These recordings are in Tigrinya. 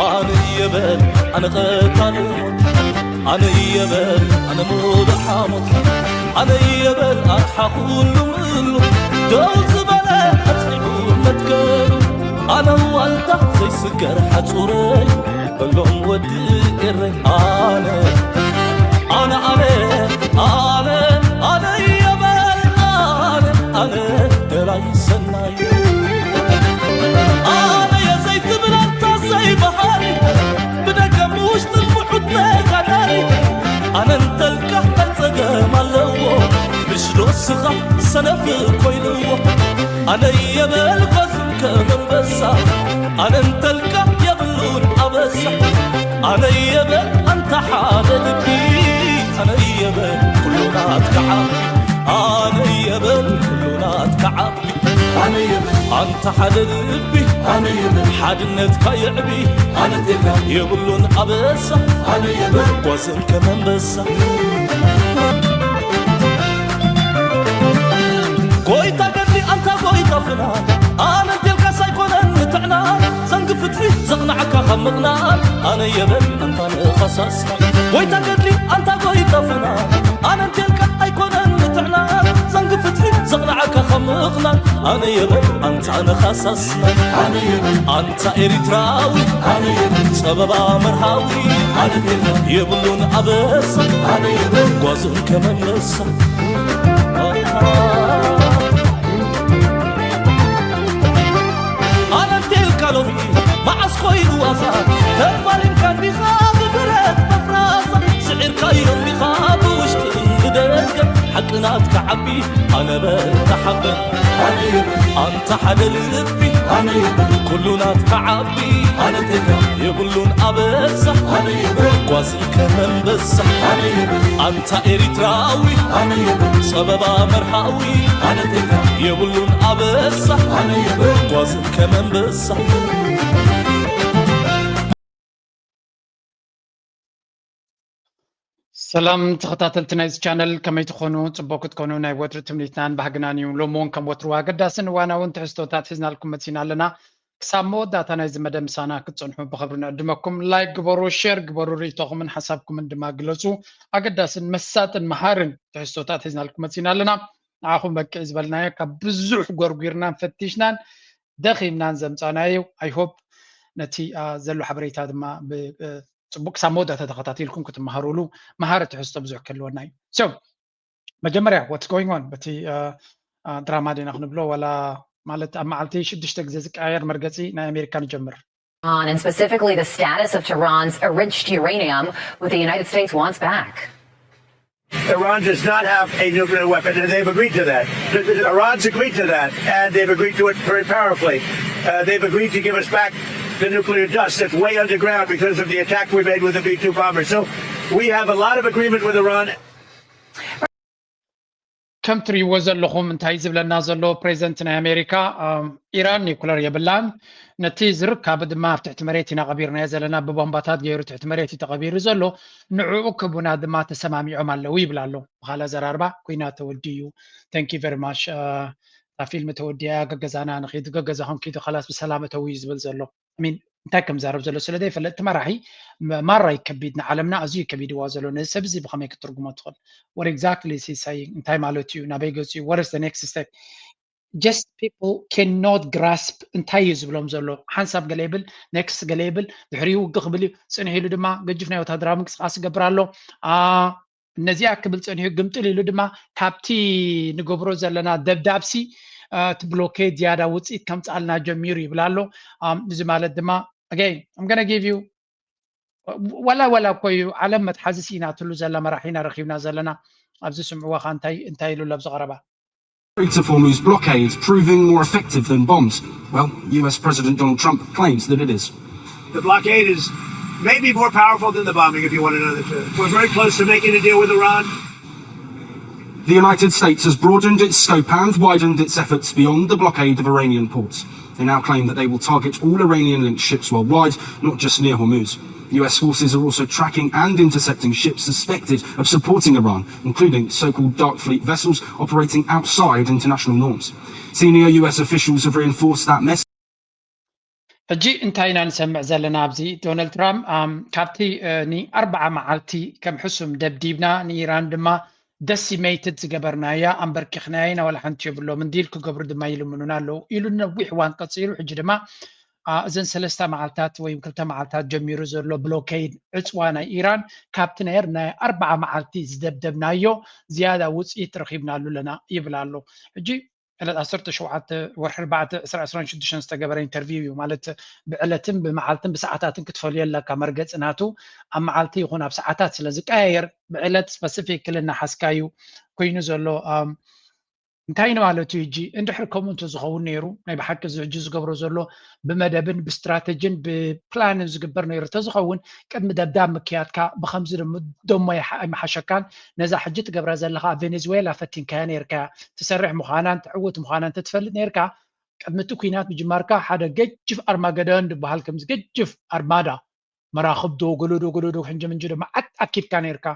ኣነ እየ በል ኣነ ቀታሊ ሞት፣ ኣነ እየ በል ኣነ ሙሉእ ሓሞት፣ ኣነ እየ በል ኣርሓ ኩሉ ምእሉ፣ ደው ዝበለ ኣጽኒዑ መትከሉ፣ ኣነ ዋልታ ዘይስገር ሓጹረይ፣ በሎም ወዲ ኤረይ። ኣነ ኣነ ኣነ ኣነ ኣነ እየ በል ኣነ ኣነ ደላይ ሰናይ ኣነ እየ ዘይትብል ኣንታ ዘይበሃሊ ብደገ ብውሽጥን ብሑት ተጋዳሊ ኣነ እንተልካ እንታይ ጸገም ኣለዎ ምሽ ዶ ስኻ ሰነፍ ኮይንዎ ኣነ እየ በል ጓዝም ከም ኣንበሳ ኣነ እንተልካ የብሉን ኣበሳ ኣነ እየ በል ኣንታ ሓደ ልቢ ኣነ እየ በል ኩሉ ናትካ ዓቢ ኣነ እየ በል ኩሉ ናትካ ዓቢ ኣነ እየ በል ኣንታ ሓደ ልቢ ኣነ እየ በል ሓድነትካ የዕቢ ኣነ እየ በል የብሉን ኣበሳ ኣነ እየ በል ጓዝም ከም ኣንበሳ ጎይታ ገድሊ ኣንታ ጎይታ ፍና ኣነ እንቴልካስ ኣይኮነን ንትዕና ዘንጊ ፍትሒ ዘቕናዓካ ካብ ምቕናን ኣነ የበል ኣንታ ንኻሳስና ጎይታ ገድሊ ኣንታ ጎይታ ፍና ኣነ እንቴልካ ኣይኮነን ንትዕና ዘንጊ ፍትሒ ዘቕናዓካ ካብ ምቕናን ኣነ የበል ኣንታ ንኻሳስና ኣነ የበል ኣንታ ኤሪትራዊ ኣነ የበል ጸበባ መርሃዊ ኣነ እንቴልካ የብሉን ኣበሳ ኣነ የበል ጓዝም ከም ኣንበሳ ኣነ እንቴልካ ሎሚ መዓስ ኮይኑ ዋዛ ተፋሊምካ እንዲኻ ብብረት መፍራሳ ስዒርካዮም ዲኻ ብውሽጥን ብደገ ሓቂ ናትካ ዓቢ ኣነ በል ተሓበን ኣንታ ሓደ ልቢ ኣነ የበል ኩሉ ናትካ ዓቢ ኣነ እንቴልካ የብሉን ኣበሳ ኣነ የበል ጓዝም ከም ኣንበሳ ኣነ የበል ኣንታ ኤሪትራዊ ኣነ የበል ጸበባ መርሃዊ ኣነ እንቴልካ የብሉን ኣበሳ ኣነ የበል ጓዝም ከም ኣንበሳ ሰላም ተኸታተልቲ ናይዚ ቻነል ከመይ ትኾኑ? ጽቡቕ ክትኮኑ ናይ ወትሪ ትምኒትናን ባህግናን እዩ። ሎሚ እውን ከም ወትሩ ኣገዳስን እዋናውን ትሕዝቶታት ሒዝናልኩም መጺና ኣለና። ክሳብ መወዳእታ ናይዚ መደብ ምሳና ክትጸንሑ ብኽብሪ ንዕድመኩም። ላይክ ግበሩ፣ ሼር ግበሩ፣ ርእይቶኹምን ሓሳብኩምን ድማ ግለጹ። ኣገዳስን መሳጥን መሃርን ትሕዝቶታት ሒዝናልኩም መጺና ኣለና። ንዓኹም በቂ ዝበልናዮ ካብ ብዙሕ ጎርጒርናን ፈቲሽናን ደኺምናን ዘምጻናዮ። I hope ነቲ ዘሎ ሓበሬታ ድማ ጽቡቅ ክሳብ መወዳእታ ተኸታቲልኩም ክትመሃሩሉ መሃሪ ትሕዝቶ ብዙሕ ክህልወና እዩ። So መጀመርያ what's going on በቲ ድራማ ዲና ክንብሎ ዋላ ማለት ኣብ መዓልቲ ሽዱሽተ ግዜ ዝቀያየር መርገፂ ናይ ኣሜሪካ ንጀምር። on, and specifically the status of Tehran's enriched uranium, what the United States wants back. Iran does not have a nuclear weapon, and they've agreed to that. Iran's agreed to that, and they've agreed to it very powerfully. Uh, they've agreed to give us back the nuclear dust that's way underground because of the attack we made with the B two bomber. So we have a lot of agreement with Iran. ከም ትሪእዎ ዘለኹም እንታይ ዝብለና ዘሎ ፕሬዚደንት ናይ ኣሜሪካ ኢራን ኒኩለር የብላን ነቲ ዝርካብ ድማ ኣብ ትሕቲ መሬት ኢና ቀቢርናዮ ዘለና ብቦምባታት ገይሩ ትሕቲ መሬት እዩ ተቐቢሩ ዘሎ ንዕኡ ክቡና ድማ ተሰማሚዖም ኣለዉ ይብል ኣሎ ብኻል ኣዘራርባ ኩና ተወዲ እዩ thank you very much እታ ፊልም ተወዲያ ገገዛና ንኺድ ገገዛኹም ኪዱ ኻላስ ብሰላም እተው እዩ ዝብል ዘሎ I mean እንታይ ከም ዛረብ ዘሎ ስለ ዘይፈልጥ እቲ መራሒ ማራ እዩ ከቢድ ንዓለምና ኣዝዩ ከቢድዋ ዘሎ ነዚ ሰብ እዚ ብኸመይ ክትርጉሞ ትኽእል what exactly is he saying እንታይ ማለት እዩ ናበይ ገጹ እዩ what is the next step just people cannot grasp እንታይ እዩ ዝብሎም ዘሎ ሓንሳብ ገለ ይብል next ገለ ይብል ድሕሪኡ ውግ ክብል እዩ ጽንሕ ኢሉ ድማ ገጅፍ ናይ ወታደራዊ ምንቅስቃስ ይገብር ኣሎ ነዚኣ ክብል ጸኒሑ ግምጥል ኢሉ ድማ ካብቲ ንገብሮ ዘለና ደብዳብሲ እቲ ብሎኬድ ዝያዳ ውፅኢት ከምፅኣልና ጀሚሩ ይብል ኣሎ። እዚ ማለት ድማ okay I'm gonna give you ዋላ ዋላ እኮ እዩ ዓለም መትሓዚ ስኢናትሉ ዘላ መራሒ ኢና ረኺብና ዘለና ኣብዚ ስምዕዋ ኸ እንታይ እንታይ ኢሉ ኣብዚ ቀረባ Strait of Hormuz blockade proving more effective than bombs? Well, U S President Donald Trump claims that it is. The blockade is maybe more powerful than the bombing, if you want to know the truth. We're very close to making a deal with Iran. The United States has broadened its scope and widened its efforts beyond the blockade of Iranian ports. They now claim that they will target all Iranian linked ships worldwide, not just near Hormuz. U S forces are also tracking and intercepting ships suspected of supporting Iran, including so called dark fleet vessels operating outside international norms. Senior U S officials have reinforced that message. ሕጂ እንታይ ኢና ንሰምዕ ዘለና ኣብዚ? ዶናልድ ትራምፕ፣ ኣም፣ ካብቲ፣ እ፣ ንኣርብዓ መዓልቲ ከም ሕሱም ደብዲብና፣ ንኢራን ድማ ደሲሜይትድ ዝገበርናያ፣ ኣንበርኪኽናያ ኢና፣ ዋላ ሓንቲ የብሎምን፣ ዲል ክገብሩ ድማ ይልምኑና ኣለዉ ኢሉ ነዊሕ እዋን ቀጺሉ። ሕጂ ድማ፣ ኣ፣ እዘን ሰለስተ መዓልታት ወይ ክልተ መዓልታት ጀሚሩ ዘሎ ብሎኬድ፣ ዕጽዋ ናይ ኢራን፣ ካብቲ ናይ፣ ናይ ኣርብዓ መዓልቲ ዝደብደብናዮ ዝያዳ ውጽኢት ረኺብናሉ ኣለና ይብል ኣሎ። ሕጂ ዕለት ዓሰርተ ሸውዓተ ወርሒ ኣርባዕተ ዕስራ ዕስራን ሽዱሽተን ዝተገበረ ኢንተርቪው እዩ። ማለት ብዕለትን ብመዓልትን ብሰዓታትን ክትፈልዮ ኣለካ። መርገጺ ናቱ ኣብ መዓልቲ ይኹን ኣብ ሰዓታት ስለ ዝቀያየር፣ ብዕለት ስፐሲፊክሊ እናሓዝካዩ ኮይኑ ዘሎ፣ ኣም፣ እንታይ ማለት እዩ? ሕጂ እንድሕር ከምኡ እንተዝኸውን ነይሩ፣ ናይ ብሓቂ እዚ ሕጂ ዝገብሮ ዘሎ ብመደብን ብስትራተጂን ብፕላንን ዝግበር ነይሩ እንተዝኸውን፣ ቅድሚ ደብዳብ ምክያድካ ብኸምዚ ደሞ፣ ደሞ ይሓ-፣ ኣይምሓሸካን? ነዛ ሕጂ ትገብራ ዘለኻ ኣብ ቬኔዙዌላ ፈቲንካያ ነይርካያ። ትሰርሕ ምዃናን ትዕውት ምዃናን እንተትፈልጥ ነይርካ፣ ቅድሚ እቲ ኲናት ምጅማርካ ሓደ ገጅፍ ኣርማገደን ዝበሃል፣ ከምዚ ገጅፍ ኣርማዳ፣ መራኽብ ዶ፣ ገለ ዶ፣ ገለ ዶ፣ ሕንጂ ምንጂ ዶ፣ መዓት ኣኪብካ ነይርካ።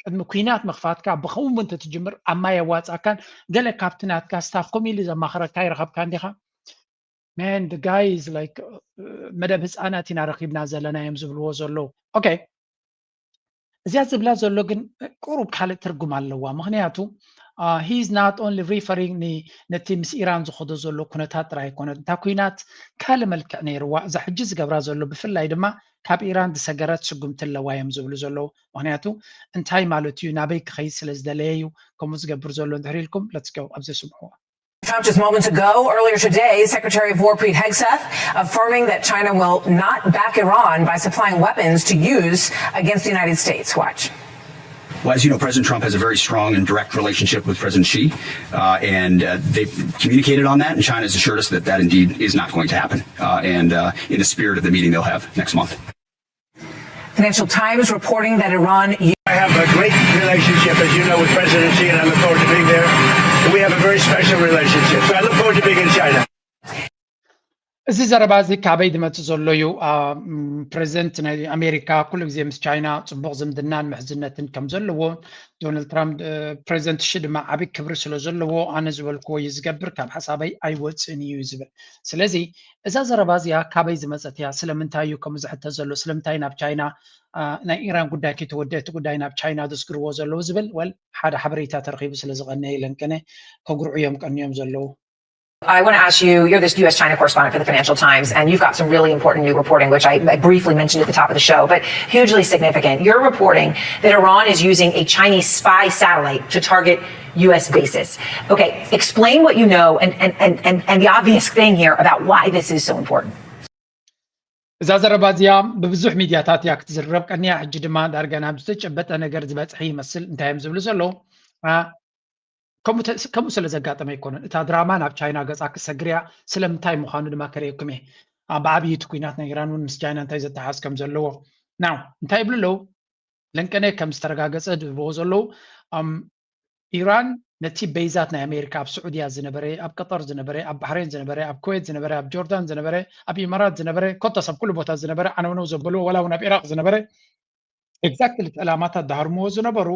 ቅድሚ ኲናት ምኽፋትካ ብኸምኡ እንተትጅምር ኣብ ማይ ኣዋጻካን ገለ ካብቲ ናትካ ስታፍ ከምኡ ኢሉ ዘማኽረካ ይረኸብካ እንዲኻ? Man, the guy is like, uh, መደብ ህፃናት ኢና ረኺብና ዘለና እዮም ዝብልዎ ዘለዉ። ኦኬ፣ እዚኣ ዝብላ ዘሎ ግን ቁሩብ ካልእ ትርጉም ኣለዋ። ምኽንያቱ፣ uh, he is not only referring ን-፣ ነቲ ምስ ኢራን ዝኸዶ ዘሎ ኩነታት ጥራይ ኣይኮነን። እታ ኩናት ካልእ መልክዕ ነይርዋ። እዛ ሕጂ ዝገብራ ዘሎ ብፍላይ ድማ ካብ ኢራን ዝሰገረት ስጉምቲ ኣለዋ እዮም ዝብሉ ዘለዉ። ምኽንያቱ እንታይ ማለት እዩ? ናበይ ክኸይድ ስለ ዝደለየ እዩ ከምኡ ዝገብር ዘሎ? እንድሕር ኢልኩም፣ let's go፣ ኣብዚ ስምዕዋ። Trump just moments ago. Earlier today, Secretary of War Pete Hegseth affirming that China will not back Iran by supplying weapons to use against the United States. Watch. Well, as you know, President Trump has a very strong and direct relationship with President Xi, uh, and uh, they've communicated on that, and China has assured us that that indeed is not going to happen. Uh, and uh, in the spirit of the meeting they'll have next month. Financial Times reporting that Iran. I have a great relationship, as you know, with President Xi, and I look forward to being there. We have a very special relationship, so I look forward to being in China. እዚ ዘረባ እዚ ካበይ ዝመጽእ ዘሎ እዩ? አ፣ ም፣ ፕሬዚደንት ናይ ኣሜሪካ ኩሉ ግዜ ምስ ቻይና ጽቡቕ ዝምድናን ምሕዝነትን ከም ዘለዎ፣ ዶናልድ ትራምፕ፣ እ፣ ፕሬዚደንት ሺ ድማ ዓቢ ክብሪ ስለ ዘለዎ፣ ኣነ ዝበልክዎ እዩ ዝገብር፣ ካብ ሓሳበይ ኣይወጽእን እዩ ዝብል። ስለዚ እዛ ዘረባ እዚኣ ካበይ ዝመጸት እያ? ስለምንታይ እዩ ከምኡ ዝሕተት ዘሎ? ስለምንታይ ናብ ቻይና፣ አ፣ ናይ ኢራን ጉዳይ ከይተወደአ እቲ ጉዳይ ናብ ቻይና ዘስግርዎ ዘለዉ ዝብል፣ ወል፣ ሓደ ሓበሬታ ተረኺቡ ስለ ዝቐነየ፣ ለንቀነ ከጉርዑ እዮም ቀንዮም ዘለዉ። I want to ask you, you're this U S China correspondent for the Financial Times, and you've got some really important new reporting, which I, I briefly mentioned at the top of the show, but hugely significant. You're reporting that Iran is using a Chinese spy satellite to target U S bases. Okay, explain what you know and, and, and, and, and the obvious thing here about why this is so important. እዛ ዘረባ እዚኣ ብብዙሕ ሚድያታት እያ ክትዝረብ ቀንያ። ሕጂ ድማ ዳርጋ ናብ ዝተጨበጠ ነገር ዝበፅሐ ይመስል። እንታይ እዮም ዝብሉ ዘለዉ? አ፣ ከምኡ ተ-፣ ከምኡ ስለ ዘጋጠመ ኣይኮነን። እታ ድራማ ናብ ቻይና ገፃ ክሰግር እያ። ስለምንታይ ምዃኑ ድማ ከርእየኩም እየ። አ፣ ብዓብዪ እቲ ኲናት ናይ ኢራን እውን ምስ ቻይና እንታይ ዘተሓዝ ከም ዘለዎ። ናው፣ እንታይ ይብሉ ኣለዉ? ለንቀነ ከም ዝተረጋገፀ ዝህብዎ ዘለዉ፣ ኣም፣ ኢራን ነቲ ቤዛት ናይ ኣሜሪካ ኣብ ስዑድያ ዝነበረ፣ ኣብ ቀጠር ዝነበረ፣ ኣብ ባሕሬን ዝነበረ፣ ኣብ ኩዌት ዝነበረ፣ ኣብ ጆርዳን ዝነበረ፣ ኣብ ኢማራት ዝነበረ፣ ኮታስ ኣብ ኩሉ ቦታ ዝነበረ፣ ዓነውነው ዘበልዎ፣ ዋላ እውን ኣብ ኢራቅ ዝነበረ፣ ኤግዛክትሊ እቲ ዕላማታት ዝሃርምዎ ዝነበሩ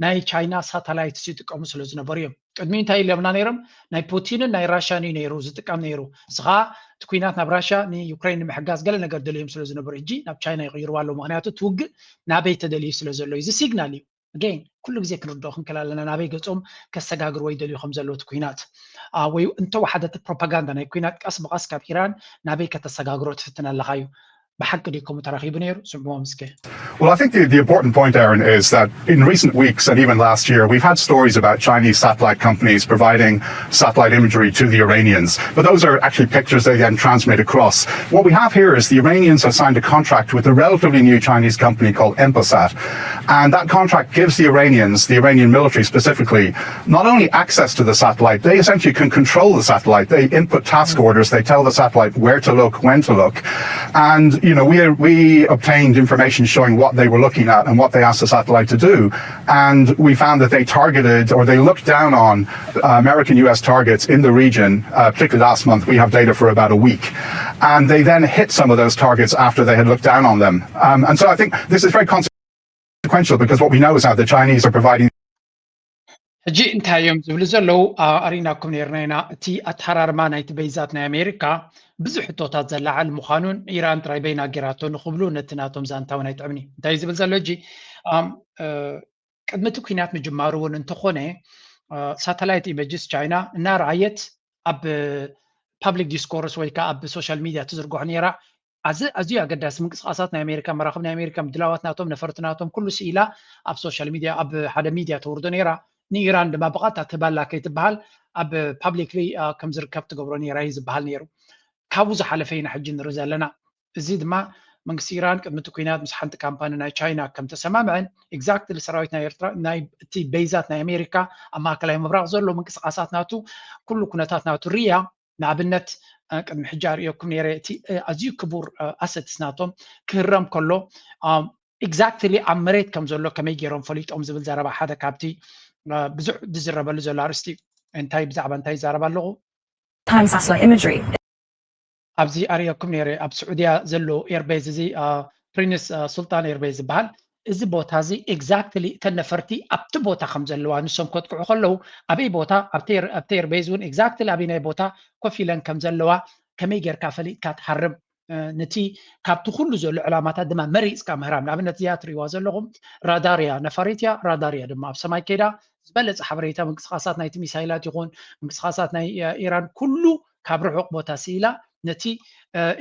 ናይ ቻይና ሳተላይትስ ይጥቀሙ ስለ ዝነበሩ እዮም። ቅድሚ እንታይ ኢሎምና ነይሮም? ናይ ፑቲንን ናይ ራሽያን እዩ ነይሩ ዝጥቀም ነይሩ። ንስኻ እቲ ኲናት ናብ ራሽያ ንዩክሬን ንምሕጋዝ ገለ ነገር ደልዮም ስለ ዝነበሩ፣ ሕጂ ናብ ቻይና ይቕይርዋ ኣለዉ። ምኽንያቱ እቲ ውግእ ናበይ ተደልዩ ስለ ዘሎ እዩ። እዚ ሲግናል እዩ። ኣገይን፣ ኩሉ ግዜ ክንርድኦ ክንክእል ኣለና፣ ናበይ ገጾም ከሰጋግርዎ ይደልዩ ከም ዘለዉ እቲ ኲናት። አ፣ ወይ እንተወሓደ እቲ ፕሮፓጋንዳ ናይ ኲናት ቀስ ብቐስ ካብ ኢራን ናበይ ከተሰጋግሮ ትፍትን ኣለኻ እዩ። ብሓቂ ድዩ ከምኡ ተረኺቡ ነይሩ? ስምዕዎም እስከ። Well, I think the, the important point, Aaron, is that in recent weeks and even last year, we've had stories about Chinese satellite companies providing satellite imagery to the Iranians. But those are actually pictures they then transmit across. What we have here is the Iranians have signed a contract with a relatively new Chinese company called Empasat. And that contract gives the Iranians, the Iranian military specifically, not only access to the satellite, they essentially can control the satellite. They input task orders, they tell the satellite where to look, when to look. And, you know, we, we obtained information showing what they were looking at and what they asked the satellite to do. And we found that they targeted, or they looked down on, uh, American U S targets in the region, uh, particularly last month. We have data for about a week. And they then hit some of those targets after they had looked down on them. Um, and so I think this is very consequential, because what we know is that the Chinese are providing ሕጂ እንታይ እዮም ዝብሉ ዘለዉ? ኣሪናኩም ነርና ኢና። እቲ ኣተሃራርማ ናይቲ በይዛት ናይ ኣሜሪካ ብዙሕ ሕቶታት ዘላዓል ምዃኑን ኢራን ጥራይ በይና ጌራቶ ንክብሉ ነቲ ናቶም ዛንታ እውን ኣይጥዕምኒ። እንታይ ዝብል ዘሎ ሕጂ? ቅድሚ እቲ ኩናት ምጅማሩ እውን እንተኾነ ሳተላይት ኢመጅስ ቻይና እናረኣየት ኣብ ፓብሊክ ዲስኮርስ ወይ ከዓ ኣብ ሶሻል ሚድያ ትዝርግሖ ነይራ። ኣዚ ኣዝዩ ኣገዳሲ ምንቅስቃሳት ናይ ኣሜሪካ፣ መራኽብ ናይ ኣሜሪካ፣ ምድላዋት ናቶም፣ ነፈርቲ ናቶም ኩሉ ስኢላ ኣብ ሶሻል ሚድያ ኣብ ሓደ ሚድያ ተውርዶ ነይራ። ንኢራን ድማ ብቐጥታ ትህባላ ከይትበሃል ኣብ ፓብሊክሊ ከም ዝርከብ ትገብሮ ነይራ እዩ ዝበሃል ነይሩ። ካብኡ ዝሓለፈ ኢና ሕጂ ንርኢ ዘለና። እዚ ድማ መንግስቲ ኢራን ቅድሚ እቲ ኩናት ምስ ሓንቲ ካምፓኒ ናይ ቻይና ከም ተሰማምዐን፣ ኤግዛክትሊ ሰራዊት ናይ ኤርትራ ናይ እቲ በይዛት ናይ ኣሜሪካ ኣብ ማእከላይ ምብራቕ ዘሎ ምንቅስቃሳት ናቱ ኩሉ ኩነታት ናቱ ርያ ንኣብነት ቅድሚ ሕጂ ኣርእየኩም ነይረ እቲ ኣዝዩ ክቡር ኣሰትስ ናቶም ክህረም ከሎ ኤግዛክትሊ ኣብ መሬት ከም ዘሎ ከመይ ገይሮም ፈሊጦም ዝብል ዘረባ ሓደ ካብቲ ብዙሕ ዝዝረበሉ ዘሎ ኣርእስቲ እዩ። እንታይ ብዛዕባ እንታይ ይዛረብ ኣለኹ? Time satellite imagery. ኣብዚ ኣርእየኩም ነይረ ኣብ ስዑድያ ዘሎ ኤርቤዝ እዚ ፕሪንስ ሱልጣን ኤርቤዝ ዝበሃል እዚ ቦታ እዚ ኤግዛክትሊ እተን ነፈርቲ ኣብቲ ቦታ ከም ዘለዋ ንሶም ከጥቅዑ ከለዉ ኣበይ ቦታ ኣብቲ ኤርቤዝ እውን ኤግዛክትሊ ኣበይ ናይ ቦታ ኮፍ ኢለን ከም ዘለዋ ከመይ ጌርካ ፈሊጥካ ትሃርም ነቲ ካብቲ ኩሉ ዘሎ ዕላማታት ድማ መሪፅካ ምህራም ንኣብነት እዚኣ ትሪእዋ ዘለኹም ራዳርያ ነፋሪት እያ ራዳርያ ድማ ኣብ ሰማይ ከይዳ ዝበለፀ ሓበሬታ ምንቅስቃሳት ናይቲ ሚሳይላት ይኹን ምንቅስቃሳት ናይ ኢራን ኩሉ ካብ ርሑቕ ቦታ ስኢላ ነቲ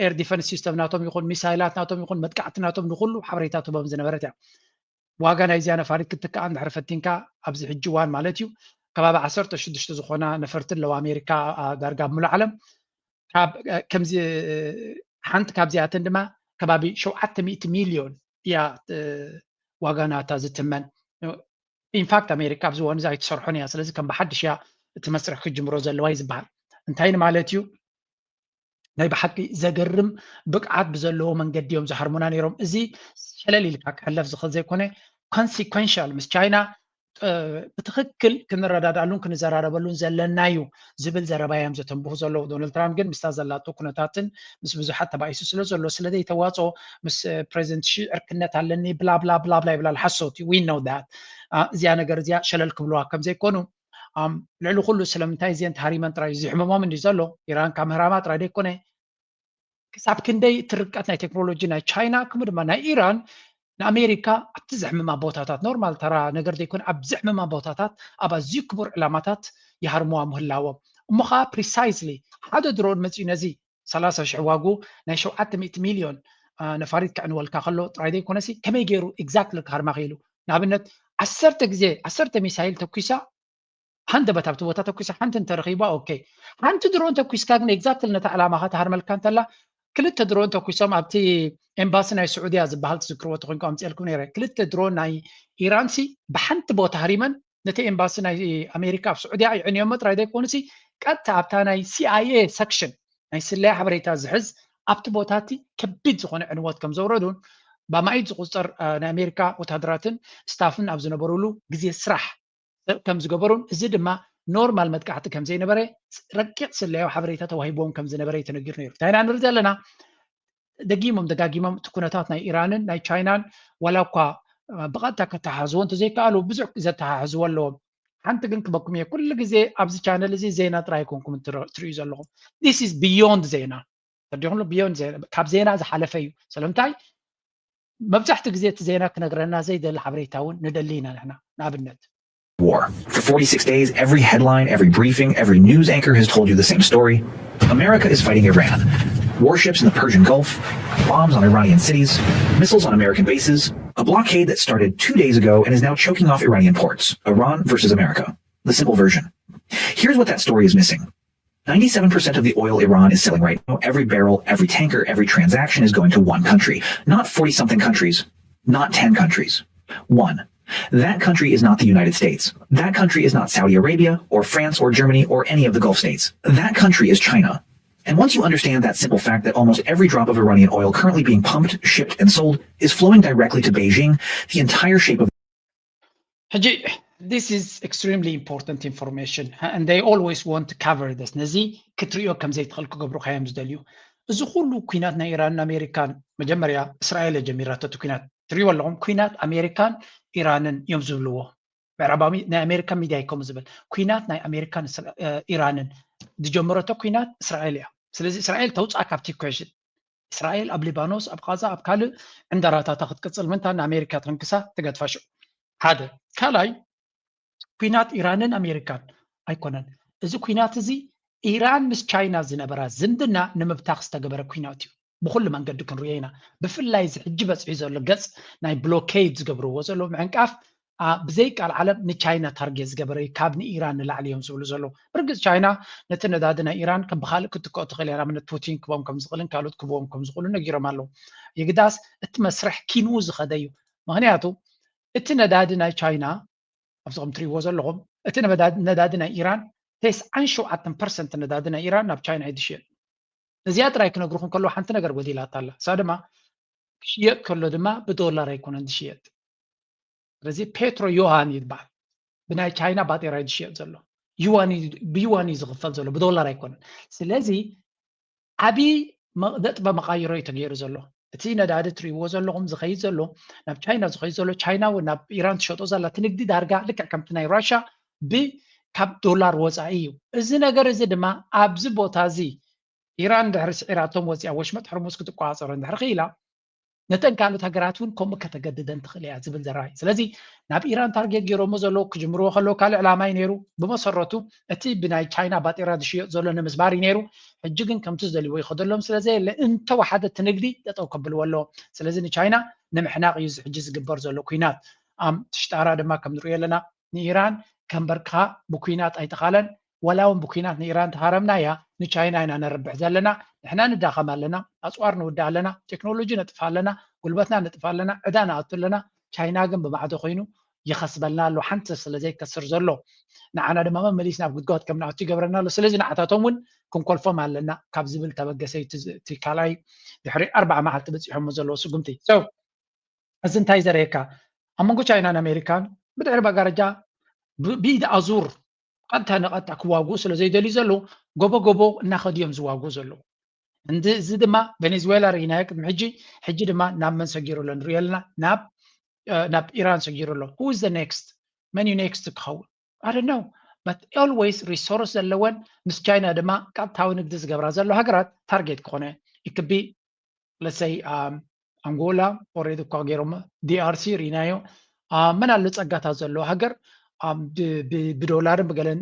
ኤር ዲፈንስ ሲስተም ናቶም ይኹን ሚሳይላት ናቶም ይኹን መጥቃዕቲ ናቶም ንኩሉ ሓበሬታ ትቦም ዝነበረት እያ። ዋጋ ናይዚኣ ነፋሪት ክትከኣ እንድሕር ፈቲንካ ኣብዚ ሕጂ እዋን ማለት እዩ ከባቢ ዓሰርተ ሽዱሽተ ዝኾና ነፈርቲ ኣለዋ ኣሜሪካ ዳርጋ ኣብ ሙሉእ ዓለም ከምዚ ሓንቲ ካብዚኣተን ድማ ከባቢ ሸውዓተ ሚእቲ ሚልዮን እያ ዋጋ ናታ ዝትመን። ኢንፋክት ኣሜሪካ ኣብዚ እዋን እዚ ኣይትሰርሖን እያ። ስለዚ ከም ብሓድሽ እያ እቲ መስርሕ ክጅምሮ ዘለዋ እዩ ዝበሃል። እንታይ ንማለት እዩ? ናይ ብሓቂ ዘገርም ብቅዓት ብዘለዎ መንገዲ እዮም ዝሃርሙና ነይሮም። እዚ ሸለል ኢልካ ክሕለፍ ዝኽእል ዘይኮነ ኮንሲኮንሻል ምስ ቻይና ብትኽክል ክንረዳዳሉን ክንዘራረበሉን ዘለና እዩ ዝብል ዘረባ እዮም ዘተንብሁ ዘለዉ። ዶናልድ ትራምፕ ግን ምስታ ዘላቶ ኩነታትን ምስ ብዙሓት ተባኢሱ ስለ ዘሎ ስለ ዘይተዋፅኦ ምስ ፕሬዚደንት ሺ ዕርክነት ኣለኒ ብላ ብላ ብላ ብላ ይብላል ሓሶት እዩ we know that እዚኣ ነገር እዚኣ ሸለል ክብልዋ ከም ዘይኮኑ ልዕሊ ኩሉ ስለምንታይ እዚአን ተሃሪመን ጥራይ ዝሕመሞም እንዲ ዘሎ ኢራን ካብ ምህራማ ጥራይ ደይኮነ ክሳብ ክንደይ እቲ ርቀት ናይ ቴክኖሎጂ ናይ ቻይና ከምኡ ድማ ናይ ኢራን ንኣሜሪካ ኣብቲ ዘሕምማ ቦታታት ኖርማል ተራ ነገር ዘይኮነ ኣብ ዘሕምማ ቦታታት ኣብ ኣዝዩ ክቡር ዕላማታት ይሃርምዋ ምህላዎም እሞ ከዓ ፕሪሳይስሊ ሓደ ድሮን መፅኡ ነዚ ሰላሳ ሽሕ ዋጉ ናይ ሸውዓተ ሚእቲ ሚልዮን ነፋሪት ከዕንወልካ ከሎ ጥራይ ዘይኮነሲ ከመይ ገይሩ ኤግዛክትሊ ክሃርማ ክኢሉ ንኣብነት ዓሰርተ ግዜ ዓሰርተ ሚሳይል ተኩሳ ሃንደበት ኣብቲ ቦታ ተኩሳ ሓንቲ እንተረኺባ ኦኬ ሓንቲ ድሮን ተኩስካ ግን ኤግዛክትሊ ነታ ዕላማኻ ትሃርመልካ እንተላ ክልተ ድሮን ተኩሶም ኣብቲ ኤምባሲ ናይ ስዑድያ ዝበሃል ትዝክርዎ ተኮንኩም ኣምፅኤልኩም ነይረ ክልተ ድሮን ናይ ኢራንሲ ብሓንቲ ቦታ ሃሪመን ነቲ ኤምባሲ ናይ ኣሜሪካ ኣብ ስዑድያ ይዕንዮሞ ጥራይ ዘይኮኑሲ ቀጥታ ኣብታ ናይ ሲኣይኤ ሰክሽን ናይ ስለያ ሓበሬታ ዝሕዝ ኣብቲ ቦታቲ ከቢድ ዝኾነ ዕንወት ከም ዘውረዱን ብኣማኢት ዝቁፀር ናይ ኣሜሪካ ወታደራትን ስታፍን ኣብ ዝነበሩሉ ግዜ ስራሕ ከም ዝገበሩን እዚ ድማ ኖርማል መጥቃዕቲ ከም ዘይነበረ ረቂቕ ስለያዊ ሓበሬታ ተዋሂብዎም ከም ዝነበረ እዩ ተነጊሩ ነይሩ። እንታይ ኢና ንርኢ ዘለና? ደጊሞም ደጋጊሞም እቲ ኩነታት ናይ ኢራንን ናይ ቻይናን ዋላ እኳ ብቐጥታ ከተሓሕዝዎ እንተዘይከኣሉ ብዙሕ ዘተሓሕዝዎ ኣለዎም። ሓንቲ ግን ክበኩም እየ ኩሉ ግዜ ኣብዚ ቻነል እዚ ዜና ጥራይ ኣይኮንኩም ትርእዩ ዘለኹም this is beyond ዜና ተዲኹም beyond ዜና ካብ ዜና ዝሓለፈ እዩ ስለምንታይ መብዛሕትኡ ግዜ እቲ ዜና ክነግረና ዘይደሊ ሓበሬታ እውን ንደሊ ኢና ንሕና ንኣብነት war. For forty-six days, every headline, every briefing, every news anchor has told you the same story. America is fighting Iran. Warships in the Persian Gulf, bombs on Iranian cities, missiles on American bases, a blockade that started two days ago and is now choking off Iranian ports. Iran versus America. The simple version. Here's what that story is missing. Ninety-seven percent of the oil Iran is selling right now, every barrel, every tanker, every transaction is going to one country. Not forty something countries, not ten countries. One. That country is not the United States. That country is not Saudi Arabia or France or Germany or any of the Gulf states. That country is China. And once you understand that simple fact that almost every drop of Iranian oil currently being pumped, shipped, and sold is flowing directly to Beijing, the entire shape of ሕጂ this is extremely important information and they always want to cover this ነዚ ክትሪኦ ከም ዘይትኽእል ክገብሩካ እዮም ዝደልዩ እዚ ኩሉ ኩናት ናይ ኢራንን ኣሜሪካን መጀመርያ እስራኤል ጀሚራቶ እቲ ኩናት ትሪእዎ ኣለኹም ኩናት ኣሜሪካን ኢራንን እዮም ዝብልዎ ምዕራባዊ ናይ ኣሜሪካ ሚድያ እዩ ከምኡ ዝብል። ኩናት ናይ ኣሜሪካን እስራ- እ፣ ኢራንን ዝጀመረቶ ኩናት እስራኤል እያ። ስለዚ እስራኤል ተውፃእ ካብቲ ኢኩዌሽን። እስራኤል ኣብ ሊባኖስ፣ ኣብ ቃዛ፣ ኣብ ካልእ ዕንደራታታ ክትቅፅል ምንታ ንኣሜሪካ ተንክሳ ትገድፋ ሽዑ። ሓደ ካልኣይ ኩናት ኢራንን ኣሜሪካን ኣይኮነን። እዚ ኩናት እዚ ኢራን ምስ ቻይና ዝነበራ ዝምድና ንምብታኽ ዝተገበረ ኩናት እዩ። ብኩሉ መንገዲ ክንሪኦ ኢና። ብፍላይ እዚ ሕጂ በፅሒ ዘሎ ገፅ ናይ ብሎኬድ ዝገብርዎ ዘለዉ ምዕንቃፍ ብዘይ ቃል ዓለም ንቻይና ታርጌት ዝገበረ እዩ። ካብ ንኢራን ንላዕሊ እዮም ዝብሉ ዘለዉ። ብርግፅ ቻይና ነቲ ነዳዲ ናይ ኢራን ከም ብካልእ ክትክኦ ትኽእል እያ። ንኣብነት ፑቲን ክቦም ከም ዝኽእልን ካልኦት ክብዎም ከም ዝኽእሉ ነጊሮም ኣለዉ። የግዳስ እቲ መስርሕ ኪንኡ ዝኸደ እዩ። ምክንያቱ እቲ ነዳዲ ናይ ቻይና ኣብዚ ከም ትሪእዎ ዘለኹም እቲ ነዳዲ ናይ ኢራን ተስዓን ሸውዓተን ፐርሰንት ነዳዲ ናይ ኢራን ናብ ቻይና እዩ ዝሽየጥ። እዚኣ ጥራይ ክነግርኹም ከለዉ ሓንቲ ነገር ጎዲላታ ኣላ። እሳ ድማ ክሽየጥ ከሎ ድማ ብዶላር ኣይኮነን ዝሽየጥ። ስለዚ ፔትሮ ዮሃን ይበሃል። ብናይ ቻይና ባጤራ እዩ ዝሽየጥ ዘሎ። ዩዋን እዩ- ብዩዋን እዩ ዝኽፈል ዘሎ፣ ብዶላር ኣይኮነን። ስለዚ ዓብዪ መ- ነጥበ መቓይሮ እዩ ተገይሩ ዘሎ። እቲ ነዳዲ ትሪእዎ ዘለኹም ዝኸይድ ዘሎ ናብ ቻይና ዝኸይድ ዘሎ ቻይና እውን ናብ ኢራን ትሸጦ ዘላ እቲ ንግዲ ዳርጋ ልክዕ ከምቲ ናይ ራሻ ብ ካብ ዶላር ወፃኢ እዩ። እዚ ነገር እዚ ድማ ኣብዚ ቦታ እዚ ኢራን ድሕሪ ስዒራቶም ወፂኣ ወሽመጥ ሕርሙዝ ክትቆፃፀሮ እንድሕር ክኢላ ነተን ካልኦት ሃገራት እውን ከምኡ ከተገድደን ትኽእል እያ ዝብል ዘረባ እዩ። ስለዚ ናብ ኢራን ታርጌት ገይሮሞ ዘለዉ ክጅምርዎ ከለዉ ካልእ ዕላማ እዩ ነይሩ። ብመሰረቱ እቲ ብናይ ቻይና ባጤራ ዝሽየጥ ዘሎ ንምስባር እዩ ነይሩ። ሕጂ ግን ከምቲ ዝደልይዎ ይኸደሎም ስለ ዘየለ እንተወሓደ እቲ ንግዲ ጠጠው ከብልዎ ኣለዎ። ስለዚ ንቻይና ንምሕናቕ እዩ እዚ ሕጂ ዝግበር ዘሎ ኩናት። ኣም ትሽጣራ ድማ ከም ንሪኦ ኣለና ንኢራን ከንበርክኻ ብኩናት ኣይተኻለን። ወላ እውን ብኩናት ንኢራን ተሃረምናያ ንቻይና ኢና ነርብሕ ዘለና። ንሕና ንዳኸም ኣለና፣ ኣፅዋር ንውዳእ ኣለና፣ ቴክኖሎጂ ነጥፍ ኣለና፣ ጉልበትና ነጥፍ ኣለና፣ ዕዳ ንኣቱ ኣለና። ቻይና ግን ብማዕዶ ኮይኑ ይኸስበልና ኣሎ፣ ሓንቲ ስለ ዘይከስር ዘሎ ንዓና ድማ መመሊስ ናብ ጉድጓድ ከም ንኣቱ ይገብረና ኣሎ። ስለዚ ንዓታቶም እውን ክንኮልፎም ኣለና ካብ ዝብል ተበገሰ እዩ እቲ ካልኣይ ድሕሪ ኣርባዓ መዓልቲ በፂሖሞ ዘለዉ ስጉምቲ። So እዚ እንታይ ዘርእየካ ኣብ መንጎ ቻይናን ኣሜሪካን ብድሕሪ መጋረጃ ብኢድ ኣዙር ቀጥታ ንቐጥታ ክዋግኡ ስለ ዘይደልዩ ዘለዉ ጎቦ ጎቦ እናኸዱ እዮም ዝዋግኡ ዘለዉ። እንዲ እዚ ድማ ቬኔዙዌላ ርኢናዮ ቅድሚ ሕጂ፣ ሕጂ ድማ ናብ መን ሰጊሩ ኣሎ ንሪኦ ኣለና፣ ናብ ናብ ኢራን ሰጊሩ ኣሎ። Who is the next? መን እዩ ኔክስት ክኸውን? I don't know, but always ሪሶርስ ዘለወን ምስ ቻይና ድማ ቀጥታዊ ንግዲ ዝገብራ ዘሎ ሃገራት ታርጌት ክኾነ ይክቢ። ለሰይ ኣንጎላ ኦሬዲ እኳ ገይሮም ዲኣርሲ ርኢናዮ። መን ኣሎ ጸጋታት ዘለዎ ሃገር ብዶላርን ብገለን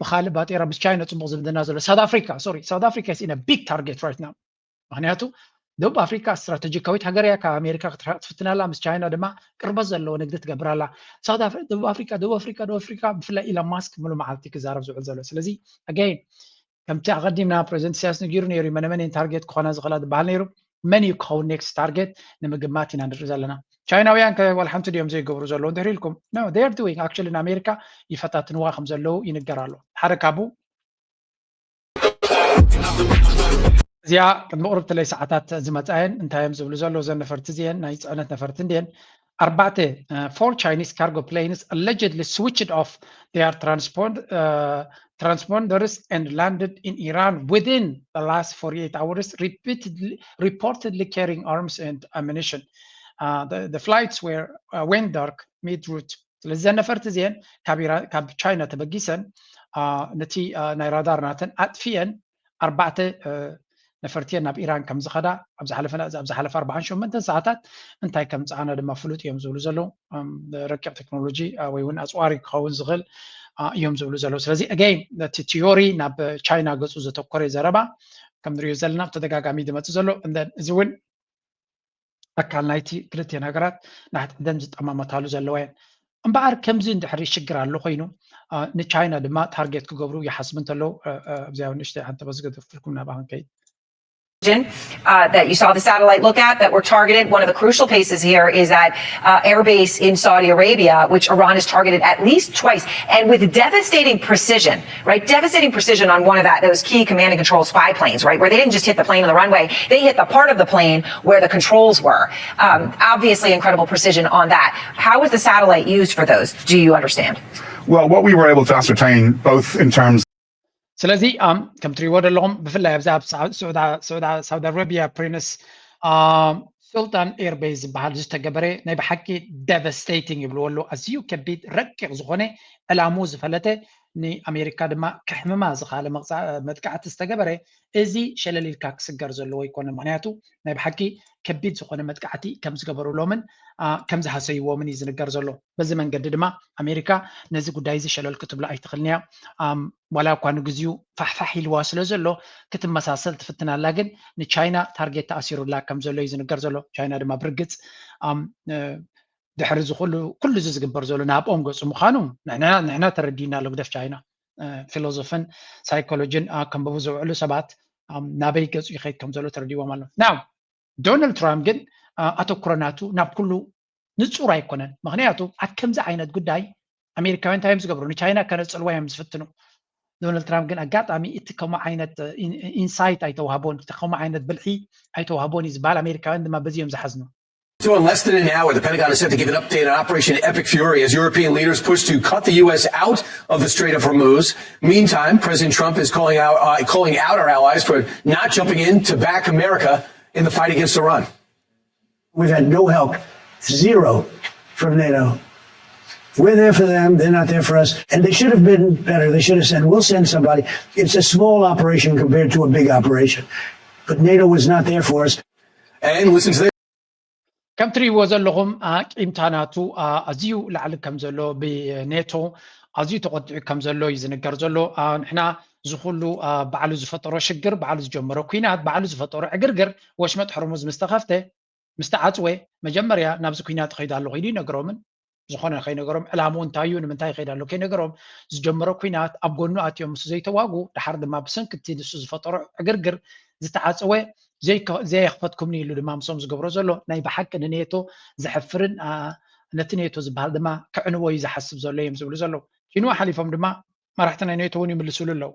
ብካልእ ባጤራ ምስ ቻይና ጽቡቕ ዝምድና ዘሎ ሳውት ኣፍሪካ ሶሪ ሳውት ኣፍሪካ is in a big target right now። ምክንያቱ ደቡብ ኣፍሪካ ስትራተጂካዊት ሃገር እያ። ካብ ኣሜሪካ ክትርሕቕ ትፍትን ኣላ። ምስ ቻይና ድማ ቅርበት ዘለዎ ንግዲ ትገብር ኣላ። ሳውት ኣፍሪ- ደቡብ ኣፍሪካ ደቡብ ኣፍሪካ ደቡብ ኣፍሪካ ብፍላይ ኢሎን ማስክ ሙሉ መዓልቲ ክዛረብ ዝውዕል ዘሎ። ስለዚ ኣገይን ከምቲ ኣቐዲምና ፕሬዚደንት ኢሳያስ ነጊሩ ነይሩ እዩ። መነ መን እየን ታርጌት ክኾና ዝኽእላ ዝበሃል ነይሩ። መን እዩ ክኸውን ኔክስት ታርጌት ንምግማት ኢና ንርኢ ዘለና። ቻይናውያን ከ ዋላ ሓንቲ ድዮም ዘይገብሩ ዘለዉ እንድሕር ኢልኩም? No, they are doing actually ንኣሜሪካ ይፈታትንዋ ከም ዘለዉ ይንገር ኣሎ። ሓደ ካብኡ እዚኣ ቅድሚ ቁርብ ትለይ ሰዓታት ዝመፃየን እንታይ እዮም ዝብሉ ዘለዉ? እዘን ነፈርቲ እዚአን ናይ ፅዕነት ነፈርቲ እንድየን። ኣርባዕተ four Chinese cargo planes allegedly switched off their transpond uh, transponders and landed in Iran within the last forty-eight hours, repeatedly reportedly carrying arms and ammunition. Uh, the, the flights were uh, went dark mid-route. ስለዚ እዘን ነፈርቲ እዚአን ካብ ኢራን ካብ ቻይና ተበጊሰን ነቲ ናይ ራዳር ናተን ኣጥፊአን ኣርባዕተ ነፈርትየን ናብ ኢራን ከም ዝኸዳ ኣብ ዝሓለፈ ኣብዚ ሓለፈ ኣርባዓን ሸሞንተን ሰዓታት እንታይ ከም ፃዕና ድማ ፍሉጥ እዮም ዝብሉ ዘለዉ። ረቂቕ ቴክኖሎጂ ወይ እውን ኣፅዋሪ ክኸውን ዝኽእል እዮም ዝብሉ ዘለዉ። ስለዚ ኣገይን ነቲ ቲዮሪ ናብ ቻይና ገፁ ዘተኮረ ዘረባ ከም ንሪኦ ዘለና ብተደጋጋሚ ዝመፅእ ዘሎ እዚ እውን ኣካል ናይቲ ክልቲአን ሃገራት ንሓድሕደን ዝጠማመታሉ ዘለዋ እየን። እምበኣር ከምዚ እንድሕሪ ሽግር ኣሎ ኮይኑ ንቻይና ድማ ታርጌት ክገብሩ ይሓስቡ እንተለዉ ኣብዚኣ ንእሽተይ ሓንቲ በዚ ገደፍኩልኩም ናብኣ ክንከይድ። Uh, that you saw the satellite look at that were targeted. One of the crucial pieces here is that uh, airbase in Saudi Arabia, which Iran has targeted at least twice, and with devastating precision, right? Devastating precision on one of that those key command and control spy planes, right? Where they didn't just hit the plane on the runway, they hit the part of the plane where the controls were. Um, obviously, incredible precision on that. How was the satellite used for those? Do you understand? Well, what we were able to ascertain, both in terms ስለዚ ከም ትሪእዎ ዘለኹም ብፍላይ ኣብዚ ኣብ ሳውዲ ኣረቢያ ፕሪንስ ሱልጣን ኤርቤዝ ዝበሃል ዝተገበረ ናይ ብሓቂ ደቨስቴቲንግ ይብልዎ ኣለዉ። ኣዝዩ ከቢድ፣ ረቂቕ ዝኾነ ዕላሙ ዝፈለተ፣ ንኣሜሪካ ድማ ክሕምማ ዝኸኣለ መቕጻ-፣ መጥቃዕቲ ዝተገበረ፣ እዚ ሸለል ኢልካ ክስገር ዘለዎ ኣይኮነን። ምኽንያቱ ናይ ብሓቂ ከቢድ ዝኾነ መጥቃዕቲ ከም ዝገበሩሎምን፣ አ፣ ከም ዝሃሰይዎምን እዩ ዝንገር ዘሎ። በዚ መንገዲ ድማ ኣሜሪካ ነዚ ጉዳይ እዚ ሸለል ክትብሎ ኣይትኽእልን እያ። ኣም፣ ዋላ እኳ ንግዚኡ ፋሕፋሕ ኢልዋ ስለ ዘሎ ክትመሳሰል ትፍትን ኣላ፣ ግን ንቻይና ታርጌት ተኣሲሩላ ከም ዘሎ እዩ ዝንገር ዘሎ። ቻይና ድማ ብርግጽ፣ ኣም፣ እ፣ ድሕሪ እዚ ኩሉ፣ ኩሉ እዚ ዝግበር ዘሎ ናብኦም ገጹ ምዃኑ ንሕና፣ ንሕና ተረዲእና ኣሎ። ግደፍ ቻይና፣ እ፣ ፊሎዞፍን ሳይኮሎጂን፣ አ፣ ከንብቡ ዝውዕሉ ሰባት፣ ኣም፣ ናበይ ገጹ ይኸይድ ከም ዘሎ ተረዲእዎም ኣሎ። ናው ዶናልድ ትራምፕ ግን፣ አ፣ ኣተኩሮ ናቱ ናብ ኩሉ ንጹር ኣይኮነን። ምኽንያቱ ኣብ ከምዚ ዓይነት ጉዳይ ኣሜሪካውያን እንታይ እዮም ዝገብሩ? ንቻይና ከነጽልዋ እዮም ዝፍትኑ። ዶናልድ ትራምፕ ግን ኣጋጣሚ እቲ ከምኡ ዓይነት፣ እ፣ ኢን-፣ ኢንሳይት ኣይተዋህቦን፣ እቲ ከምኡ ዓይነት ብልሒ ኣይተዋህቦን እዩ ዝበሃል። ኣሜሪካውያን ድማ በዚ እዮም ዝሓዝኑ። So in less than an hour, the Pentagon is set to give an update on Operation Epic Fury as European leaders push to cut the U S out of the Strait of Hormuz. Meantime, President Trump is calling out, uh, calling out our allies for not jumping in to back America in the fight against Iran. We've had no help, zero from NATO. We're there for them, they're not there for us. And they should have been better. They should have said, "We'll send somebody." It's a small operation compared to a big operation. But NATO was not there for us. And listen to this. ከም ትርእይዎ ዘለኹም፣ አ፣ ቂምታ ናቱ፣ አ፣ ኣዝዩ ላዕሊ ከም ዘሎ፣ ብኔቶ ኣዝዩ ተቖጢዑ ከም ዘሎ እዩ ዝንገር ዘሎ። አ፣ ንሕና እዚ ኩሉ፣ አ፣ ባዕሉ ዝፈጠሮ ሽግር፣ ባዕሉ ዝጀመሮ ኲናት፣ ባዕሉ ዝፈጠሮ ዕግርግር፣ ወሽመጥ ሕርሙዝ ምስ ተኸፍተ፣ ምስ ተዓጽወ፣ መጀመርያ ናብዚ ኲናት እኸይድ ኣለኹ ኢሉ ይነግሮምን፣ ዝኾነ ከይነገሮም፣ ዕላምኡ እንታይ እዩ፣ ንምንታይ ይኸይድ ኣሎ ከይነገሮም፣ ዝጀመሮ ኲናት ኣብ ጎኑ ኣትዮም ምስ ዘይተዋግኡ፣ ደሓር ድማ ብሰንኪ እቲ ንሱ ዝፈጠሮ ዕግርግር ዝተዓጸወ፣ ዘይከ-፣ ዘየኽፈትኩምኒ ኢሉ ድማ ምስኦም ዝገብሮ ዘሎ ናይ ብሓቂ ንኔቶ ዘሕፍርን፣ አ፣ ነቲ ኔቶ ዝበሃል ድማ ከዕንዎ እዩ ዝሓስብ ዘሎ እዮም ዝብሉ ዘለዉ። ኪንዋ ሓሊፎም ድማ መራሕቲ ናይ ኔቶ እውን ይምልስሉ ኣለዉ።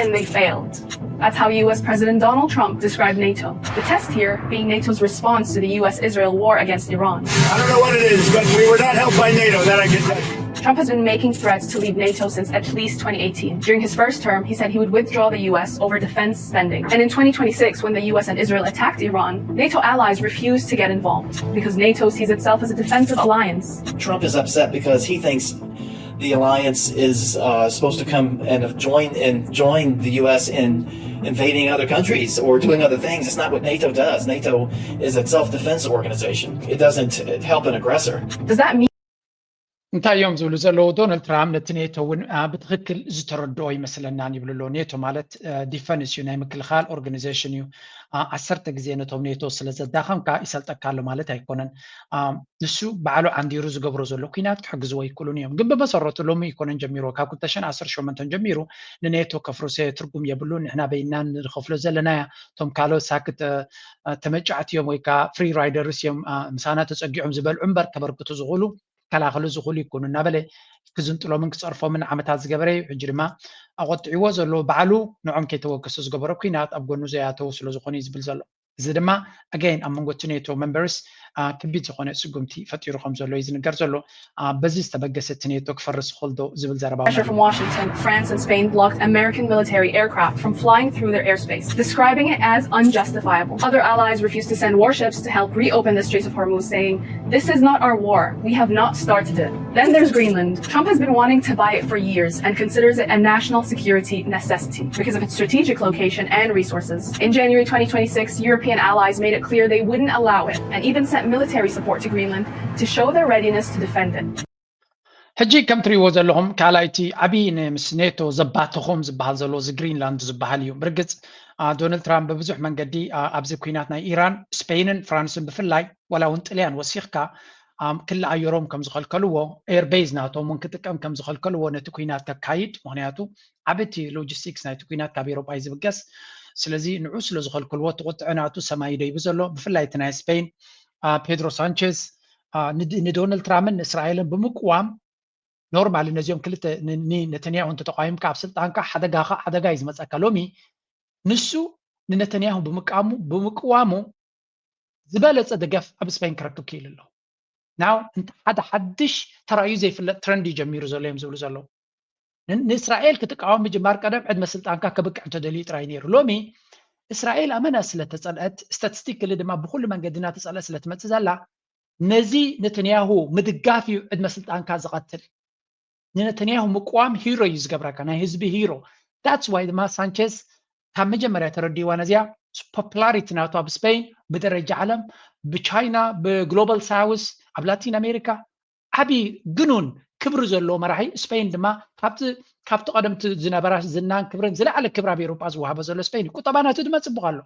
And they failed. That's how U S President Donald Trump described NATO. The test here being NATO's response to the U S Israel war against Iran. I don't know what it is, but we were not helped by NATO, that I can tell you. Trump has been making threats to leave NATO since at least twenty eighteen. During his first term, he said he would withdraw the U S over defense spending. And in twenty twenty-six, when the U S and Israel attacked Iran, NATO allies refused to get involved because NATO sees itself as a defensive alliance. Trump is upset because he thinks the alliance is uh, supposed to come and join and join the U S in invading other countries or doing other things. It's not what NATO does. NATO is a self-defense organization. It doesn't help an aggressor. Does that mean እንታይ እዮም ዝብሉ ዘለዉ? ዶናልድ ትራምፕ ነቲ ኔቶ እውን፣ አ፣ ብትኽክል ዝተረድኦ ይመስለናን ይብሉ ኣለዉ። ኔቶ ማለት፣ አ፣ ዲፈንስ እዩ፣ ናይ ምክልኻል ኦርጋኒዜሽን እዩ። አ፣ ዓሰርተ ግዜ ነቶም ኔቶ ስለ ዘዳኸምካ ይሰልጠካ ኣሎ ማለት ኣይኮነን። አ፣ ንሱ ባዕሉ ዓንዲሩ ዝገብሮ ዘሎ ኲናት ክሕግዝዎ ኣይክእሉን እዮም። ግን ብመሰረቱ ሎሚ ኣይኮነን ጀሚርዎ፣ ካብ ክልተ ሽሕን ዓሰርተ ሸሞንተን ጀሚሩ ንኔቶ ከፍርሶ ትርጉም የብሉን፣ ንሕና በይንና ንኸፍሎ ዘለና እያ፣ እቶም ካልኦት ሳክት፣ አ፣ አ፣ ተመጫዕቲ እዮም ወይ ከዓ ፍሪ ራይደርስ እዮም፣ አ፣ ምሳና ተጸጊዖም ዝበልዑ እምበር ከበርክቱ ዝኽእሉ፣ ክከላኸሉ ዝኽእሉ ይኮኑ እናበለ ክዝንጥሎምን ክጸርፎምን ዓመታት ዝገበረ እዩ። ሕጂ ድማ ኣቖጢዕዎ ዘሎ ባዕሉ ንዖም ከይተወከሱ ዝገበሮ ኲናት ኣብ ጎኑ ዘይኣተዉ ስለ ዝኾኑ እዩ ዝብል ዘሎ። እዚ ድማ ኣገይን ኣብ መንጎ እቲ ኔቶ መንበርስ፣ አ፣ ከቢድ ዝኾነ ስጉምቲ ፈጢሩ ከም ዘሎ እዩ ዝንገር ዘሎ። አ፣ በዚ ዝተበገሰ እቲ ኔቶ ክፈርስ ይኽእል ዶ ዝብል ዘረባ እውን Pressure from ኣሎ። Washington, France and Spain blocked American military aircraft from flying through their airspace, describing it as unjustifiable. Other allies refused to send warships to help reopen the Straits of Hormuz, saying, "This is not our war. We have not started it." Then there's Greenland. Trump has been wanting to buy it for years and considers it a national security necessity because of its strategic location and resources. In January twenty twenty-six, European allies made it clear they wouldn't allow it and even sent military support to Greenland to show their readiness to defend it. ሕጂ ከም ትርእይዎ ዘለኹም ካልኣይቲ ዓብዪ ን-፣ ምስ ኔቶ ዘባተኾም ዝበሃል ዘሎ እዚ ግሪንላንድ ዝበሃል እዩ። ብርግጽ፣ አ፣ ዶናልድ ትራምፕ ብብዙሕ መንገዲ፣ አ፣ ኣብዚ ኲናት ናይ ኢራን፣ ስፔንን ፍራንስን ብፍላይ፣ ዋላ እውን ጥልያን ወሲኽካ፣ ኣም፣ ክሊ ኣየሮም ከም ዝኸልከልዎ፣ ኤርቤዝ ናቶም እውን ክጥቀም ከም ዝኸልከልዎ ነቲ ኲናት ከካይድ፣ ምኽንያቱ ዓቢ እቲ ሎጂስቲክስ ናይቲ ኲናት ካብ ኤሮጳ እዩ ዝብገስ። ስለዚ ንዑ ስለ ዝኸልከልዎ እቲ ቁጥዐ ናቱ ሰማይ ደይቡ ዘሎ፣ ብፍላይ እቲ ናይ ስፔን፣ አ፣ ፔድሮ ሳንቼዝ፣ አ፣ ንድ-፣ ንዶናልድ ትራምፕን ንእስራኤልን ብምቅዋም፣ ኖርማሊ ነዚኦም ክልተ ን-፣ ን-፣ ነተንያሁ እንተተቃዊምካ ኣብ ስልጣንካ ሓደጋኻ ሓደጋ እዩ ዝመጸካ። ሎሚ ንሱ ንነተንያሁ ብምቃሙ-፣ ብምቅዋሙ ዝበለጸ ደገፍ ኣብ ስፔን ክረክብ ክኢሉ ኣሎ። ናው እንተ ሓደ ሓድሽ ተራእዩ ዘይፍለጥ ትረንድ እዩ ጀሚሩ ዘሎ እዮም ዝብሉ ዘለዉ። ን-፣ ንእስራኤል ክትቃወም ምጅማር ቀደም ዕድመ ስልጣንካ ከብቅዕ እንተደልዩ ጥራይ ነይሩ። ሎሚ እስራኤል ኣመና ስለተፀልአት፣ ስታቲስቲክሊ ድማ ብኩሉ መንገዲ እናተፀልአት ስለትመፅእ ዘላ፣ ነዚ ነተንያሁ ምድጋፍ እዩ ዕድመ ስልጣንካ ዝቐትል። ንነተንያሁ ምቅዋም ሂሮ እዩ ዝገብረካ፣ ናይ ህዝቢ ሂሮ። That's why ድማ ሳንቸዝ ካብ መጀመርያ ተረዲዋ ነዚያ። ፖፑላሪቲ ናቱ ኣብ ስፔን ብደረጃ ዓለም፣ ብቻይና፣ ብግሎባል ሳውስ፣ ኣብ ላቲን ኣሜሪካ ዓቢ ግኑን ክብሪ ዘለዎ መራሒ። ስፔን ድማ ካብቲ ካብቲ ቀደምቲ ዝነበራ ዝናን ክብርን ዝለዓለ ክብሪ ኣብ ኤውሮጳ ዝወሃቦ ዘሎ ስፔን እዩ። ቁጠባ ናቱ ድማ ጽቡቕ ኣሎ።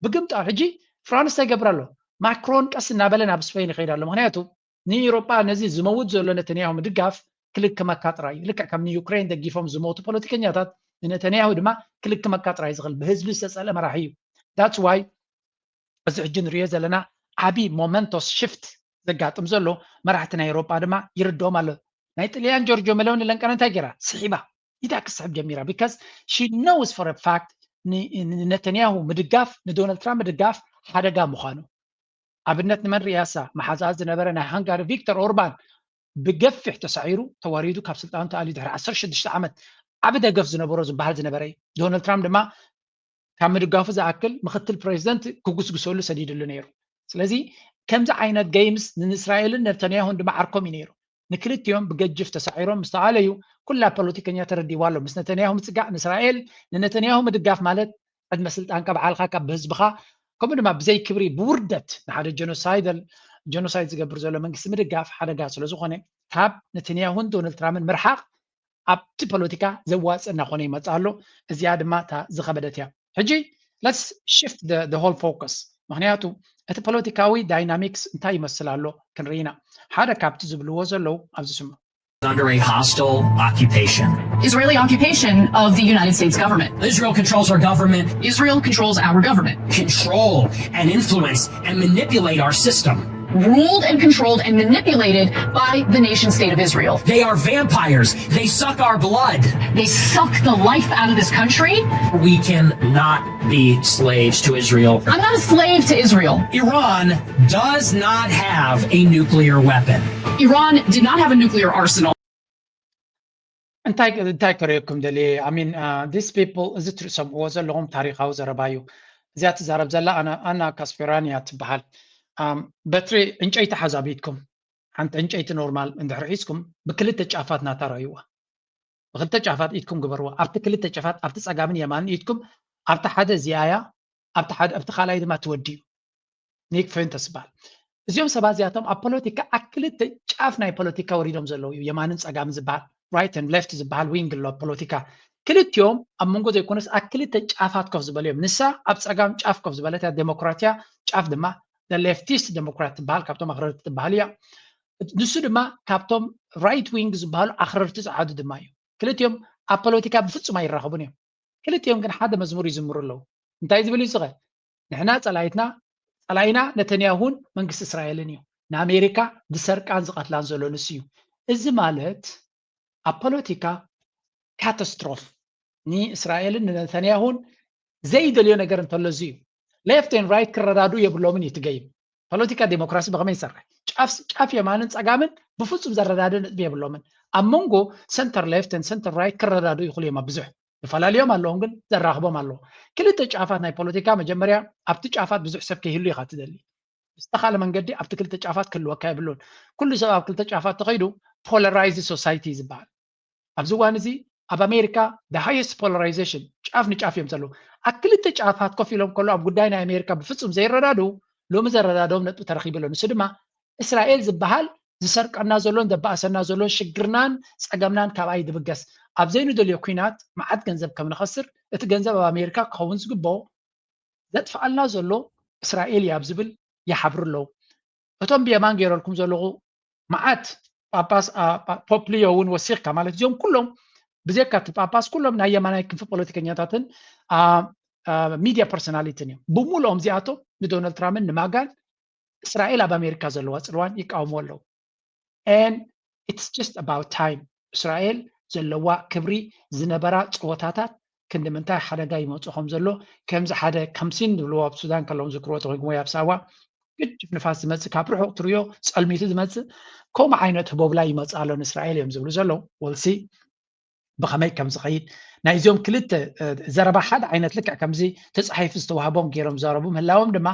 ብግምጣ ሕጂ ፍራንስ እንታይ ይገብር ኣሎ? ማክሮን ቀስ እናበለ ናብ ስፔን ይኸይድ ኣሎ። ምክንያቱ ንኤውሮጳ ነዚ ዝመውት ዘሎ ነተንያሁ ምድጋፍ ክልክመካ ጥራይ እዩ። ልክዕ ከም ንዩክሬን ደጊፎም ዝሞቱ ፖለቲከኛታት፣ ንነተንያሁ ድማ ክልክመካ ጥራይ ዝኽእል ብህዝቢ ዝተጸልአ መራሒ እዩ። That's why እዚ ሕጂ ንሪኦ ዘለና ዓቢ ሞመንቶስ ሽፍት ዘጋጥም ዘሎ መራሕቲ ናይ ኤውሮጳ ድማ ይርድኦም ኣሎ። ናይ ጥልያን ጆርጆ ሜሎኒ ለንቀነ እንታይ ገይራ? ስሒባ። ኢዳ ክስሕብ ጀሚራ። Because she knows for a fact ንነተንያሁ ምድጋፍ፣ ንዶናልድ ትራምፕ ምድጋፍ ሓደጋ ምዃኑ። ኣብነት ንመን ርእያሳ? መሓዛኣ ዝነበረ ናይ ሃንጋሪ ቪክተር ኦርባን ብገፊሕ ተሳዒሩ፣ ተዋሪዱ፣ ካብ ስልጣኑ ተኣልዩ ድሕሪ ዓሰርተ ሽዱሽተ ዓመት ዓቢ ደገፍ ዝነበሮ ዝበሃል ዝነበረ እዩ። ዶናልድ ትራምፕ ድማ ካብ ምድጋፉ ዝኣክል ምክትል ፕሬዚደንት ክጉስጉሰሉ ሰዲድሉ ነይሩ። ስለዚ ከምዚ ዓይነት ጌምስ ንእስራኤልን ነተንያሁን ድማ ዓርኮም እዩ ነይሩ። ንክልቲኦም ብገጅፍ ተሳዒሮም ምስ ተኣለዩ ኩላ ፖለቲከኛ ተረዲዋ ኣሎ። ምስ ነተንያሁ ምጽጋዕ ንእስራኤል፣ ንነተንያሁ ምድጋፍ ማለት ዕድመ ስልጣንካ ብዓልካ ካብ ብህዝብኻ ከምኡ ድማ ብዘይ ክብሪ ብውርደት ንሓደ ጀኖሳይደል ጀኖሳይድ ዝገብር ዘሎ መንግስቲ ምድጋፍ ሓደጋ ስለ ዝኾነ ካብ ነተንያሁን ዶናልድ ትራምፕን ምርሓቕ ኣብቲ ፖለቲካ ዘዋፅእ እናኾነ ይመፅእ ኣሎ። እዚኣ ድማ እታ ዝኸበደት እያ። ሕጂ let's shift the whole focus። ምክንያቱ እቲ ፖለቲካዊ ዳይናሚክስ እንታይ ይመስል ኣሎ ክንርኢ ኢና። ሓደ ካብቲ ዝብልዎ ዘለዉ ኣብዚ ስሙ። Under a hostile occupation. Israeli occupation of the United States government. Israel controls our government. Israel controls our government. Control and influence and manipulate our system. Ruled and controlled and manipulated by the nation state of Israel. They are vampires. They suck our blood. They suck the life out of this country. We cannot be slaves to Israel. I'm not a slave to Israel. Iran does not have a nuclear weapon. Iran did not have a nuclear arsenal. እንታይ እንታይ ከርእየኩም ደልየ? I mean, uh, these people፣ እዚ ትሰምዕዎ ዘለኹም ታሪኻዊ ዘረባ እዩ። እዚኣ ትዛረብ ዘላ ኣና ኣና ካስፔራንያ ትበሃል። Um, በትሪ ዕንጨይቲ ሓዛ ኣብ ኢድኩም፣ ሓንቲ ዕንጨይቲ ኖርማል እንድሕር ሒዝኩም ብክልተ ጫፋት ናታ ረእይዋ። ብክልተ ጫፋት ኢድኩም ግበርዋ። ኣብቲ ክልተ ጫፋት፣ ኣብቲ ጸጋምን የማንን ኢድኩም፣ ኣብቲ ሓደ እዚኣ እያ፣ ኣብቲ ሓደ ኣብቲ ካልኣይ ድማ ትወዲ እዩ። ኒክ ፌንተስ ይበሃል። እዚኦም ሰባት እዚኣቶም ኣብ ፖለቲካ ኣብ ክልተ ጫፍ ናይ ፖለቲካ ወሪዶም ዘለዉ እዩ። የማንን ጸጋምን ዝበሃል፣ right and left ዝበሃል ዊንግ ኣሎ ፖለቲካ። ክልቲኦም ኣብ መንጎ ዘይኮነስ ኣብ ክልተ ጫፋት ኮፍ ዝበሉ እዮም። ንሳ ኣብ ጸጋም ጫፍ ኮፍ ዝበለት እያ፣ ዴሞክራትያ ጫፍ ድማ ሌፍቲስት ዴሞክራት ትበሃል፣ ካብቶም ኣኽረርቲ ትበሃል እያ። ንሱ ድማ ካብቶም ራይት ዊንግ ዝበሃሉ ኣኽረርቲ ጸዓዱ ድማ እዩ። ክልቲኦም ኣብ ፖለቲካ ብፍጹም ኣይራኸቡን እዮም። ክልቲኦም ግን ሓደ መዝሙር ይዝምሩ ኣለዉ። እንታይ ዝብል እዩ ዝኸ? ንሕና ጸላኢትና ጸላኢና ነተንያሁን መንግስቲ እስራኤልን እዩ። ንኣሜሪካ ዝሰርቃን ዝቐትላን ዘሎ ንሱ እዩ። እዚ ማለት ኣብ ፖለቲካ ካታስትሮፍ ንእስራኤልን ንነተንያሁን ዘይደልዮ ነገር እንተሎ እዚ እዩ። ሌፍት ኤን ራይት ክረዳዱ የብሎምን እዩ እቲ ገይም። ፖለቲካ ዴሞክራሲ ብኸመይ ይሰርሕ? ጫፍ ጫፍ የማንን ጸጋምን ብፍጹም ዘረዳድእ ነጥቢ የብሎምን። ኣብ መንጎ ሰንተር ሌፍት ኤን ሰንተር ራይት ክረዳዱ ይኽእሉ እዮም ኣብ ብዙሕ። ዝፈላለዮም ኣለዎም ግን ዘራኽቦም ኣለዎ። ክልተ ጫፋት ናይ ፖለቲካ መጀመርያ ኣብቲ ጫፋት ብዙሕ ሰብ ከይህሉ ኢኻ ትደሊ። ብዝተኻለ መንገዲ ኣብቲ ክልተ ጫፋት ክህልወካ የብሉን። ኩሉ ሰብ ኣብ ክልተ ጫፋት ተኸይዱ ፖላራይዝድ ሶሳይቲ እዩ ዝበሃል። ኣብዚ እዋን እዚ ኣብ ኣሜሪካ the highest polarization ጫፍ ንጫፍ እዮም ዘለዉ። ኣብ ክልተ ጫፋት ኮፍ ኢሎም ከሎ ኣብ ጉዳይ ናይ ኣሜሪካ ብፍጹም ዘይረዳድኡ ሎሚ ዘረዳድኦም ነጥቢ ተረኺቡ ኣሎ። ንሱ ድማ እስራኤል ዝበሃል ዝሰርቀና ዘሎን ዘባእሰና ዘሎን ሽግርናን ጸገምናን ካብኣ እዩ ዝብገስ። ኣብ ዘይንደልዮ ኲናት መዓት ገንዘብ ከም ንኸስር እቲ ገንዘብ ኣብ ኣሜሪካ ክኸውን ዝግብኦ ዘጥፍኣልና ዘሎ እስራኤል እያ ኣብ ዝብል ይሓብሩ ኣለዉ። እቶም ብየማን ገይረልኩም ዘለኹ መዓት ጳጳስ ፖፕ ሊዮ እውን ወሲኽካ ማለት እዚኦም ኩሎም ብዘካ እቲ ጳጳስ ኩሎም ናይ የማናይ ክንፊ ፖለቲከኛታትን ሚድያ ፐርሶናሊትን እዮም። ብምሉኦም እዚኣቶም ንዶናልድ ትራምፕን ንማጋን እስራኤል ኣብ ኣሜሪካ ዘለዋ ፅልዋን ይቃወሙ ኣለዉ። And it's just about time። እስራኤል ዘለዋ ክብሪ ዝነበራ ፀወታታት ክንዲ ምንታይ ሓደጋ ይመፁ ከም ዘሎ ከምዚ ሓደ ከምሲን ዝብልዎ ኣብ ሱዳን ከለዎም ዝክርዎ ተኮንኩም ወይ ኣብ ሳዋ ግድፍ ንፋስ ዝመፅእ ካብ ርሑቕ ትሪዮ ፀልሚቱ ዝመፅእ ከምኡ ዓይነት ህቦብላ ይመፅእ ኣሎ ንእስራኤል እዮም ዝብሉ ዘለዉ። We'll see። ብኸመይ ከም ዝኸይድ ናይዚኦም ክልተ ዘረባ ሓደ ዓይነት ልክዕ ከምዚ ተፃሒፉ ዝተዋህቦም ገይሮም ዘረቡ ምህላዎም ድማ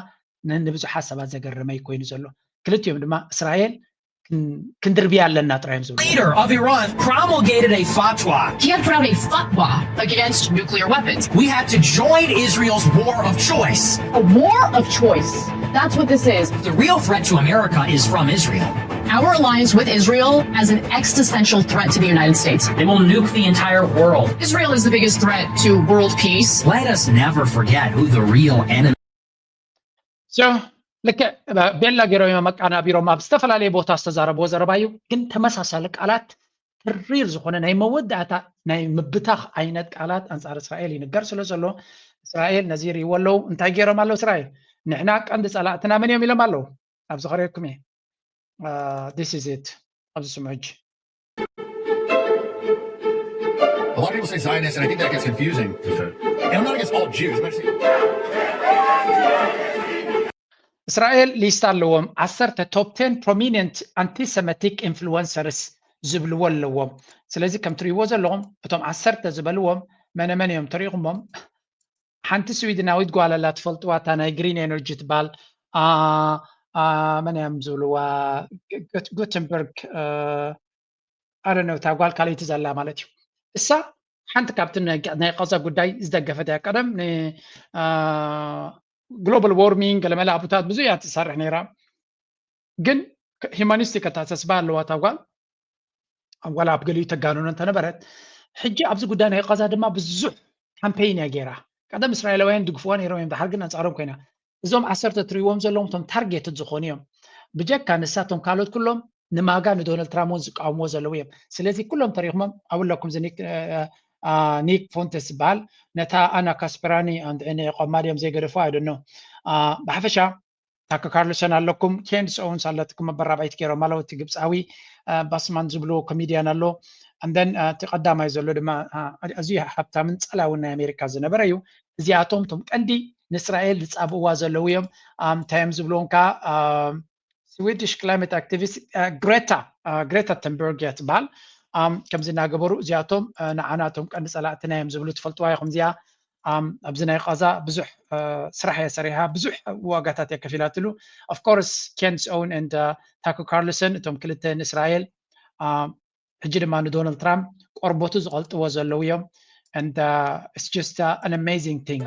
ንብዙሓት ሰባት ዘገረመ ኮይኑ ዘሎ። ክልቲኦም ድማ እስራኤል ክንድርብያ ኣለና ጥራዮም ዝብሉ። Leader of Iran promulgated a fatwa. He had put out a fatwa against nuclear weapons. We had to join Israel's war of choice. A war of choice. That's what this is. The real threat to America is from Israel. Our alliance with Israel as an existential threat to the United States. They will nuke the entire world. Israel is the biggest threat to world peace. Let us never forget who the real enemy. So ልክዕ ቤላ ገይሮም እዮም ኣቀናቢሮም ኣብ ዝተፈላለየ ቦታ ዝተዛረብዎ ዘረባ እዩ። ግን ተመሳሳሊ ቃላት ተሪር ዝኾነ ናይ መወዳእታ ናይ ምብታኽ ዓይነት ቃላት ኣንፃር እስራኤል ይንገር ስለ ዘሎ እስራኤል ነዚ ይሪእዎ ኣለዉ። እንታይ ገይሮም ኣለዉ እስራኤል? ንሕና ቀንዲ ፀላእትና መን እዮም ኢሎም ኣለዉ። ኣብዚ ከርእየኩም እየ። This is it። ኣብዚ ስምዑ ሕጂ። A lot of people say Zionist, and I think that gets confusing. And I'm not against all Jews. I'm actually እስራኤል ሊስታ ኣለዎም ዓሰርተ top ten prominent anti-Semitic influencers ዝብልዎ ኣለዎም። ስለዚ ከም ትሪእዎ ዘለኹም እቶም ዓሰርተ ዝበልዎም መነ መን እዮም ተሪእኹሞም? ሓንቲ ስዊድናዊት ጓል ኣላ ትፈልጥዋ፣ እታ ናይ ግሪን ኤነርጂ ትበሃል። መን እዮም ዝብልዋ? ጉተንበርግ ኣደነው እታ ጓል ካልኣይቲ ዘላ ማለት እዩ። እሳ ሓንቲ ካብቲ ናይ ቀዛ ጉዳይ ዝደገፈት እያ። ቀደም ግሎባል ዎርሚንግ ገለመለ ኣቡታት ብዙ እያ ትሰርሕ ነይራ። ግን ሂማኒስቲክ ኣተሓሳስባ ኣለዋ እታ ጓል። ዋላ ኣብ ገሊኡ ተጋንኖ እንተነበረት ሕጂ ኣብዚ ጉዳይ ናይ ቀዛ ድማ ብዙሕ ካምፔይን እያ ገይራ። ቀደም እስራኤላውያን ድግፍዋ ነይሮም እዮም፣ ድሓር ግን ኣንጻሮም ኮይና። እዞም ዓሰርተ ትሪእዎም ዘለኹም እቶም ታርጌትድ ዝኾኑ እዮም። ብጀካ ንሳቶም ካልኦት ኩሎም ንማጋ ንዶናልድ ትራምፕ እውን ዝቃወምዎ ዘለዉ እዮም። ስለዚ ኩሎም ተሪኽሞም ኣብለኩም ኒክ ፎንተስ ዝበሃል ነታ ኣና ካስፐራኒ ቆማ ድዮም ዘይገደፉ ኣይደኖ። ብሓፈሻ ታከ ካርልሰን ኣለኩም፣ ኬንድስ ኦውንስ ኣለትኩም መበራባይት ገይሮም ኣለዉ። እቲ ግብፃዊ ባስማን ዝብልዎ ኮሚድያን ኣሎ። ኣንደን እቲ ቀዳማይ ዘሎ ድማ ኣዝዩ ሃብታምን ፀላውን ናይ ኣሜሪካ ዝነበረ እዩ። እዚኣቶም እቶም ቀንዲ ንእስራኤል ዝፃብእዋ ዘለዉ እዮም። እንታይ እዮም ዝብልዎም ከዓ ስዊድሽ ክላይመት ኣክቲቪስት ግሬታ ግሬታ ተንበርግ እያ ትበሃል። ከምዚ እናገበሩ እዚኣቶም ንዓናቶም ቀንዲ ፀላእትና እዮም ዝብሉ ትፈልጥዋ ኢኹም። እዚኣ ኣብዚ ናይ ቃዛ ብዙሕ ስራሕ እያ ሰሪሓ፣ ብዙሕ ዋጋታት እያ ከፊላትሉ። Of course Candace Owens and ታከር ካርልሰን እቶም ክልተ ንእስራኤል ሕጂ ድማ ንዶናልድ ትራምፕ ቆርበቱ ዝቐልጥዎ ዘለዉ እዮም። And it's just an amazing thing።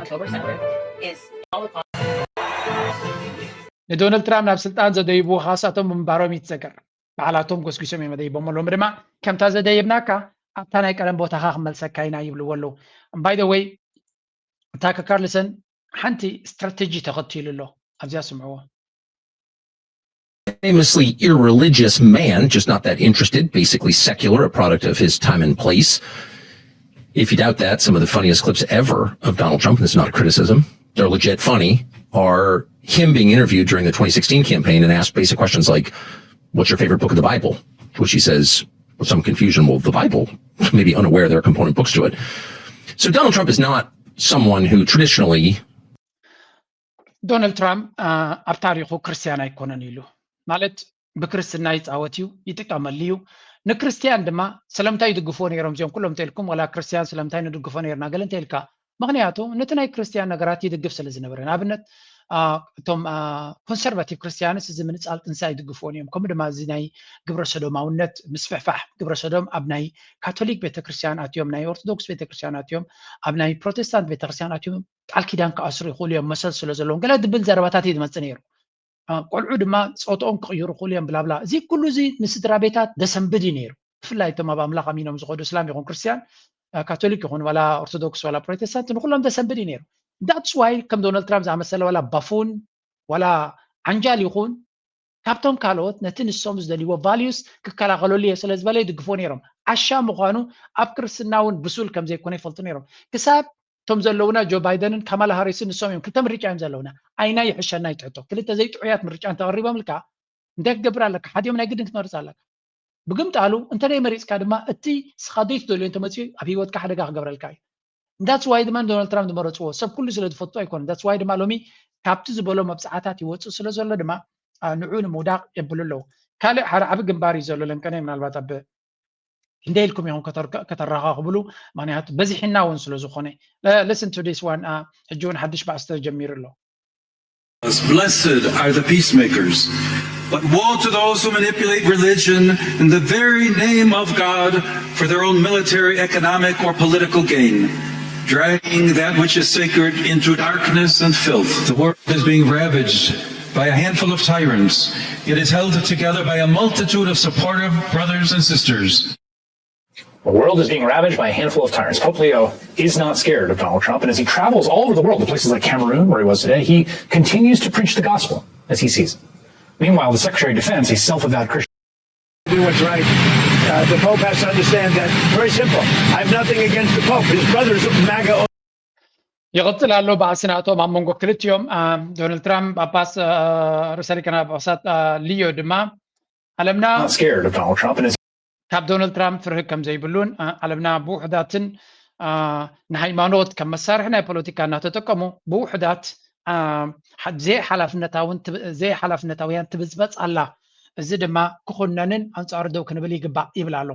ንዶናልድ ትራምፕ ናብ ስልጣን ዘደይብዎ ካሳቶም ምንባሮም ይትዘከር። ባዕላቶም ጎስጒሶም እዮም ኣደይቦም ኣለዉ። ድማ ከምታ ዘደይብናካ ኣብታ ናይ ቀደም ቦታኻ ክመልሰካ ኢና ይብልዎ ኣለዉ። By the way ታከር ካርልሰን ሓንቲ ስትራቴጂ ተኸቲሉ ኣሎ። ኣብዚኣ ስምዕዎ። Famously irreligious man, just not that interested, basically secular, a product of his time and place. If you doubt that, some of the funniest clips ever of Donald Trump, and it's not a criticism, they're legit funny, are him being interviewed during the twenty sixteen campaign and asked basic questions like, "What's your favorite book of the Bible?" To which he says, with some confusion, "Well, the Bible," maybe unaware there are component books to it. So Donald Trump is not someone who traditionally ዶናልድ ትራምፕ ኣብ ታሪኹ ክርስትያን ኣይኮነን ኢሉ። ማለት ብክርስትና ይፃወት እዩ፣ ይጥቀመሉ እዩ። ንክርስትያን ድማ ስለምንታይ ይድግፍዎ ነይሮም እዚኦም ኩሎም እንተኢልኩም፣ ዋላ ክርስትያን ስለምንታይ ንድግፎ ነይርና ገለ እንተኢልካ፣ ምኽንያቱ ነቲ ናይ ክርስትያን ነገራት ይድግፍ ስለ ዝነበረ። ንኣብነት እቶም ኮንሰርቫቲቭ ክርስትያንስ እዚ ምንፃል ጥንሲ ኣይድግፍዎን እዮም። ከምኡ ድማ እዚ ናይ ግብረ ሰዶማውነት ምስፍሕፋሕ፣ ግብረ ሰዶም ኣብ ናይ ካቶሊክ ቤተክርስትያን ኣትዮም፣ ናይ ኦርቶዶክስ ቤተክርስትያን ኣትዮም፣ ኣብ ናይ ፕሮቴስታንት ቤተክርስትያን ኣትዮም ቃል ኪዳን ክኣስሩ ይኽእሉ እዮም መሰል ስለ ዘለዎም ገለ ድብል ዘረባታት እዩ ዝመፅእ ነይሩ። ቆልዑ ድማ ፆትኦም ክቕይሩ ይኽእሉ እዮም ብላብላ። እዚ ኩሉ እዚ ንስድራ ቤታት ደሰንብድ እዩ ነይሩ። ብፍላይ እቶም ኣብ ኣምላኽ ኣሚኖም ዝኸዱ እስላም ይኹን ክርስትያን፣ ካቶሊክ ይኹን ዋላ ኦርቶዶክስ ዋላ ፕሮቴስታንት ንኩሎም ደሰንብድ እዩ ነይሩ። That's why ከም ዶናልድ ትራምፕ ዝኣመሰለ ዋላ ባፉን ዋላ ዓንጃል ይኹን ካብቶም ካልኦት ነቲ ንሶም ዝደልይዎ ቫልዩስ ክከላኸለሉ እየ ስለ ዝበለ ይድግፎ ነይሮም። ዓሻ ምዃኑ ኣብ ክርስትና እውን ብሱል ከም ዘይኮነ ይፈልጡ ነይሮም። ክሳብ እቶም ዘለውና ጆ ባይደንን ካማላ ሃሪስን ንሶም እዮም ክልተ ምርጫ እዮም ዘለውና። ኣይና ይሕሸና ይትሕቶ ክልተ ዘይጥዑያት ምርጫ እንተቐሪቦምልካ እንታይ ክገብር ኣለካ? ሓዲኦም ናይ ግድን ክትመርፅ ኣለካ። ብግምጣሉ እንተ ናይ መሪፅካ ድማ እቲ ስኻ ዘይትደልዮ እንተመፅኡ ኣብ ህይወትካ ሓደጋ ክገብረልካ እዩ። That's why ድማ ዶናልድ ትራምፕ ዝመረፅዎ ሰብ ኩሉ ስለ ዝፈቱ ኣይኮነን። That's why ድማ ሎሚ ካብቲ ዝበሎ መብፅዓታት ይወፅእ ስለ ዘሎ ድማ ንዑ ንምውዳቕ የብሉ ኣለዉ። ካልእ ሓደ ዓቢ ግንባር እዩ ዘሎ ለንቀነ ምናልባት ኣብ ክንደይ ኢልኩም ኢኹም ከተራኻኽብሉ? ምክንያቱ በዚሕና እውን ስለ ዝኾነ። Listen to this one. ሕጂ እውን ሓድሽ ባእሲ ተጀሚሩ ኣሎ። Blessed are the peacemakers, but woe to those who manipulate religion in the very name of God for their own military, economic, or political gain, dragging that which is sacred into darkness and filth. The world is being ravaged by a handful of tyrants, yet is held together by a multitude of supportive brothers and sisters. The world is being ravaged by a handful of tyrants. Pope Leo is not scared of Donald Trump, and as he travels all over the world to places like Cameroon, where he was today, he continues to preach the gospel as he sees it. Meanwhile, the Secretary of Defense, a self-avowed Christian, do what's right. Uh, the Pope has to understand that. Very simple. I have nothing against the Pope. His brothers, MAGA. ይቕጽል ኣሎ ባእሲ ናቶም ኣብ መንጎ ክልቲኦም። ዶናልድ ትራምፕ ጳጳስ፣ ርእሰ ሊቃነ ጳጳሳት ሊዮ ድማ ዓለምና not scared of Donald Trump, and as ካብ ዶናልድ ትራምፕ ፍርሂ ከም ዘይብሉን ዓለምና ብውሕዳትን ንሃይማኖት ከም መሳርሒ ናይ ፖለቲካ እናተጠቀሙ ብውሕዳት ዘይሓላፍነታውያን ትብዝበፅ ኣላ። እዚ ድማ ክኹነንን ኣንፃሩ ደው ክንብል ይግባእ ይብል ኣሎ።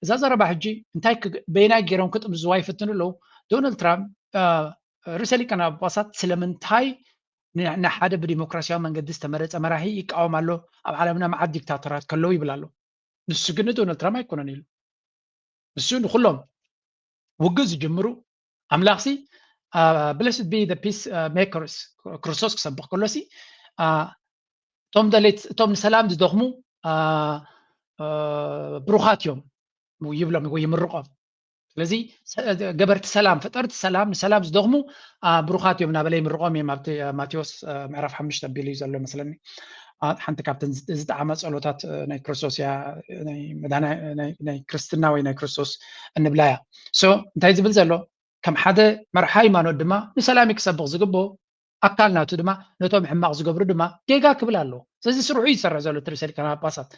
እዛ ዘረባ ሕጂ እንታይ በይናይ ገይሮም ክጥምዝዋ ይፍትኑ ኣለዉ። ዶናልድ ትራምፕ ርእሰ ሊቃነ ጳጳሳት ስለምንታይ ንሓደ ብዲሞክራሲያዊ መንገዲ ዝተመረፀ መራሒ ይቃወም ኣሎ? ኣብ ዓለምና መዓት ዲክታተራት ከለዉ ይብል ኣሎ። ንሱ ግን ንዶናልድ ትራምፕ ኣይኮነን ኢሉ። ንሱ ንኩሎም ውግእ ዝጅምሩ ኣምላኽሲ blessed be the peace makers ክርስቶስ ክሰብኽ ከሎሲ እቶም ደሌት እቶም ንሰላም ዝደኽሙ ብሩኻት እዮም ይብሎም ወይ ይምርቖም። ስለዚ ገበርቲ ሰላም ፈጠርቲ ሰላም ንሰላም ዝደኽሙ ብሩኻት እዮም እናበለ ይምርቖም እዮም። ኣብቲ ማቴዎስ ምዕራፍ ሓሙሽተ ኣቢሉ እዩ ዘሎ መስለኒ። ሓንቲ ካብተን ዝጠዓማ ጸሎታት ናይ ክርስቶስ እያ። ናይ ክርስትና ወይ ናይ ክርስቶስ እንብላ እያ። ሶ እንታይ ዝብል ዘሎ ከም ሓደ መርሓ ሃይማኖት ድማ ንሰላም ክሰብኽ ዝግብኦ ኣካል ናቱ ድማ ነቶም ሕማቕ ዝገብሩ ድማ ጌጋ ክብል ኣለዎ። ስለዚ ስርሑ እዩ ዝሰርሕ ዘሎ እቲ ርእሰ ሊቃነ ጳጳሳት።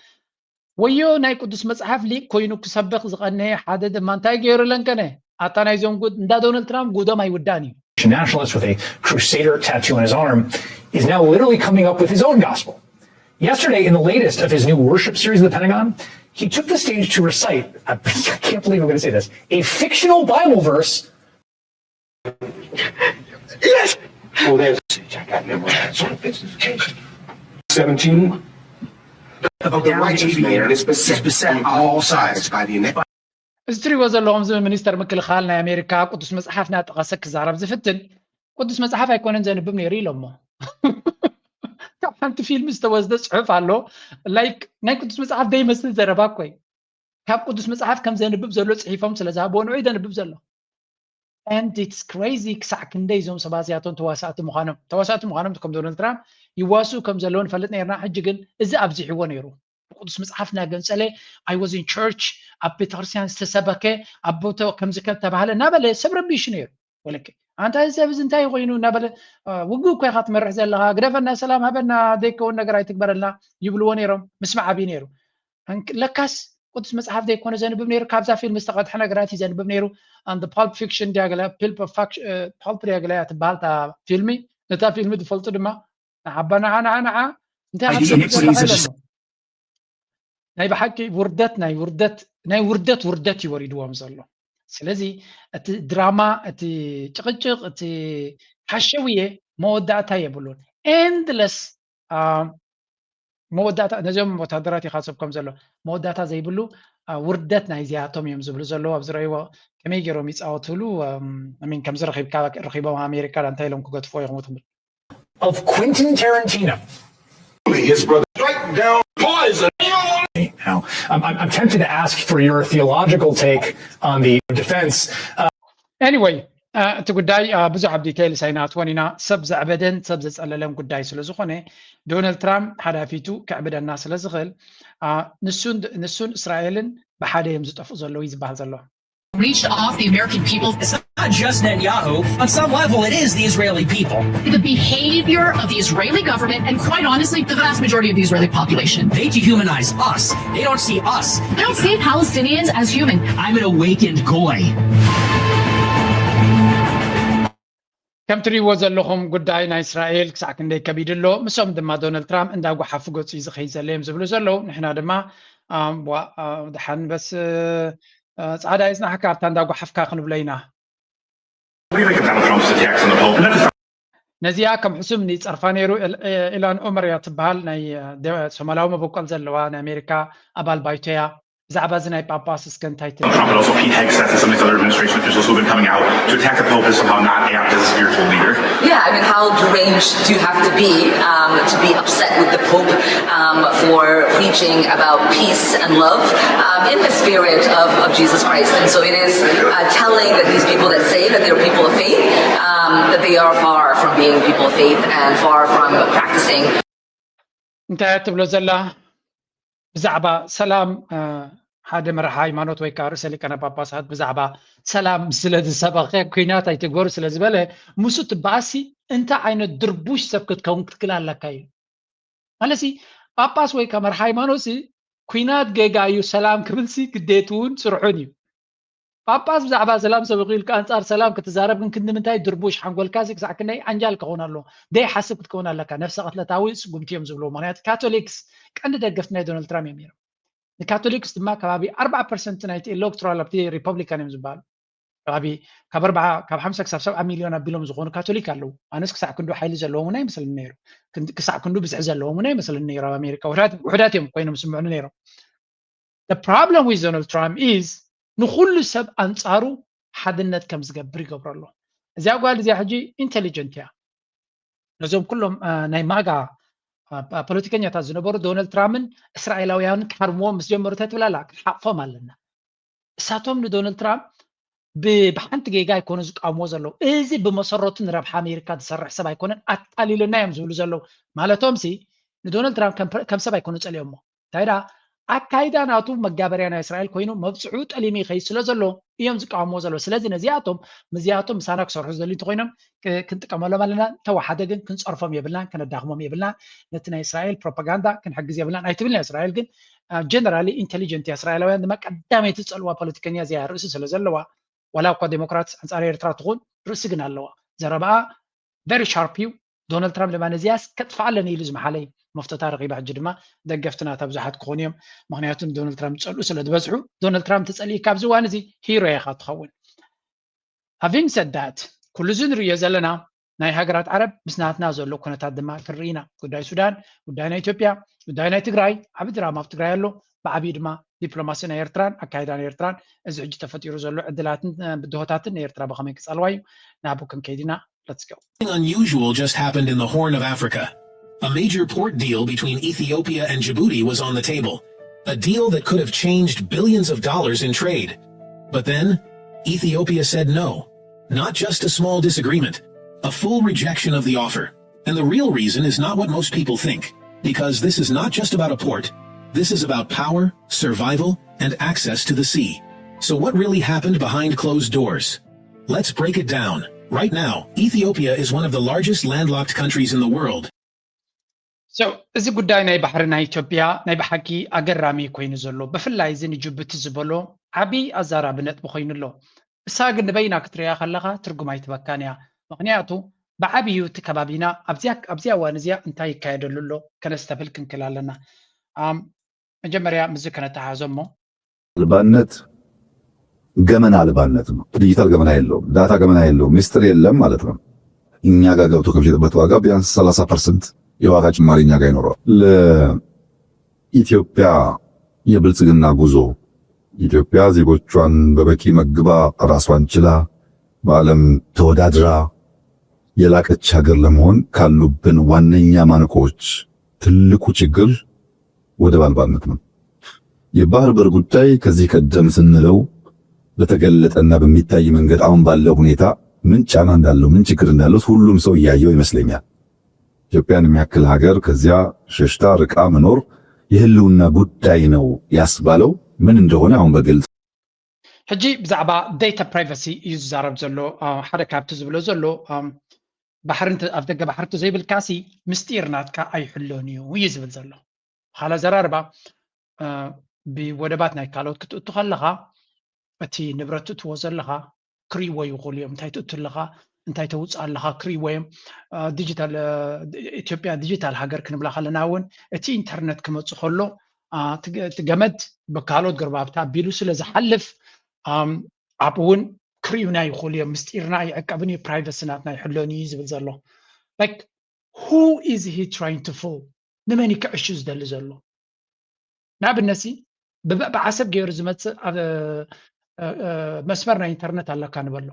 ወዮ ናይ ቅዱስ መጽሓፍ ሊቅ ኮይኑ ክሰብኽ ዝቐነየ ሓደ ድማ እንታይ ገይሩ ለንቀነ? ኣታ ናይዞም ጉድ እንዳ ዶናልድ ትራምፕ ጉዶም ኣይውዳእን እዩ። nationalist with a crusader tattoo on his arm is now literally coming up with his own gospel. Yesterday, in the latest of his new worship series in the Pentagon, he took the stage to recite, I can't believe I'm going to say this, a fictional Bible verse. Yes! Oh, there's, I got memorized. seventeen. Of the righteous man is beset on all sides by the iniquity. እዚ ትሪእዎ ዘለኹም እዚ ሚኒስተር ምክልኻል ናይ ኣሜሪካ ቅዱስ መጽሓፍ እናጠቐሰ ክዛረብ ዝፍትን ቅዱስ መጽሓፍ ኣይኮነን ዘንብብ ነይሩ ኢሎሞ። ካብ ሓንቲ ፊልም ዝተወስደ ጽሑፍ ኣሎ። ላይክ ናይ ቅዱስ መጽሓፍ ደይመስል ዘረባ እኮ እዩ። ካብ ቅዱስ መጽሓፍ ከም ዘንብብ ዘሎ ጽሒፎም ስለ ዝሃብዎ ንዑ ዘንብብ ዘሎ። And it's crazy ክሳዕ ክንደይ እዞም ሰባት እዚኣቶም ተዋሳእቲ ምዃኖም ተዋሳእቲ ምዃኖም ከም ዶናልድ ትራምፕ ይዋስኡ ከም ዘለዉ ንፈልጥ ነርና። ሕጂ ግን እዚ ኣብዚሕዎ ነይሩ። ብቅዱስ መጽሓፍ እናገንጸለ I was in church ኣብ ቤተክርስትያን ዝተሰበከ ኣብ ቦቶ ከምዚ ከም ተባህለ እናበለ ሰብ ረቢሹ ነይሩ። ወለከ ኣንታ እዚ ሰብ እዚ እንታይ ኮይኑ እናበለ ውግእ እኮ ኢኻ ትመርሕ ዘለኻ ግደፈና ሰላም ሃበና ዘይከውን ነገር ኣይትግበረልና ይብልዎ ነይሮም። ምስማዕ ኣብዩ ነይሩ። ለካስ ቅዱስ መጽሓፍ ዘይኮነ ዘንብብ ነይሩ። ካብዛ ፊልም ዝተቐድሐ ነገራት እዩ ዘንብብ ነይሩ። And Pulp Fiction ድያ ገለ Pulp ድያ ገለ እያ ትበሃል እታ ፊልሚ። ነታ ፊልሚ ዝፈልጡ ድማ ንዓባ ንዓ ንዓ ንዓ እንታይ ሓሰብ ዘለካ ኢሎሞ። ናይ ብሓቂ ውርደት ናይ ውርደት ናይ ውርደት ውርደት እዩ ወሪድዎም ዘሎ። ስለዚ እቲ ድራማ እቲ ጭቕጭቕ እቲ ሓሸውየ መወዳእታ የብሉን። Endless መወዳእታ ነዚኦም ወታደራት ይኻሰብ ከም ዘሎ መወዳእታ ዘይብሉ ውርደት ናይዚኣቶም እዮም ዝብሉ ዘለዉ ኣብ ዝረእይዎ ከመይ ገይሮም ይፃወትሉ። ሚን ከምዚ ረኺቦም ኣሜሪካ እንታይ ኢሎም ክገድፍዎ ይኹም ትብል of Quentin Tarantino. His brother strike down poison. Now, I'm, I'm tempted to ask for your theological take on the defense. Uh, anyway, እቲ ጉዳይ ብዙሕ ኣብ ዲቴይልስ ኣይንኣትዎን ኢና። ሰብ ዘዕበደን ሰብ ዘፀለለን ጉዳይ ስለ ዝኾነ ዶናልድ ትራምፕ ሓዳፊቱ ከዕብደና ስለ ዝኽእል ንሱን እስራኤልን ብሓደ እዮም ዝጠፍኡ ዘለዉ እዩ ዝበሃል ዘሎ። Reached off the American people. It's not just Netanyahu. On some level, it is the Israeli people. The behavior of the Israeli government, and quite honestly, the vast majority of the Israeli population. They dehumanize us. They don't see us. They don't see Palestinians as human. I'm an awakened goy. ከም ትሪእዎ ዘለኹም ጉዳይ ናይ እስራኤል ክሳዕ ክንደይ ከቢድ ኣሎ። ምሶም ድማ ዶናልድ ትራምፕ እንዳ ጓሓፉ ገጹ እዩ ዝኸይድ ዘሎ እዮም ዝብሉ ዘለዉ። ንሕና ድማ ድሓን በስ ጻዕዳ ይጽናሕካ ኣብታ እንዳ ጓሓፍካ ክንብሎ ኢና። ነዚኣ ከም ሕሱም ንጸርፋ ነይሩ። ኢላን ኦመር እያ ትበሃል፣ ናይ ሶማላዊ መበቆል ዘለዋ ናይ ኣሜሪካ ኣባል ባይቶ እያ። ብዛዕባ እዚ ናይ ጳጳስ እስከ እንታይ ትብል? Trump, but also Pete Hegseth and some of these other administration officials who've been coming out to attack the Pope as somehow not apt as a spiritual leader. Yeah, I mean, how deranged do you have to be um, to be upset with the Pope um, for preaching about peace and love um, in the spirit of, of Jesus Christ? And so it is uh, telling that these people that say that they're people of faith, um, that they are far from being people of faith and far from practicing. እንታይ ትብሎ ዘላ ብዛዕባ ሰላም? ሓደ መራሒ ሃይማኖት ወይ ከዓ ርእሰ ሊቃነ ጳጳሳት ብዛዕባ ሰላም ስለ ዝሰበኸ፣ ኩናት ኣይትግበሩ ስለ ዝበለ፣ ምስ ትበኣሲ እንታይ ዓይነት ድርቡሽ ሰብ ክትከውን ክትክእል ኣለካ እዩ። ማለትሲ ጳጳስ ወይ ከዓ መራሒ ሃይማኖትሲ ኩናት ጌጋ እዩ፣ ሰላም ክብልሲ ግዴትውን ስርሑን እዩ። ጳጳስ ብዛዕባ ሰላም ሰበኺ ኢልካ ኣንጻር ሰላም ክትዛረብ ግን ክንዲ ምንታይ ድርቡሽ ሓንጎልካሲ ክሳዕ ክንደይ ዓንጃል ክኸውን ኣለዎ? ደይ ሓስብ ክትከውን ኣለካ። ነፍሰ ቅትለታዊ ስጉምቲ እዮም ዝብልዎ። ምክንያቱ ካቶሊክስ ቀንዲ ደገፍቲ ናይ ዶናልድ ትራምፕ እዮም ነይሮም። ንካቶሊክስ ድማ ከባቢ ኣርባዓ ፐርሰንት ናይቲ ኤሌክቶራል ኣብቲ ሪፐብሊካን እዮም ዝበሃሉ። ከባቢ ካብ ኣርባዓ ካብ ሓምሳ ክሳብ ሰብዓ ሚልዮን ኣቢሎም ዝኾኑ ካቶሊክ ኣለዉ። ኣነስ ክሳዕ ክንዱ ሓይሊ ዘለዎም እውን ኣይመስለኒ ነይሩ። ክሳዕ ክንዱ ብዝሒ ዘለዎም እውን ኣይመስለኒ ነይሩ ኣብ ኣሜሪካ። ውሑዳት እዮም ኮይኖም ዝስምዑኒ ነይሮም። The problem with Donald Trump is ንኹሉ ሰብ ኣንጻሩ ሓድነት ከም ዝገብር ይገብሮ ኣሎ። እዚኣ ጓል እዚኣ ሕጂ ኢንቴሊጀንት እያ። ነዞም ኩሎም ናይ ማጋ ፖለቲከኛታት ዝነበሩ ዶናልድ ትራምፕን እስራኤላውያንን ክሓርምዎም ምስ ጀመሩ እንታይ ትብል ኣላ? ክንሓቕፎም ኣለና። እሳቶም ንዶናልድ ትራምፕ ብሓንቲ ጌጋ ኣይኮኑ ዝቃወምዎ ዘለዉ። እዚ ብመሰረቱ ንረብሓ ኣሜሪካ ዝሰርሕ ሰብ ኣይኮነን፣ ኣታሊሉና እዮም ዝብሉ ዘለዉ። ማለቶም ሲ ንዶናልድ ትራምፕ ከም ሰብ ኣይኮኑ ጸሊኦሞ። እንታይ ደኣ ኣካይዳ ናቱ መጋበርያ ናይ እስራኤል ኮይኑ መብጽሑ ጠሊሙ ይኸይድ ስለ ዘሎ እዮም ዝቃወምዎ ዘለዉ። ስለዚ ነዚኣቶም ምስዚኣቶም ምሳና ክሰርሑ ዝደልዩ እንተኮይኖም ክንጥቀመሎም ኣለና። እንተወሓደ ግን ክንጸርፎም የብልናን፣ ከነዳኽሞም የብልናን። ነቲ ናይ እስራኤል ፕሮፓጋንዳ ክንሕግዝ የብልናን ኣይትብልን እያ እስራኤል። ግን ጀነራሊ ኢንቴሊጀንት እያ። እስራኤላውያን ድማ ቀዳመይቲ ዝጸልዋ ፖለቲከኛ እዚኣ ርእሲ ስለ ዘለዋ፣ ዋላ እኳ ዴሞክራት ኣንጻር ኤርትራ ትኹን ርእሲ ግን ኣለዋ። ዘረባኣ ቨሪ ሻርፕ እዩ። ዶናልድ ትራምፕ ድማ ነዚኣስ ከጥፍኣለን ኢሉ ዝመሓለይ መፍቶታ ረኺባ። ሕጂ ድማ ደገፍቲ ናታ ብዙሓት ክኾኑ እዮም። ምክንያቱ ንዶናልድ ትራምፕ ዝጸልኡ ስለ ዝበዝሑ፣ ዶናልድ ትራምፕ ተጸሊእካ ኣብዚ እዋን እዚ ሂሮ ኢኻ ትኸውን። ሃቪንግ ሰድ ዳት፣ ኩሉ እዚ ንርእዮ ዘለና ናይ ሃገራት ዓረብ ምስ ናትና ዘሎ ኩነታት ድማ ክንርኢ ኢና። ጉዳይ ሱዳን፣ ጉዳይ ናይ ኢትዮጵያ፣ ጉዳይ ናይ ትግራይ፣ ዓቢ ድራማ ኣብ ትግራይ ኣሎ። ብዓብዩ ድማ ዲፕሎማሲ ናይ ኤርትራን ኣካይዳ ናይ ኤርትራን እዚ ሕጂ ተፈጢሩ ዘሎ ዕድላትን ብድሆታትን ንኤርትራ ብኸመይ ክጸልዋ እዩ? ናብኡ ክንከይድ ኢና። Let's go. Something unusual just happened in the Horn of Africa. A major port deal between Ethiopia and Djibouti was on the table, a deal that could have changed billions of dollars in trade. But then, Ethiopia said no. Not just a small disagreement, a full rejection of the offer. And the real reason is not what most people think, because this is not just about a port. This is about power, survival, and access to the sea. So, what really happened behind closed doors? Let's break it down. Right now, Ethiopia is one of the largest landlocked countries in the world. So, እዚ ጉዳይ ናይ ባሕሪ ናይ ኢትዮጵያ ናይ ብሓቂ ኣገራሚ ኮይኑ ዘሎ፣ ብፍላይ እዚ ንጅቡቲ ዝበሎ ዓብዪ ኣዛራቢ ነጥቢ ኮይኑ ኣሎ። እሳ ግን ንበይና ክትርእያ ከለኻ ትርጉም ኣይትበካን እያ። ምኽንያቱ ብዓብዩ እቲ ከባቢና ኣብዚኣ ኣብዚኣ እዋን እዚኣ እንታይ ይካየደሉ ኣሎ ከነስተብል ክንክእል ኣለና። ኣም፣ መጀመርያ ምስዚ ከነተሓሕዞ እሞ። ኣልባነት ገመና ኣልባነት ነው። ዲጂታል ገመና የለውም፣ ዳታ ገመና የለውም፣ ሚስጥር የለም ማለት ነው። እኛ ጋር ገብቶ ከሚሸጥበት ዋጋ ቢያንስ ሰላሳ ፐርሰንት የዋጋ ጭማሪ እኛ ጋር ይኖረዋል። ለኢትዮጵያ የብልጽግና ጉዞ ኢትዮጵያ ዜጎቿን በበቂ መግባ ራሷን ችላ በዓለም ተወዳድራ የላቀች ሀገር ለመሆን ካሉብን ዋነኛ ማነቆዎች ትልቁ ችግር ወደብ አልባነት ነው። የባህር በር ጉዳይ ከዚህ ቀደም ስንለው በተገለጠና በሚታይ መንገድ አሁን ባለው ሁኔታ ምን ጫና እንዳለው፣ ምን ችግር እንዳለው ሁሉም ሰው እያየው ይመስለኛል። ኢትዮጵያን የሚያክል ሀገር ከዚያ ሸሽታ ርቃ መኖር የህልውና ጉዳይ ነው ያስባለው ምን እንደሆነ አሁን በግልጽ ሕጂ ብዛዕባ ዴታ ፕራይቨሲ እዩ ዝዛረብ ዘሎ። ሓደ ካብቲ ዝብሎ ዘሎ፣ ባሕሪ ኣፍ ደገ ባሕሪ ዘይብልካሲ ምስጢር ናትካ ኣይሕሎን እዩ እዩ ዝብል ዘሎ። ብኻልእ ኣዘራርባ፣ ብወደባት ናይ ካልኦት ክትእቱ ከለኻ እቲ ንብረት ትእትዎ ዘለኻ ክርእይዎ ይኽእሉ እዮም። እንታይ ትእቱ ኣለኻ፣ እንታይ ተውፅእ ኣለኻ ክርእይዎ እዮም። ዲጂታል ኢትዮጵያ ዲጂታል ሃገር ክንብላ ከለና እውን እቲ ኢንተርነት ክመፅእ ከሎ እቲ ገመድ ብካልኦት ገርባብታ ኣቢሉ ስለ ዝሓልፍ ኣብኡ እውን ክርእዩና ይኽእሉ እዮም። ምስጢርና ኣይዕቀብን እዩ፣ ፕራይቨሲ ናትና ይሕሎን እዩ ዝብል ዘሎ። Like, who is he trying to fool? ንመን እዩ ክዕሹ ዝደሊ ዘሎ? ንኣብነት ሲ ብዓሰብ ገይሩ ዝመፅእ ኣብ መስመር ናይ ኢንተርነት ኣለካ ንበሎ።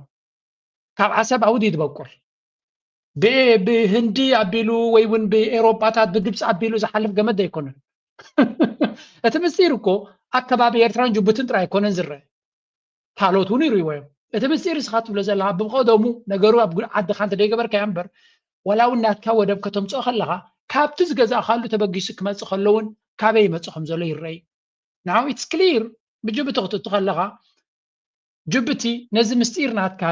ካብ ዓሰብ ኣውዲ ዝበቁል ብህንዲ ኣቢሉ ወይ እውን ብኤሮጳታት ብግብፂ ኣቢሉ ዝሓልፍ ገመድ ኣይኮነን። እቲ ምስጢር እኮ ኣብ ከባቢ ኤርትራን ጅቡትን ጥራይ ኣይኮነን ዝረአ፣ ካልኦት እውን ይርእይዎ እዮም። እቲ ምስጢር እስኻ ትብሎ ዘለኻ ብቀደሙ ነገሩ ኣብ ዓድኻ እንተደይገበርካዮ እምበር፣ ዋላ እውን ናትካ ወደብ ከተምፅኦ ከለኻ ካብቲ ዝገዛእካሉ ተበጊሱ ክመፅእ ከሎ እውን ካበይ ይመፅእ ከም ዘሎ ይረኣይ። Now it's clear። ብጅቡቲ ክትእቱ ከለኻ ጅቡቲ ነዚ ምስጢር ናትካ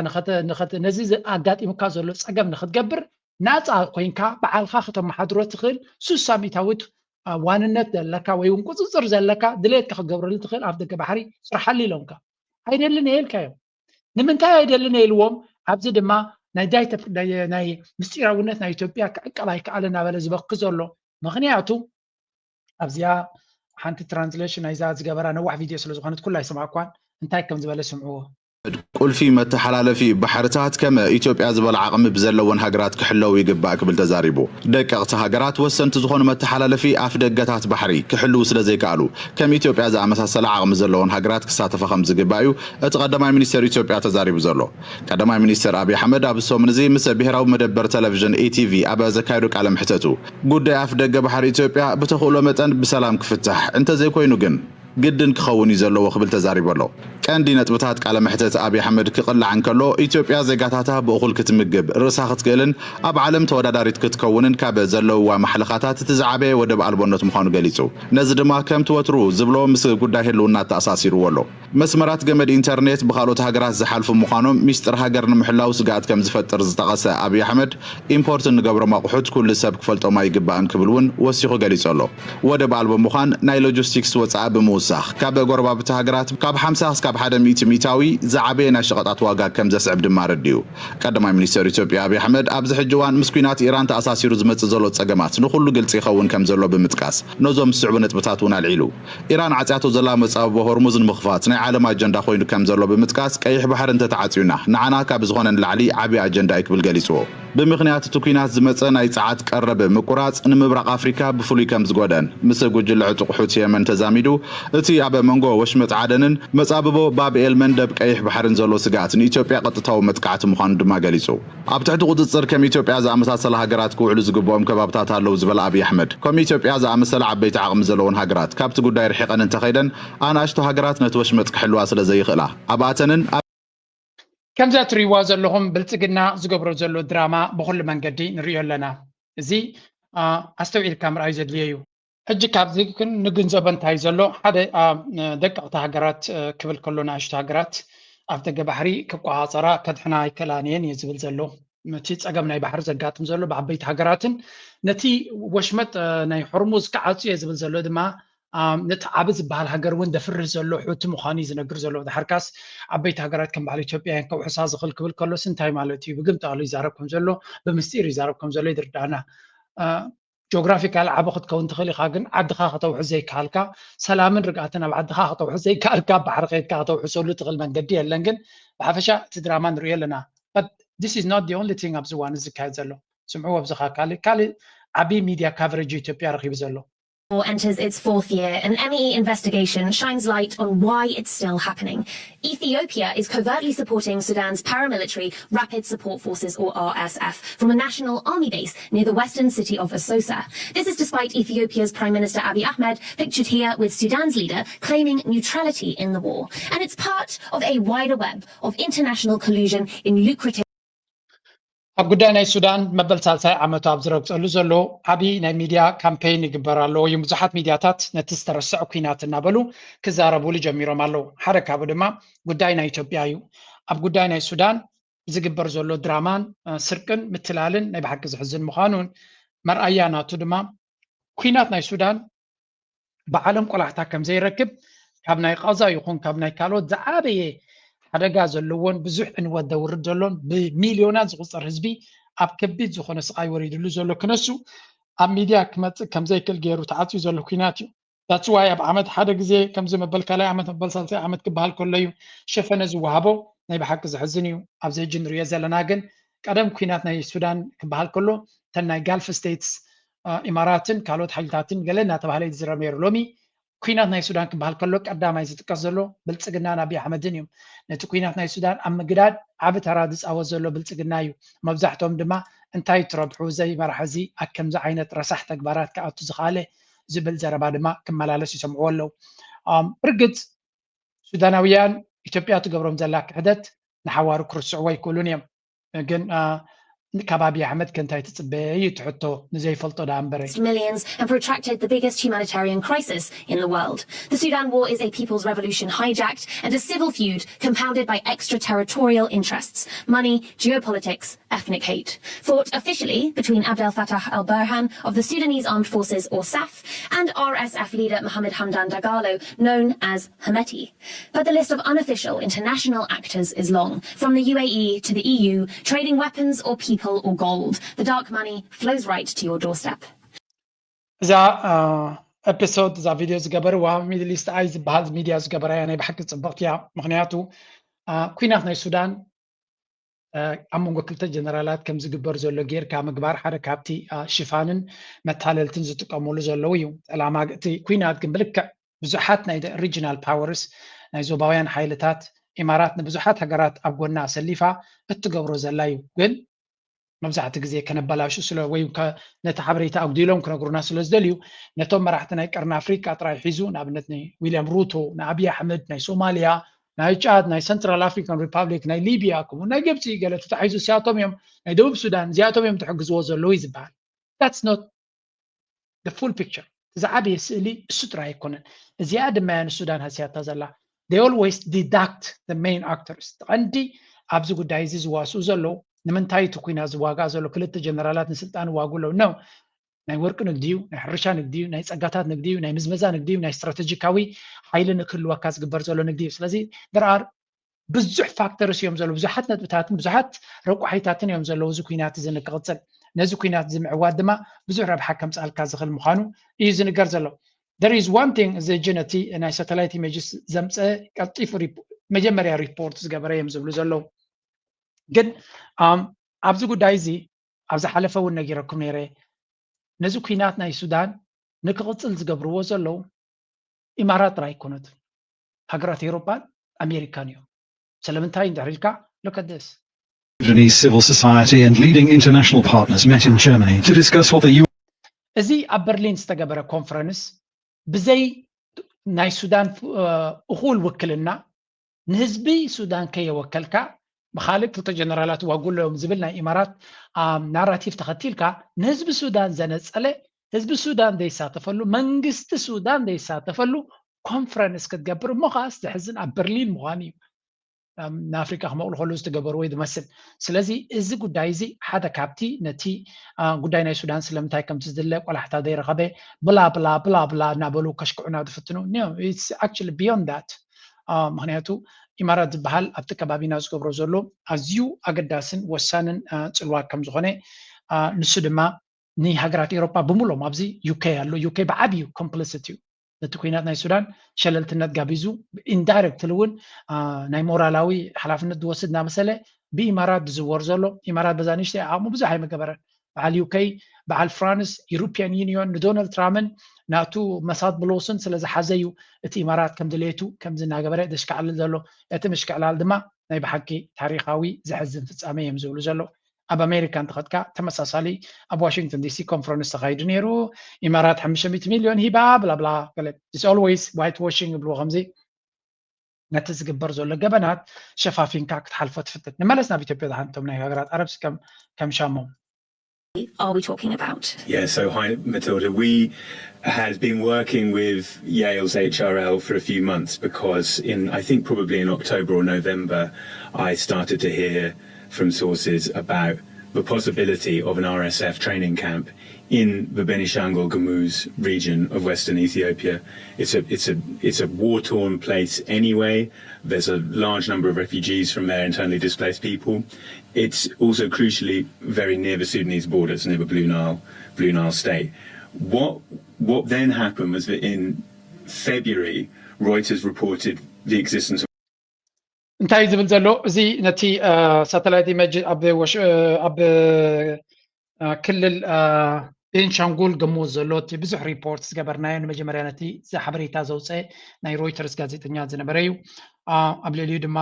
ነዚ ኣጋጢሙካ ዘሎ ፀገም ንክትገብር ናፃ ኮይንካ ባዕልካ ከተመሓድሮ ትኽእል ሱሳ ሚእታዊት ዋንነት ዘለካ ወይ እውን ቁፅፅር ዘለካ ድሌትካ ክትገብረሉ ትኽእል ኣፍ ደገ ባሕሪ ስርሓሉ ኢሎምካ። ኣይደልን እየ ኢልካዮም። ንምንታይ ኣይደልን እየ ኢልዎም? ኣብዚ ድማ ናይ ምስጢራውነት ናይ ኢትዮጵያ ክዕቀብ ኣይከኣልን እናበለ ዝበኪ ዘሎ ምኽንያቱ ኣብዚኣ ሓንቲ ትራንስሌሽን ናይዛ ዝገበራ ነዋሕ ቪድዮ ስለ ዝኾነት ኩላ ኣይሰማዕኳን። እንታይ ከም ዝበለ ስምዕዎ። ቁልፊ መተሓላለፊ ባሕርታት ከም ኢትዮጵያ ዝበሉ ዓቕሚ ብዘለወን ሃገራት ክሕለዉ ይግባእ ክብል ተዛሪቡ። ደቀቕቲ ሃገራት ወሰንቲ ዝኾኑ መተሓላለፊ ኣፍ ደገታት ባሕሪ ክሕልዉ ስለ ዘይከኣሉ ከም ኢትዮጵያ ዝኣመሳሰለ ዓቕሚ ዘለወን ሃገራት ክሳተፋ ከም ዝግባእ እዩ እቲ ቀዳማይ ሚኒስተር ኢትዮጵያ ተዛሪቡ ዘሎ። ቀዳማይ ሚኒስተር ኣብይ ኣሕመድ ኣብዚ ሰሙን እዚ ምስ ብሄራዊ መደበር ቴሌቪዥን ኢቲቪ ኣብ ዘካየዶ ቃለ መሕተቱ ጉዳይ ኣፍ ደገ ባሕሪ ኢትዮጵያ ብተኽእሎ መጠን ብሰላም ክፍታሕ እንተዘይኮይኑ ግን ግድን ክኸውን እዩ ዘለዎ ክብል ተዛሪቡ ኣሎ። ቀንዲ ነጥብታት ቃለ መሕተት ኣብይ ኣሕመድ ክቕላዕ እንከሎ ኢትዮጵያ ዜጋታታ ብእኹል ክትምግብ ርእሳ ክትክእልን ኣብ ዓለም ተወዳዳሪት ክትከውንን ካብ ዘለውዋ ማሕለኻታት እቲ ዝዓበየ ወደብ ኣልቦነት ምዃኑ ገሊጹ። ነዚ ድማ ከምቲ ወትሩ ዝብሎ ምስ ጉዳይ ህልውና ኣተኣሳሲርዎ ኣሎ። መስመራት ገመድ ኢንተርኔት ብኻልኦት ሃገራት ዝሓልፉ ምዃኖም ሚስጥር ሃገር ንምሕላው ስግኣት ከም ዝፈጥር ዝጠቐሰ ኣብይ ኣሕመድ ኢምፖርት እንገብሮም ኣቑሑት ኩሉ ሰብ ክፈልጦም ኣይግባእን ክብል እውን ወሲኹ ገሊጹ ኣሎ። ወደብ ኣልቦ ምዃን ናይ ሎጂስቲክስ ወጻኢ ብምውሳኽ ካብ ጎረባብቲ ሃገራት ካብ ሓምሳ ክሳብ ሓደ ሚእቲ ሚእታዊ ዝዓበየ ናይ ሸቐጣት ዋጋ ከም ዘስዕብ ድማ ኣረዲኡ። ቀዳማይ ሚኒስተር ኢትዮጵያ ኣብይ ኣሕመድ ኣብዚ ሕጂ እዋን ምስ ኲናት ኢራን ተኣሳሲሩ ዝመጽእ ዘሎ ጸገማት ንኹሉ ግልጺ ይኸውን ከም ዘሎ ብምጥቃስ ነዞም ዝስዕቡ ነጥብታት እውን ኣልዒሉ። ኢራን ዓጽያቶ ዘላ መጻብቦ ሆርሙዝ ንምኽፋት ናይ ዓለም ኣጀንዳ ኮይኑ ከም ዘሎ ብምጥቃስ ቀይሕ ባሕሪ እንተተዓጽዩና ንዓና ካብ ዝኾነ ንላዕሊ ዓቢ ኣጀንዳ እዩ ክብል ገሊጽዎ። ብምኽንያት እቲ ኲናት ዝመጸ ናይ ጸዓት ቀረብ ምቁራጽ ንምብራቕ ኣፍሪካ ብፍሉይ ከም ዝጎድኣን ምስ ጉጅለ ዕጡቕ ሑቲ የመን ተዛሚዱ እቲ ኣብ መንጎ ወሽመጥ ዓደንን መጻብቦ ባብ ኤል መንደብ ቀይሕ ባሕርን ዘሎ ስግኣት ንኢትዮጵያ ቀጥታዊ መጥቃዕቲ ምዃኑ ድማ ገሊጹ። ኣብ ትሕቲ ቁጽጽር ከም ኢትዮጵያ ዝኣመሳሰላ ሃገራት ክውዕሉ ዝግብኦም ከባብታት ኣለዉ ዝበለ ኣብይ ኣሕመድ ከም ኢትዮጵያ ዝኣመሰላ ዓበይቲ ዓቕሚ ዘለወን ሃገራት ካብቲ ጉዳይ ርሒቐን እንተኸይደን ኣናእሽቱ ሃገራት ነቲ ወሽመጥ ክሕልዋ ስለ ዘይኽእላ ኣብኣተንን ከምዛ ትርእይዋ ዘለኹም ብልፅግና ዝገብሮ ዘሎ ድራማ ብኹሉ መንገዲ ንርእዮ ኣለና። እዚ ኣስተውዒልካ ምርኣይ ዘድልዮ እዩ። ሕጂ ካብዚ ግን ንግንዘቦ እንታይ ዘሎ ሓደ ደቀቕቲ ሃገራት ክብል ከሎ ንኣሽቱ ሃገራት ኣፍ ደገ ባሕሪ ክቆፃፀራ ከድሕና ኣይከላን እየን እዩ ዝብል ዘሎ። እቲ ፀገም ናይ ባሕሪ ዘጋጥም ዘሎ ብዓበይቲ ሃገራትን ነቲ ወሽመጥ ናይ ሆርሙዝ ክዓፁ እየ ዝብል ዘሎ ድማ ነቲ ዓቢ ዝበሃል ሃገር እውን ደፍርህ ዘሎ ሑቲ ምዃኑ እዩ ዝነግር ዘሎ። ድሓርካስ ዓበይቲ ሃገራት ከም በዓል ኢትዮጵያ እየን ከውሕሳ ዝኽእል ክብል ከሎስ እንታይ ማለት እዩ? ብግምጣሉ ይዛረብ ከም ዘሎ፣ ብምስጢር ይዛረብ ከም ዘሎ ይርዳእና። ጆግራፊካል ዓቢ ክትከውን ትኽእል ኢኻ፣ ግን ዓድኻ ከተውሕስ ዘይከኣልካ፣ ሰላምን ርግኣትን ኣብ ዓድኻ ከተውሕስ ዘይከኣልካ፣ ኣብ ባሕሪ ከይድካ ከተውሕሰሉ ትኽእል መንገዲ የለን። ግን ብሓፈሻ እቲ ድራማ ንርእዮ ኣለና። But this is not the only thing ኣብዚ እዋን እዚ ዝካየድ ዘሎ። ስምዕዎ፣ ኣብዚ ካልእ ካልእ ዓቢ ሚድያ ካቨሬጅ ኢትዮጵያ ረኺቡ ዘሎ። War enters its fourth year, and M E E investigation shines light on why it's still happening. Ethiopia is covertly supporting Sudan's paramilitary Rapid Support Forces, or R S F, from a national army base near the western city of Asosa. This is despite Ethiopia's Prime Minister Abiy Ahmed, pictured here with Sudan's leader, claiming neutrality in the war. And it's part of a wider web of international collusion in lucrative ኣብ ጉዳይ ናይ ሱዳን መበል ሳልሳይ ዓመቱ ኣብ ዝረግፀሉ ዘሎ ዓብዪ ናይ ሚድያ ካምፔይን ይግበር ኣሎ እዩ። ብዙሓት ሚድያታት ነቲ ዝተረስዐ ኲናት እናበሉ ክዛረቡሉ ጀሚሮም ኣለዉ። ሓደ ካብኡ ድማ ጉዳይ ናይ ኢትዮጵያ እዩ። ኣብ ጉዳይ ናይ ሱዳን ዝግበር ዘሎ ድራማን ስርቅን ምትላልን ናይ ብሓቂ ዝሕዝን ምዃኑን መርኣያ ናቱ ድማ ኲናት ናይ ሱዳን ብዓለም ቆላሕታ ከም ዘይረክብ ካብ ናይ ቃዛ ይኹን ካብ ናይ ካልኦት ዝዓበየ ሓደጋ ዘለዎን ብዙሕ ዕንወት ዘውርድ ዘሎን ብሚልዮናት ዝቑጸር ህዝቢ ኣብ ከቢድ ዝኾነ ስቓይ ወሪድሉ ዘሎ ክነሱ ኣብ ሚድያ ክመጽእ ከም ዘይክእል ገይሩ ተዓጽዩ ዘሎ ኲናት እዩ። That's why ኣብ ዓመት ሓደ ግዜ ከምዚ መበል ካልኣይ ዓመት መበል ሳልሳይ ዓመት ክበሃል ከሎ እዩ ሸፈነ ዝወሃቦ። ናይ ብሓቂ ዘሕዝን እዩ። ኣብዚ ሕጂ ንሪኦ ዘለና ግን ቀደም ኲናት ናይ ሱዳን ክበሃል ከሎ እተን ናይ ጋልፍ ስቴትስ ኢማራትን ካልኦት ሓይልታትን ገለ እናተባህለ እዩ ዝዝረብ ነይሩ። ሎሚ ኲናት ናይ ሱዳን ክበሃል ከሎ ቀዳማይ ዝጥቀስ ዘሎ ብልጽግናን ኣብይ ኣሕመድን እዮም። ነቲ ኲናት ናይ ሱዳን ኣብ ምግዳድ ዓቢ ተራ ዝጻወት ዘሎ ብልጽግና እዩ። መብዛሕትኦም ድማ እንታይ ትረብሑ ዘይመራሕ እዚ ኣብ ከምዚ ዓይነት ረሳሕ ተግባራት ክኣቱ ዝኸኣለ ዝብል ዘረባ ድማ ክመላለስ ይሰምዕዎ ኣለዉ። ብርግጽ ሱዳናውያን ኢትዮጵያ ትገብሮም ዘላ ክሕደት ንሓዋሩ ክርስዕዎ ኣይክእሉን እዮም። ግን ካብ ኣብይ ኣሕመድ ከ እንታይ ትጽበ እዩ እቲ ሕቶ? ንዘይፈልጦ ደኣ እምበረ። Millions and protracted the biggest humanitarian crisis in the world. The Sudan war is a people's revolution hijacked and a civil feud compounded by extraterritorial interests, money, geopolitics, ethnic hate. Fought officially between Abdel Fattah al Burhan of the Sudanese Armed Forces, or SAF, and R S F leader Mohamed Hamdan Dagalo, known as Hemeti. But the list of unofficial international actors is long, from the U A E to the E U, trading weapons or people or gold. The dark money flows right to your doorstep. እዛ ኤፒሶድ እዛ ቪድዮ ዝገበርዋ ሚድል ኢስት ኣይ ዝበሃል ሚድያ ዝገበራያ ናይ ብሓቂ ፅብቕቲ እያ። ምክንያቱ ኩናት ናይ ሱዳን ኣብ መንጎ ክልተ ጀነራላት ከም ዝግበር ዘሎ ጌርካ ምግባር ሓደ ካብቲ ሽፋንን መታለልትን ዝጥቀሙሉ ዘለዉ እዩ። ዕላማ እቲ ኩናት ግን ብልክዕ ብዙሓት ናይ ሪጂናል ፓወርስ ናይ ዞባውያን ሓይልታት ኢማራት ንብዙሓት ሃገራት ኣብ ጎና ኣሰሊፋ እትገብሮ ዘላ እዩ። ግን መብዛሕቲ ግዜ ከነበላሹ ስለ ወይ ነቲ ሓበሬታ ኣጉዲሎም ክነግሩና ስለ ዝደልዩ ነቶም መራሕቲ ናይ ቀርኒ ኣፍሪቃ ጥራይ ሒዙ ንኣብነት ንዊልያም ሩቶ ንኣብይ ኣሕመድ ናይ ሶማልያ ናይ ጫድ ናይ ሰንትራል ኣፍሪካን ሪፓብሊክ ናይ ሊብያ ከምኡ ናይ ግብፂ ገለ ተታሒዙ እዚኣቶም እዮም ናይ ደቡብ ሱዳን እዚኣቶም እዮም ትሕግዝዎ ዘለዉ እዩ ዝበሃል። That's not the full picture። እቲ ዝዓበየ ስእሊ እሱ ጥራይ ኣይኮነን። እዚኣ ድማ እያ ንሱዳን ሃስያታ ዘላ። They always deduct the main actors። ቀንዲ ኣብዚ ጉዳይ እዚ ዝዋስኡ ዘለዉ ንምንታይ እቲ ኩናት ዝዋጋእ ዘሎ ክልተ ጀነራላት ንስልጣን ይዋግኡ ኣለዉ ነው። ናይ ወርቂ ንግዲ እዩ፣ ናይ ሕርሻ ንግዲ እዩ፣ ናይ ፀጋታት ንግዲ እዩ፣ ናይ ምዝመዛ ንግዲ እዩ፣ ናይ ስትራተጂካዊ ሓይሊ ንክህልወካ ዝግበር ዘሎ ንግዲ እዩ። ስለዚ there are ብዙሕ ፋክተርስ እዮም ዘለዉ፣ ብዙሓት ነጥብታትን ብዙሓት ረቋሒታትን እዮም ዘለዉ እዚ ኩናት እዚ ንክቕፅል። ነዚ ኩናት እዚ ምዕዋት ድማ ብዙሕ ረብሓ ከምፅኣልካ ዝኽእል ምዃኑ እዩ ዝንገር ዘሎ። There is one thing እዚ ሕጂ ነቲ ናይ ሳተላይት ኢሜጅስ ዘምፀ ቀልጢፉ መጀመርያ ሪፖርት ዝገበረ እዮም ዝብሉ ዘለዉ። ግን ኣብዚ ጉዳይ እዚ ኣብ ዝሓለፈ እውን ነጊረኩም ነይረ። ነዚ ኩናት ናይ ሱዳን ንክቕፅል ዝገብርዎ ዘለዉ ኢማራት ጥራይ ኣይኮነትን፣ ሃገራት ኤውሮጳን ኣሜሪካን እዮም። ስለምንታይ እንድሕር ኢልካ look at this። Sudanese civil society and leading international partners met in Germany to discuss what the U እዚ ኣብ በርሊን ዝተገበረ ኮንፈረንስ ብዘይ ናይ ሱዳን እኹል ውክልና ንህዝቢ ሱዳን ከየወከልካ ብካልእ ክልተ ጀነራላት ዋጉ ኣለዎም ዝብል ናይ ኢማራት ናራቲቭ ተኸቲልካ ንህዝቢ ሱዳን ዘነፀለ ህዝቢ ሱዳን ዘይሳተፈሉ መንግስቲ ሱዳን ዘይሳተፈሉ ኮንፈረንስ ክትገብር እሞ ከዓስ ዘሕዝን ኣብ በርሊን ምዃኑ እዩ። ንኣፍሪቃ ክመቕሉ ከለዉ ዝተገበርዎ እዩ ዝመስል። ስለዚ እዚ ጉዳይ እዚ ሓደ ካብቲ ነቲ ጉዳይ ናይ ሱዳን ስለምንታይ ከምቲ ዝድለ ቆላሕታ ዘይረኸበ ብላ ብላ ብላ ብላ እናበሉ ከሽክዑና ዝፍትኑ actually beyond that። ምክንያቱ ኢማራት ዝበሃል ኣብቲ ከባቢና ዝገብሮ ዘሎ ኣዝዩ ኣገዳስን ወሳንን ፅልዋ ከም ዝኾነ ንሱ ድማ ንሃገራት ኤውሮጳ ብምሎም ኣብዚ ዩኬ ኣሎ። ዩኬ ብዓብዩ ኮምፕሊሲት እዩ ነቲ ኩናት ናይ ሱዳን ሸለልትነት ጋቢዙ ኢንዳይረክትሊ እውን ናይ ሞራላዊ ሓላፍነት ዝወስድ እናመሰለ ብኢማራት ዝዝወር ዘሎ። ኢማራት በዛ ንእሽተይ ዓቕሙ ብዙሕ ኣይመገበረን። በዓል ዩኬ፣ በዓል ፍራንስ፣ ዩሮፒያን ዩኒዮን ንዶናልድ ትራምፕን ናቱ መሳት ብሎስን ስለ ዝሓዘ እዩ እቲ ኢማራት ከም ድሌቱ ከምዚ እናገበረ ዘሽካዕልል ዘሎ። እቲ ምሽክዕላል ድማ ናይ ብሓቂ ታሪኻዊ ዘሕዝን ፍጻሜ እዮም ዝብሉ ዘለዉ። ኣብ ኣሜሪካ እንተኸድካ ተመሳሳሊ ኣብ ዋሽንግተን ዲሲ ኮንፈረንስ ተኻይዱ ነይሩ። ኢማራት ሓሙሽተ ሚእቲ ሚልዮን ሂባ ብላብላ ገለ it's always white washing ይብልዎ ከምዚ ነቲ ዝግበር ዘሎ ገበናት ሸፋፊንካ ክትሓልፎ ትፍትን። ንመለስ ናብ ኢትዮጵያ ዝሓንቶም ናይ ሃገራት ዓረብ ከም ሻሞም are we talking about? Yeah, so hi, Matilda. We had been working with Yale's H R L for a few months because in, I think, probably in October or November, I started to hear from sources about the possibility of an R S F training camp in the Benishangul Gumuz region of western Ethiopia. It's a, it's a, it's a war-torn place anyway. There's a large number of refugees from there, internally displaced people. It's also crucially very near the Sudanese border. It's near the Blue Nile, Blue Nile State. What, what then happened was that in February, Reuters reported the existence of እንታይ እዩ ዝብል ዘሎ? እዚ ነቲ ሳተላይት ኢሜጅ ኣብ ወሽ- ኣብ ክልል ቤንሻንጉል ግሙዝ ዘሎ እቲ ብዙሕ ሪፖርት ዝገበርናዮ ንመጀመርያ ነቲ ሓበሬታ ዘውፀ ናይ ሮይተርስ ጋዜጠኛ ዝነበረ እዩ። ኣብ ልዕሊኡ ድማ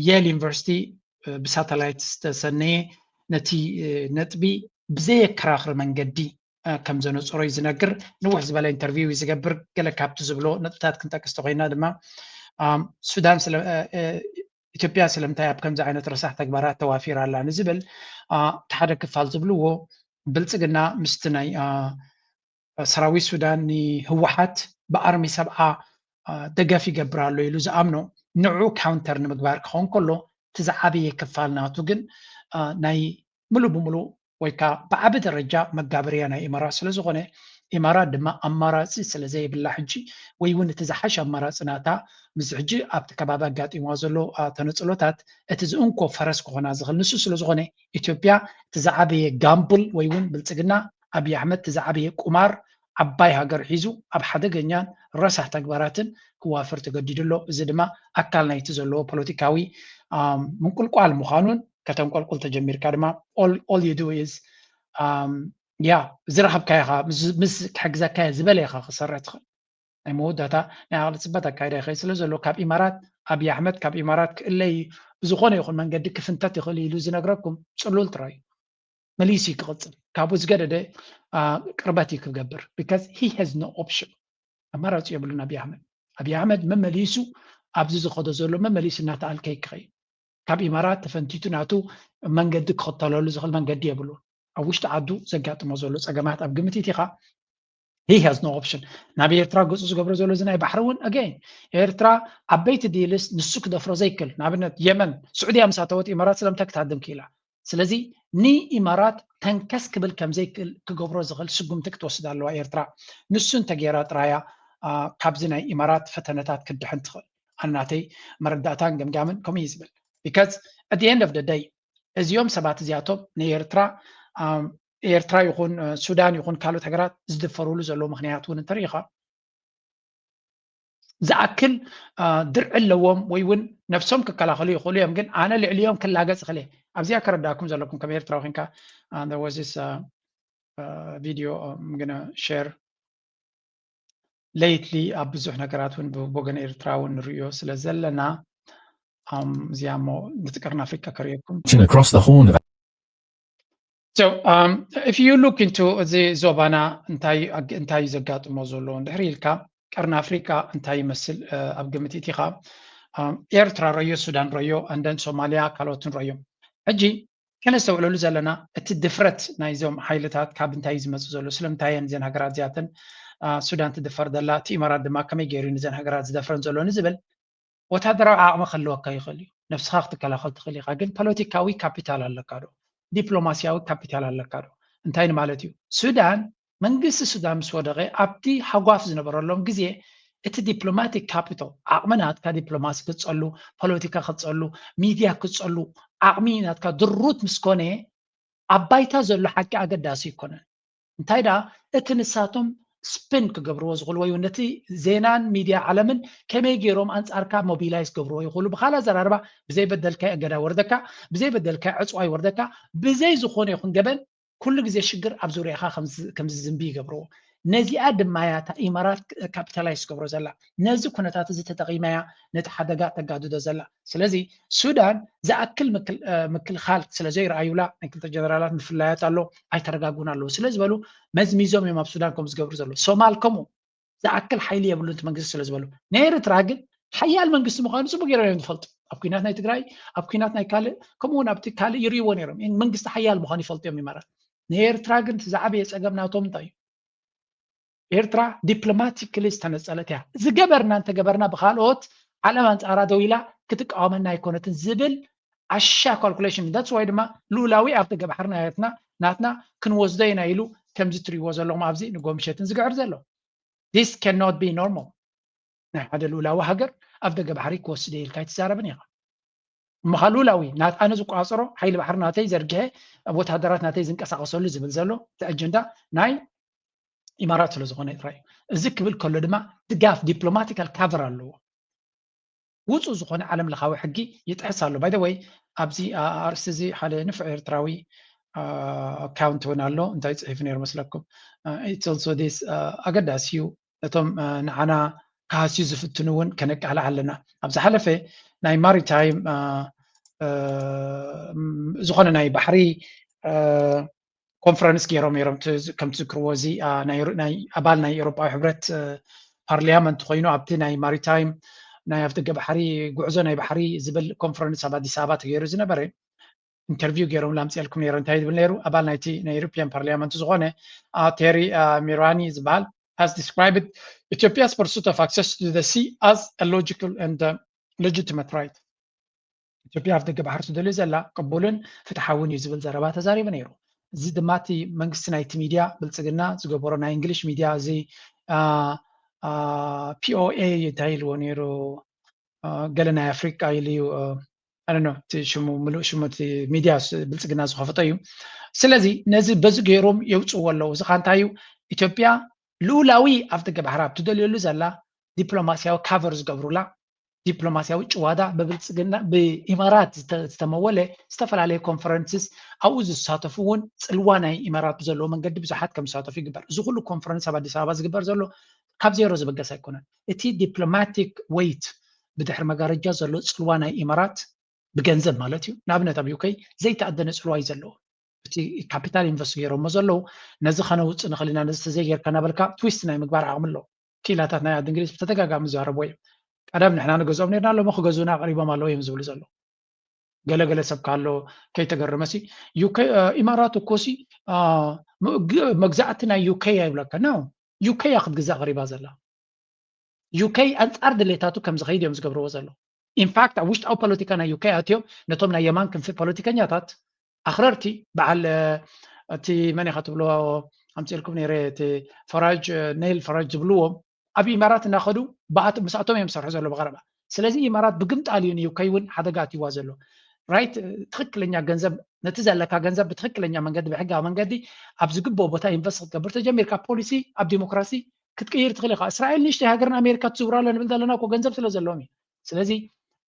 የል ዩኒቨርሲቲ ብሳተላይት ዝተሰነየ ነቲ ነጥቢ ብዘየከራኽር መንገዲ ከም ዘነፅሮ እዩ ዝነግር። ንውሕ ዝበለ ኢንተርቪው እዩ ዝገብር። ገለ ካብቲ ዝብሎ ነጥብታት ክንጠቅስ ተኮይና ድማ ሱዳን ኢትዮጵያ ስለምንታይ ኣብ ከምዚ ዓይነት ረሳሕ ተግባራት ተዋፊራ ኣላ ንዝብል እቲ ሓደ ክፋል ዝብልዎ ብልፅግና ምስቲ ናይ ሰራዊት ሱዳን ንህወሓት ብኣርሚ ሰብዓ ደገፍ ይገብር ኣሎ ኢሉ ዝኣምኖ ንዑ ካውንተር ንምግባር ክኸውን ከሎ እቲ ዝዓበየ ክፋል ናቱ ግን ናይ ሙሉእ ብሙሉእ ወይ ከዓ ብዓቢ ደረጃ መጋበርያ ናይ ኢማራት ስለዝኾነ ኢማራት ድማ ኣማራፂ ስለዘይብላ ሕጂ ወይ እውን እቲ ዝሓሸ ኣማራፂ ናታ ምስ ሕጂ ኣብቲ ከባቢ ኣጋጢምዋ ዘሎ ተነፅሎታት እቲ ዝእንኮ ፈረስ ክኾና ዝኽእል ንሱ ስለዝኾነ ኢትዮጵያ እቲ ዝዓበየ ጋምብል ወይ እውን ብልፅግና ኣብይ ኣሕመድ እቲ ዝዓበየ ቁማር ዓባይ ሃገር ሒዙ ኣብ ሓደገኛን ረሳሕ ተግባራትን ክዋፍር ተገዲዱ ኣሎ። እዚ ድማ ኣካል ናይቲ ዘለዎ ፖለቲካዊ ምንቁልቋል ምዃኑን ከተንቆልቁል ተጀሚርካ ድማ all you do is ያ ዝረኸብካዮ ኢኻ ምስ ክሕግዘካ እየ ዝበለ ኢኻ ክሰርሕ ትኽእል። ናይ መወዳእታ ናይ ዓቕሊ ፅበት ኣካይዳ ይኸይድ ስለ ዘሎ ካብ ኢማራት ኣብይ ኣሕመድ ካብ ኢማራት ክእለይ ብዝኾነ ይኹን መንገዲ ክፍንተት ይኽእል ኢሉ ዝነግረኩም ፅሉል ጥራይ እዩ። መሊሱ እዩ ክቕፅል ካብኡ ዝገደደ ቅርበት እዩ ክገብር because he has no option ኣማራፂ የብሉን ኣብይ ኣሕመድ ኣብይ ኣሕመድ መመሊሱ ኣብዚ ዝኸዶ ዘሎ መመሊሱ እናተኣልከ ይክኸይ ካብ ኢማራት ተፈንቲቱ ናቱ መንገዲ ክኽተለሉ ዝኽእል መንገዲ የብሉን ኣብ ውሽጢ ዓዱ ዘጋጥሞ ዘሎ ፀገማት ኣብ ግምት ኢኻ he has no option ናብ ኤርትራ ገፁ ዝገብሮ ዘሎ እዚ ናይ ባሕሪ እውን again ኤርትራ ዓበይቲ ዲልስ ንሱ ክደፍሮ ዘይክል ንኣብነት የመን ስዑድያ ምስ ኣተወት ኢማራት ስለምንታይ ክትሃድም ክኢላ ስለዚ ንኢማራት ተንከስ ክብል ከምዘይክእል ክገብሮ ዝኽእል ስጉምቲ ክትወስድ ኣለዋ ኤርትራ ንሱ እንተገይራ ጥራያ ካብዚ ናይ ኢማራት ፈተነታት ክትድሕን ትኽእል ኣናተይ መረዳእታን ገምጋምን ከምኡ እዩ ዝብል because at the end of the day እዚኦም ሰባት እዚኣቶም ንኤርትራ ኤርትራ ይኹን ሱዳን ይኹን ካልኦት ሃገራት ዝድፈሩሉ ዘለዉ ምክንያት እውን እንተሪኢኻ ዝኣክል ድርዒ ኣለዎም ወይ እውን ነብሶም ክከላኸሉ ይኽእሉ እዮም ግን ኣነ ልዕሊኦም ክላገፅ እኽእል እየ ኣብዚኣ ከረዳእኩም ዘለኩም ከም ኤርትራዊ ኮንካ ወዚስ ቪድዮ ግነ ሸር lately ኣብ ብዙሕ ነገራት እውን ብወገን ኤርትራ እውን ንርእዮ ስለ ዘለና እዚኣ እሞ ነቲ ቀርኒ ኣፍሪቃ ከርእየኩም across the horn of So um, if you look into እዚ ዞባና እንታይ እዩ ዘጋጥሞ ዘሎ እንድሕር ኢልካ ቀርኒ ኣፍሪቃ እንታይ ይመስል ኣብ ግምት ኢቲኻ ኤርትራ ረዮ ሱዳን ረዮ and then ሶማልያ ካልኦትን ረዮም ሕጂ ከነስተውዕለሉ ዘለና እቲ ድፍረት ናይዞም ሓይልታት ካብ እንታይ ዝመፅእ ዘሎ ስለምንታይ እየን እዘን ሃገራት እዚኣተን ሱዳን ትድፈር ዘላ እቲ ኢማራት ድማ ከመይ ገይሩ ንዘን ሃገራት ዝደፍረን ዘሎ ንዝብል ወታደራዊ ዓቕሚ ክህልወካ ይኽእል እዩ ነብስኻ ክትከላኸል ትኽእል ኢኻ ግን ፖለቲካዊ ካፒታል ኣለካ ዶ ዲፕሎማሲያዊ ካፒታል ኣለካ ዶ እንታይ ማለት እዩ ሱዳን መንግስቲ ሱዳን ምስ ወደቐ ኣብቲ ሃጓፍ ዝነበረሎም ግዜ እቲ ዲፕሎማቲክ ካፒታል ዓቕሚ ናትካ ዲፕሎማሲ ክትፀሉ ፖለቲካ ክትፀሉ ሚድያ ክትፀሉ ዓቕሚ ናትካ ድሩት ምስ ኮነ ኣብ ባይታ ዘሎ ሓቂ ኣገዳሲ ኣይኮነን እንታይ ደኣ እቲ ንሳቶም ስፕን ክገብርዎ ዝኽእሉ ወይ ነቲ ዜናን ሚድያ ዓለምን ከመይ ገይሮም ኣንጻርካ ሞቢላይዝ ክገብርዎ ይኽእሉ ብኻልእ ኣዘራርባ ብዘይበደልካዮ እገዳ ይወርደካ ብዘይበደልካዮ ዕፅዋ ይወርደካ ብዘይ ዝኾነ ይኹን ገበን ኩሉ ግዜ ሽግር ኣብ ዙርያኻ ከም ዝዝንቢ ይገብርዎ ነዚኣ ድማ እያ እታ ኢማራት ካፒታላይዝ ትገብሮ ዘላ ነዚ ኩነታት እዚ ተጠቒማ እያ ነቲ ሓደጋ ተጋድዶ ዘላ ስለዚ ሱዳን ዝኣክል ምክልኻል ስለ ዘይረኣዩላ ናይ ክልተ ጀነራላት ምፍላያት ኣሎ ኣይተረጋጉን ኣለዉ ስለ ዝበሉ መዝሚዞም እዮም ኣብ ሱዳን ከም ዝገብሩ ዘሎ ሶማል ከምኡ ዝኣክል ሓይሊ የብሉን እቲ መንግስቲ ስለ ዝበሉ ናይ ኤርትራ ግን ሓያል መንግስቲ ምዃኑ ፅቡቅ ገይሮም እዮም ዝፈልጡ ኣብ ኩናት ናይ ትግራይ ኣብ ኩናት ናይ ካልእ ከምኡውን ኣብቲ ካልእ ይርእይዎ ነይሮም መንግስቲ ሓያል ምዃኑ ይፈልጡ እዮም ይመራት ናይ ኤርትራ ግን ዝዓበየ ፀገም ናቶም እንታይ እዩ ኤርትራ ዲፕሎማቲክሊ ዝተነፀለት እያ ዝገበርና እንተገበርና ብካልኦት ዓለም ኣንፃራ ደው ኢላ ክትቃወመና ኣይኮነትን ዝብል ኣሻ ካልኩሌሽን that's why ድማ ልኡላዊ ኣብቲ ገባሕርና ኤርትና ናትና ክንወስዶ ኢና ኢሉ ከምዚ ትሪእዎ ዘለኹም ኣብዚ ንጎምሸትን ዝግዕር ዘሎ። This cannot be normal። ናይ ሓደ ልኡላዊ ሃገር ኣብ ደገ ባሕሪ ክወስድ ኢልካ ኣይትዛረብን ኢኻ። እሞ ኸዓ ልኡላዊ ናት ኣነ ዝቆፃፀሮ ሓይሊ ባሕሪ ናተይ ዘርጊሐ ወታደራት ናተይ ዝንቀሳቀሰሉ ዝብል ዘሎ እቲ ኣጀንዳ ናይ ኢማራት ስለ ዝኾነ ጥራይ እዩ። እዚ ክብል ከሎ ድማ ድጋፍ ዲፕሎማቲካል ካቨር ኣለዎ። ውፁ ዝኾነ ዓለም ለኻዊ ሕጊ ይጥሕስ ኣሎ። By the way ኣብዚ ኣርእስቲ እዚ ሓደ ንፉዕ ኤርትራዊ ኣካውንት እውን ኣሎ። እንታይ ፅሒፉ ነይሩ መስለኩም? It's also this ኣገዳሲ እዩ። ነቶም ንዓና ክሃስዩ ዝፍትኑ እውን ከነቃልዕ ኣለና። ኣብ ዝሓለፈ ናይ ማሪታይም ዝኾነ ናይ ባሕሪ ኮንፈረንስ ገይሮም ነይሮም። ከምቲ ዝክርዎ እዚ ኣባል ናይ ኤውሮጳዊ ሕብረት ፓርሊያመንት ኮይኑ ኣብቲ ናይ ማሪታይም ናይ ኣፍደገ ባሕሪ ጉዕዞ ናይ ባሕሪ ዝብል ኮንፈረንስ ኣብ ኣዲስ ኣበባ ተገይሩ ዝነበረ ኢንተርቪው ገይሮም ላምፅኤልኩም ነይረ። እንታይ ዝብል ነይሩ? ኣባል ናይቲ ናይ European Parliament ዝኾነ ቴሪ ሚራኒ ዝበሃል has described Ethiopia's pursuit of access to the sea as a logical and legitimate right። ኢትዮጵያ ኣፍደገ ባሕሪ ትደልዮ ዘላ ቅቡልን ፍትሓውን እዩ ዝብል ዘረባ ተዛሪቡ ነይሩ። እዚ ድማ እቲ መንግስቲ ናይቲ ሚድያ ብልፅግና ዝገበሮ ናይ እንግሊሽ ሚድያ እዚ ፒኦኤ እንታይ ኢልዎ ነይሩ? ገለ ናይ ኣፍሪቃ ኢሉ እዩ። ኣነ እቲ ሽሙ ምሉእ ሽሙ እቲ ሚድያ ብልፅግና ዝኸፈቶ እዩ። ስለዚ ነዚ በዚ ገይሮም የውፅዎ ኣለዉ። እዚ ኸ እንታይ እዩ? ኢትዮጵያ ልኡላዊ ኣፍደገ ባሕሪ ኣብ ትደልየሉ ዘላ ዲፕሎማሲያዊ ካቨር ዝገብሩላ ዲፕሎማሲያዊ ጭዋዳ ብብልፅግና ብኢማራት ዝተመወለ ዝተፈላለዩ ኮንፈረንስስ ኣብኡ ዝሳተፉ እውን ፅልዋ ናይ ኢማራት ብዘለዎ መንገዲ ብዙሓት ከም ዝሳተፉ ይግበር። እዚ ኩሉ ኮንፈረንስ ኣብ ኣዲስ ኣበባ ዝግበር ዘሎ ካብ ዜሮ ዝበገስ ኣይኮነን። እቲ ዲፕሎማቲክ ወይት ብድሕሪ መጋረጃ ዘሎ ፅልዋ ናይ ኢማራት ብገንዘብ ማለት እዩ። ንኣብነት ኣብ ዩከይ ዘይተኣደነ ፅልዋ እዩ ዘለዎ። እቲ ካፒታል ኢንቨስት ገይሮሞ ዘለዉ ነዚ ከነውፅእ ንኽእል ኢና፣ ነዚ ተዘይጌርካ እናበልካ ትዊስት ናይ ምግባር ዓቕሚ ኣለዎ። ክኢላታት ናይ ዓዲ እንግሊዝ ብተደጋጋሚ ዝዛረብዎ እዮም። ቀደም ንሕና ንገዝኦም ነርና፣ ሎሚ ክገዝኡና ቀሪቦም ኣለዉ እዮም ዝብሉ ዘለዉ። ገለገለ ሰብ ካሎ ከይተገረመሲ ዩከይ ኢማራት እኮሲ መግዛእቲ ናይ ዩከይ ኣይብለካ ነው። ዩከይ እያ ክትግዛእ ቀሪባ ዘላ። ዩከይ ኣንፃር ድሌታቱ ከም ዝኸይድ እዮም ዝገብርዎ ዘለዉ። ኢንፋክት ኣብ ውሽጣዊ ፖለቲካ ናይ ዩከይ ኣትዮም ነቶም ናይ የማን ክንፊ ፖለቲከኛታት ኣኽረርቲ በዓል እቲ መን ኢኻ ትብሎ ኣምፅልኩም ነይረ እቲ ፈራጅ ኔል ፈራጅ ዝብልዎም ኣብ ኢማራት እናኸዱ ብኣት ምስኣቶም እዮም ዝሰርሑ ዘሎ ብቐረባ። ስለዚ ኢማራት ብግምጣል እዩ ንዩከይ እውን ሓደጋ ኣትይዋ ዘሎ። ራይት ትኽክለኛ ገንዘብ ነቲ ዘለካ ገንዘብ ብትኽክለኛ መንገዲ ብሕጋዊ መንገዲ ኣብ ዝግብኦ ቦታ ኢንቨስት ክትገብር ተጀሚርካ ፖሊሲ ኣብ ዲሞክራሲ ክትቅይር ትኽእል ኢኻ። እስራኤል ንእሽተይ ሃገርን ኣሜሪካ ትዝውራ ኣሎ ንብል ዘለና እኮ ገንዘብ ስለ ዘለዎም እዩ። ስለዚ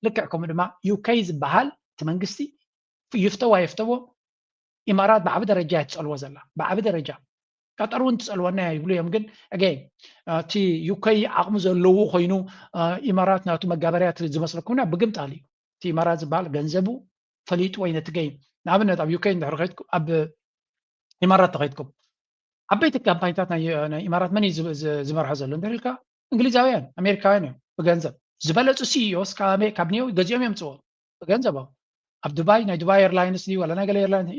ልክዕ ከምኡ ድማ ዩከይ ዝበሃል እቲ መንግስቲ ይፍተዋ የፍተዎ ኢማራት ብዓቢ ደረጃ እያ ትጸልዎ ዘላ ብዓቢ ደረጃ። ቀጠር እውን ትጸልወና እያ ይብሉ እዮም። ግን ኣገይን እቲ ዩከይ ዓቕሚ ዘለዎ ኮይኑ ኢማራት ናቱ መጋበርያ ዝመስለኩምና ብግምጣል እዩ። እቲ ኢማራት ዝበሃል ገንዘቡ ፈሊጡ ወይ ነቲ ገይም ንኣብነት ኣብ ዩከይ እንድሕር ከይድኩም ኣብ ኢማራት ተኸይድኩም ዓበይቲ ካምፓኒታት ናይ ኢማራት መን እዩ ዝመርሖ ዘሎ እንድሕር ኢልካ እንግሊዛውያን ኣሜሪካውያን እዮም ብገንዘብ ዝበለፁ ሲኢኦስ ካብ ኒዮ ገዚኦም የምፅዎ ብገንዘቦም ኣብ ዱባይ ናይ ዱባይ ኤርላይንስ ድዩ ዋላ ናይ ገለ ኤርላይንስ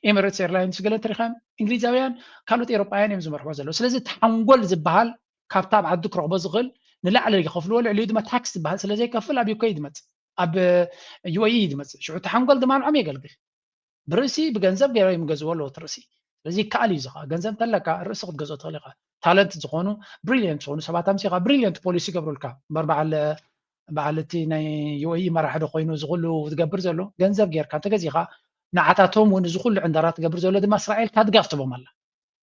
ኤሚሬትስ ኤርላይንስ ገለ እንተሪኻዮም እንግሊዛውያን ካልኦት ኤሮጳውያን እዮም ዝመርሕዎ ዘለዉ ስለዚ እቲ ሓንጎል ዝበሃል ካብታ ኣብ ዓዲ ክረኽቦ ዝኽእል ንላዕሊ ይኸፍልዎ ልዕሊኡ ድማ ታክስ ዝበሃል ስለ ዘይከፍል ኣብ ዩከይ ዝመፅእ ኣብ ዩኤኢ ዝመፅእ ሽዑ እቲ ሓንጎል ድማ ንዖም የገልግል ብርእሲ ብገንዘብ ገይሮም እዮም ገዝዎ ኣለዎ እቲ ርእሲ ስለዚ ይከኣል እዩ ዝኸ ገንዘብ እንተለካ ርእሲ ክትገዝኦ ትኽእል ኢኻ ታለንት ዝኾኑ ብሪሊየንት ዝኾኑ ሰባት ኣምሲኻ ብሪሊየንት ፖሊሲ ይገብሩልካ እምበር በዓል በዓል እቲ ናይ ዩኤኢ መራሒ ዶ ኮይኑ እዚ ኩሉ ዝገብር ዘሎ ገንዘብ ጌርካ እንተገዚኻ ንዓታቶም እውን እዚ ኩሉ ዕንደራ ትገብር ዘሎ ድማ እስራኤል ካድጋፍ ትቦም ኣላ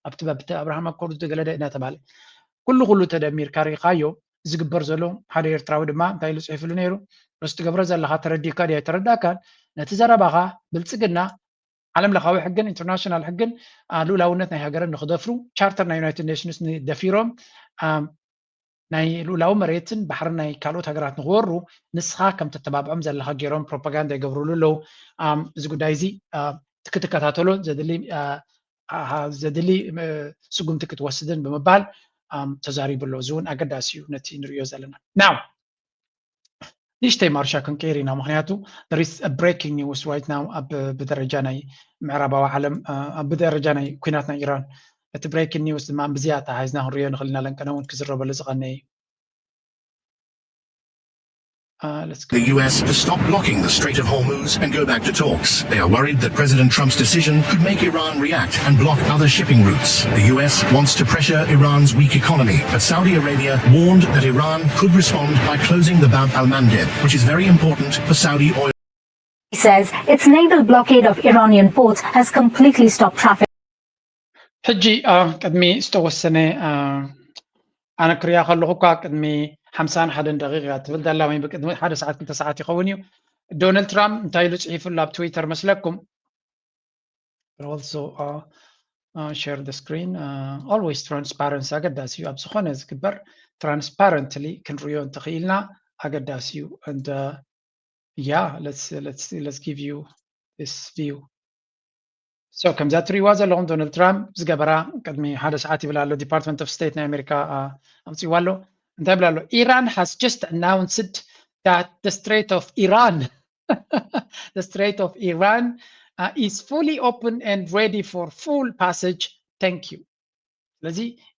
ኣብቲ በብቲ ኣብርሃም ኣኮርድ ዝተገለደ እናተባለ ኩሉ ኩሉ ተደሚርካ ርኢኻዮ ዝግበር ዘሎ ሓደ ኤርትራዊ ድማ እንታይ ኢሉ ፅሒፍሉ ነይሩ ርስ ትገብሮ ዘለካ ተረዲካ ድያ ኣይተረዳካን ነቲ ዘረባኻ ብልፅግና ዓለም ለኻዊ ሕግን ኢንተርናሽናል ሕግን ልኡላውነት ናይ ሃገርን ንክደፍሩ ቻርተር ናይ ዩናይትድ ኔሽንስ ንደፊሮም ናይ ልኡላዊ መሬትን ባሕርን ናይ ካልኦት ሃገራት ንክወሩ ንስኻ ከም ተተባብዖም ዘለኻ ገይሮም ፕሮፓጋንዳ ይገብሩሉ ኣለዉ። እዚ ጉዳይ እዚ ክትከታተሎ ዘድሊ ዘድሊ ስጉምቲ ክትወስድን ብምባል ተዛሪቡ ኣሎ። እዚ እውን ኣገዳሲ እዩ ነቲ ንሪኦ ዘለና። ናው ንእሽተይ ማርሻ ክንቀይር ኢና፣ ምክንያቱ there is a breaking news right now ኣብ ብደረጃ ናይ ምዕራባዊ ዓለም ብደረጃ ናይ ኩናት ናይ ኢራን እቲ ብሬኪንግ ኒውስ ድማ ብዝያዳ ሓይዝና ክንሪኦ ንኽእል ኢና። ለንቀነ እውን ክዝረበሉ ዝቐነ እዩ። Uh, let's go. The U S to stop blocking the Strait of Hormuz and go back to talks. They are worried that President Trump's decision could make Iran react and block other shipping routes. The U S wants to pressure Iran's weak economy, but Saudi Arabia warned that Iran could respond by closing the Bab al Mandeb, which is very important for Saudi oil. He says its naval blockade of Iranian ports has completely stopped traffic. ሕጂ አ፣ ቅድሚ ዝተወሰነ አ፣ ኣነ ክሪኣ ከለኹ እኳ ቅድሚ ሓምሳን ሓደን ደቂቕ እያ ትብል ዘላ፣ ወይ ብቅድሚ ሓደ ሰዓት ክልተ ሰዓት ይኸውን እዩ። ዶናልድ ትራምፕ እንታይ ኢሉ ጽሒፉ ኣሎ ኣብ ትዊተር መስለኩም? Also uh, uh, share the screen. Uh, always transparency ኣገዳሲ እዩ። ኣብ ዝኾነ ዝግበር transparently ክንሪኦ እንተኽኢልና ኣገዳሲ እዩ። And uh, yeah, let's let's let's give you this view. So ከምዛ ትሪእዋ ዘለኹም ዶናልድ ትራምፕ ዝገበራ ቅድሚ ሓደ ሰዓት ይብል ኣሎ። ዲፓርትመንት ኦፍ ስቴት ናይ ኣሜሪካ ኣውፅዋ ኣሎ። እንታይ ይብል ኣሎ? Iran has just announced that the Strait of Iran the Strait of Iran uh, is fully open and ready for full passage. Thank you. ስለዚ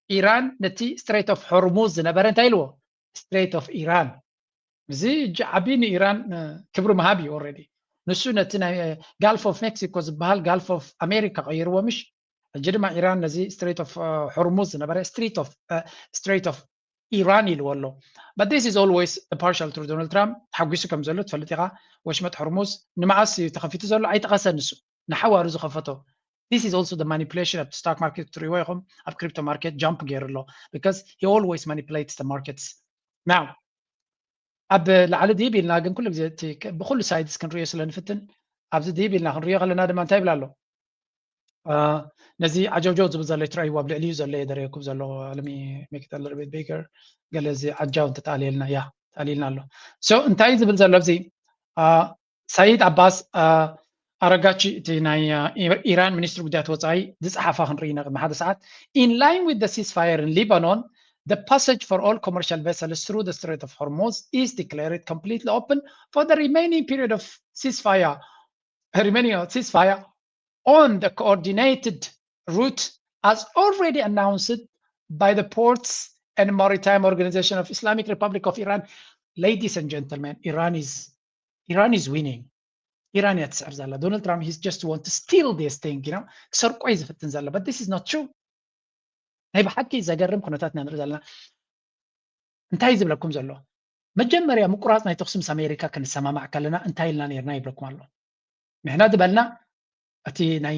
ኢራን ነቲ Strait of Hormuz ዝነበረ እንታይ ኢልዎ? Strait of Iran። እዚ እጂ ዓቢ ንኢራን ክብሪ ምሃብ እዩ። Already ንሱ ነቲ ናይ ጋልፍ ኦፍ ሜክሲኮ ዝበሃል ጋልፍ ኦፍ ኣሜሪካ ቀይርዎ ምሽ? ሕጂ ድማ ኢራን ነዚ Strait of Hormuz ዝነበረ Strait of Strait of Iran ኢልዎ ኣሎ። But this is always partial to Donald Trump። ተሓጒሱ ከም ዘሎ ትፈልጥ ኢኻ። ወሽመጥ ሕርሙዝ ንመዓስ እዩ ተኸፊቱ ዘሎ? ኣይጠቐሰን ንሱ፣ ንሓዋሩ ዝኸፈቶ። This is also the manipulation ኣብቲ ስቶክ ማርኬት ትሪእዎ ኢኹም። ኣብ ክሪፕቶ ማርኬት ጃምፕ ገይሩ ኣሎ። Because he always manipulates the markets. Now ኣብ ላዕሊ ድይብ ኢልና ግን ኩሉ ግዜ ብኩሉ ሳይድስ ክንሪኦ ስለ ንፍትን ኣብዚ ድይብ ኢልና ክንሪኦ ከለና ድማ እንታይ ይብል ኣሎ? ነዚ ዓጀውጀው ዝብል ዘሎ ትራእይዎ ኣብ ልዕሊኡ ዘሎ የደረየኩም ዘሎ። Let me make it a little bit bigger። ገለ እዚ ዓጃው እንተጣልየልና ያ ጣልየልና ኣሎ። So እንታይ ዝብል ዘሎ ኣብዚ? ሳይድ ኣባስ ኣረጋቺ እቲ ናይ ኢራን ሚኒስትሪ ጉዳያት ወፃኢ ዝፀሓፋ ክንርኢ ኢና ቅድሚ ሓደ ሰዓት። In line with the ceasefire in Lebanon, the passage for all commercial vessels through the Strait of Hormuz is declared completely open for the remaining period of ceasefire. Remaining ceasefire on the coordinated route as already announced by the Ports and Maritime Organization of Islamic Republic of Iran. Ladies and gentlemen, Iran is Iran is winning. ኢራን እያ ትስዕር ዘላ። Donald Trump, he's just want to steal this thing, you know? ክሰርቆ እዩ ዝፍትን ዘሎ። But this is not true. ናይ ብሓቂ ዘገርም ኩነታት ኢና ንርኢ ዘለና። እንታይ ዝብለኩም ዘሎ? መጀመርያ ምቁራፅ ናይ ተኩሲ ምስ ኣሜሪካ ክንሰማማዕ ከለና እንታይ ኢልና ነርና ይብለኩም ኣሎ። ንሕና ዝበልና እቲ ናይ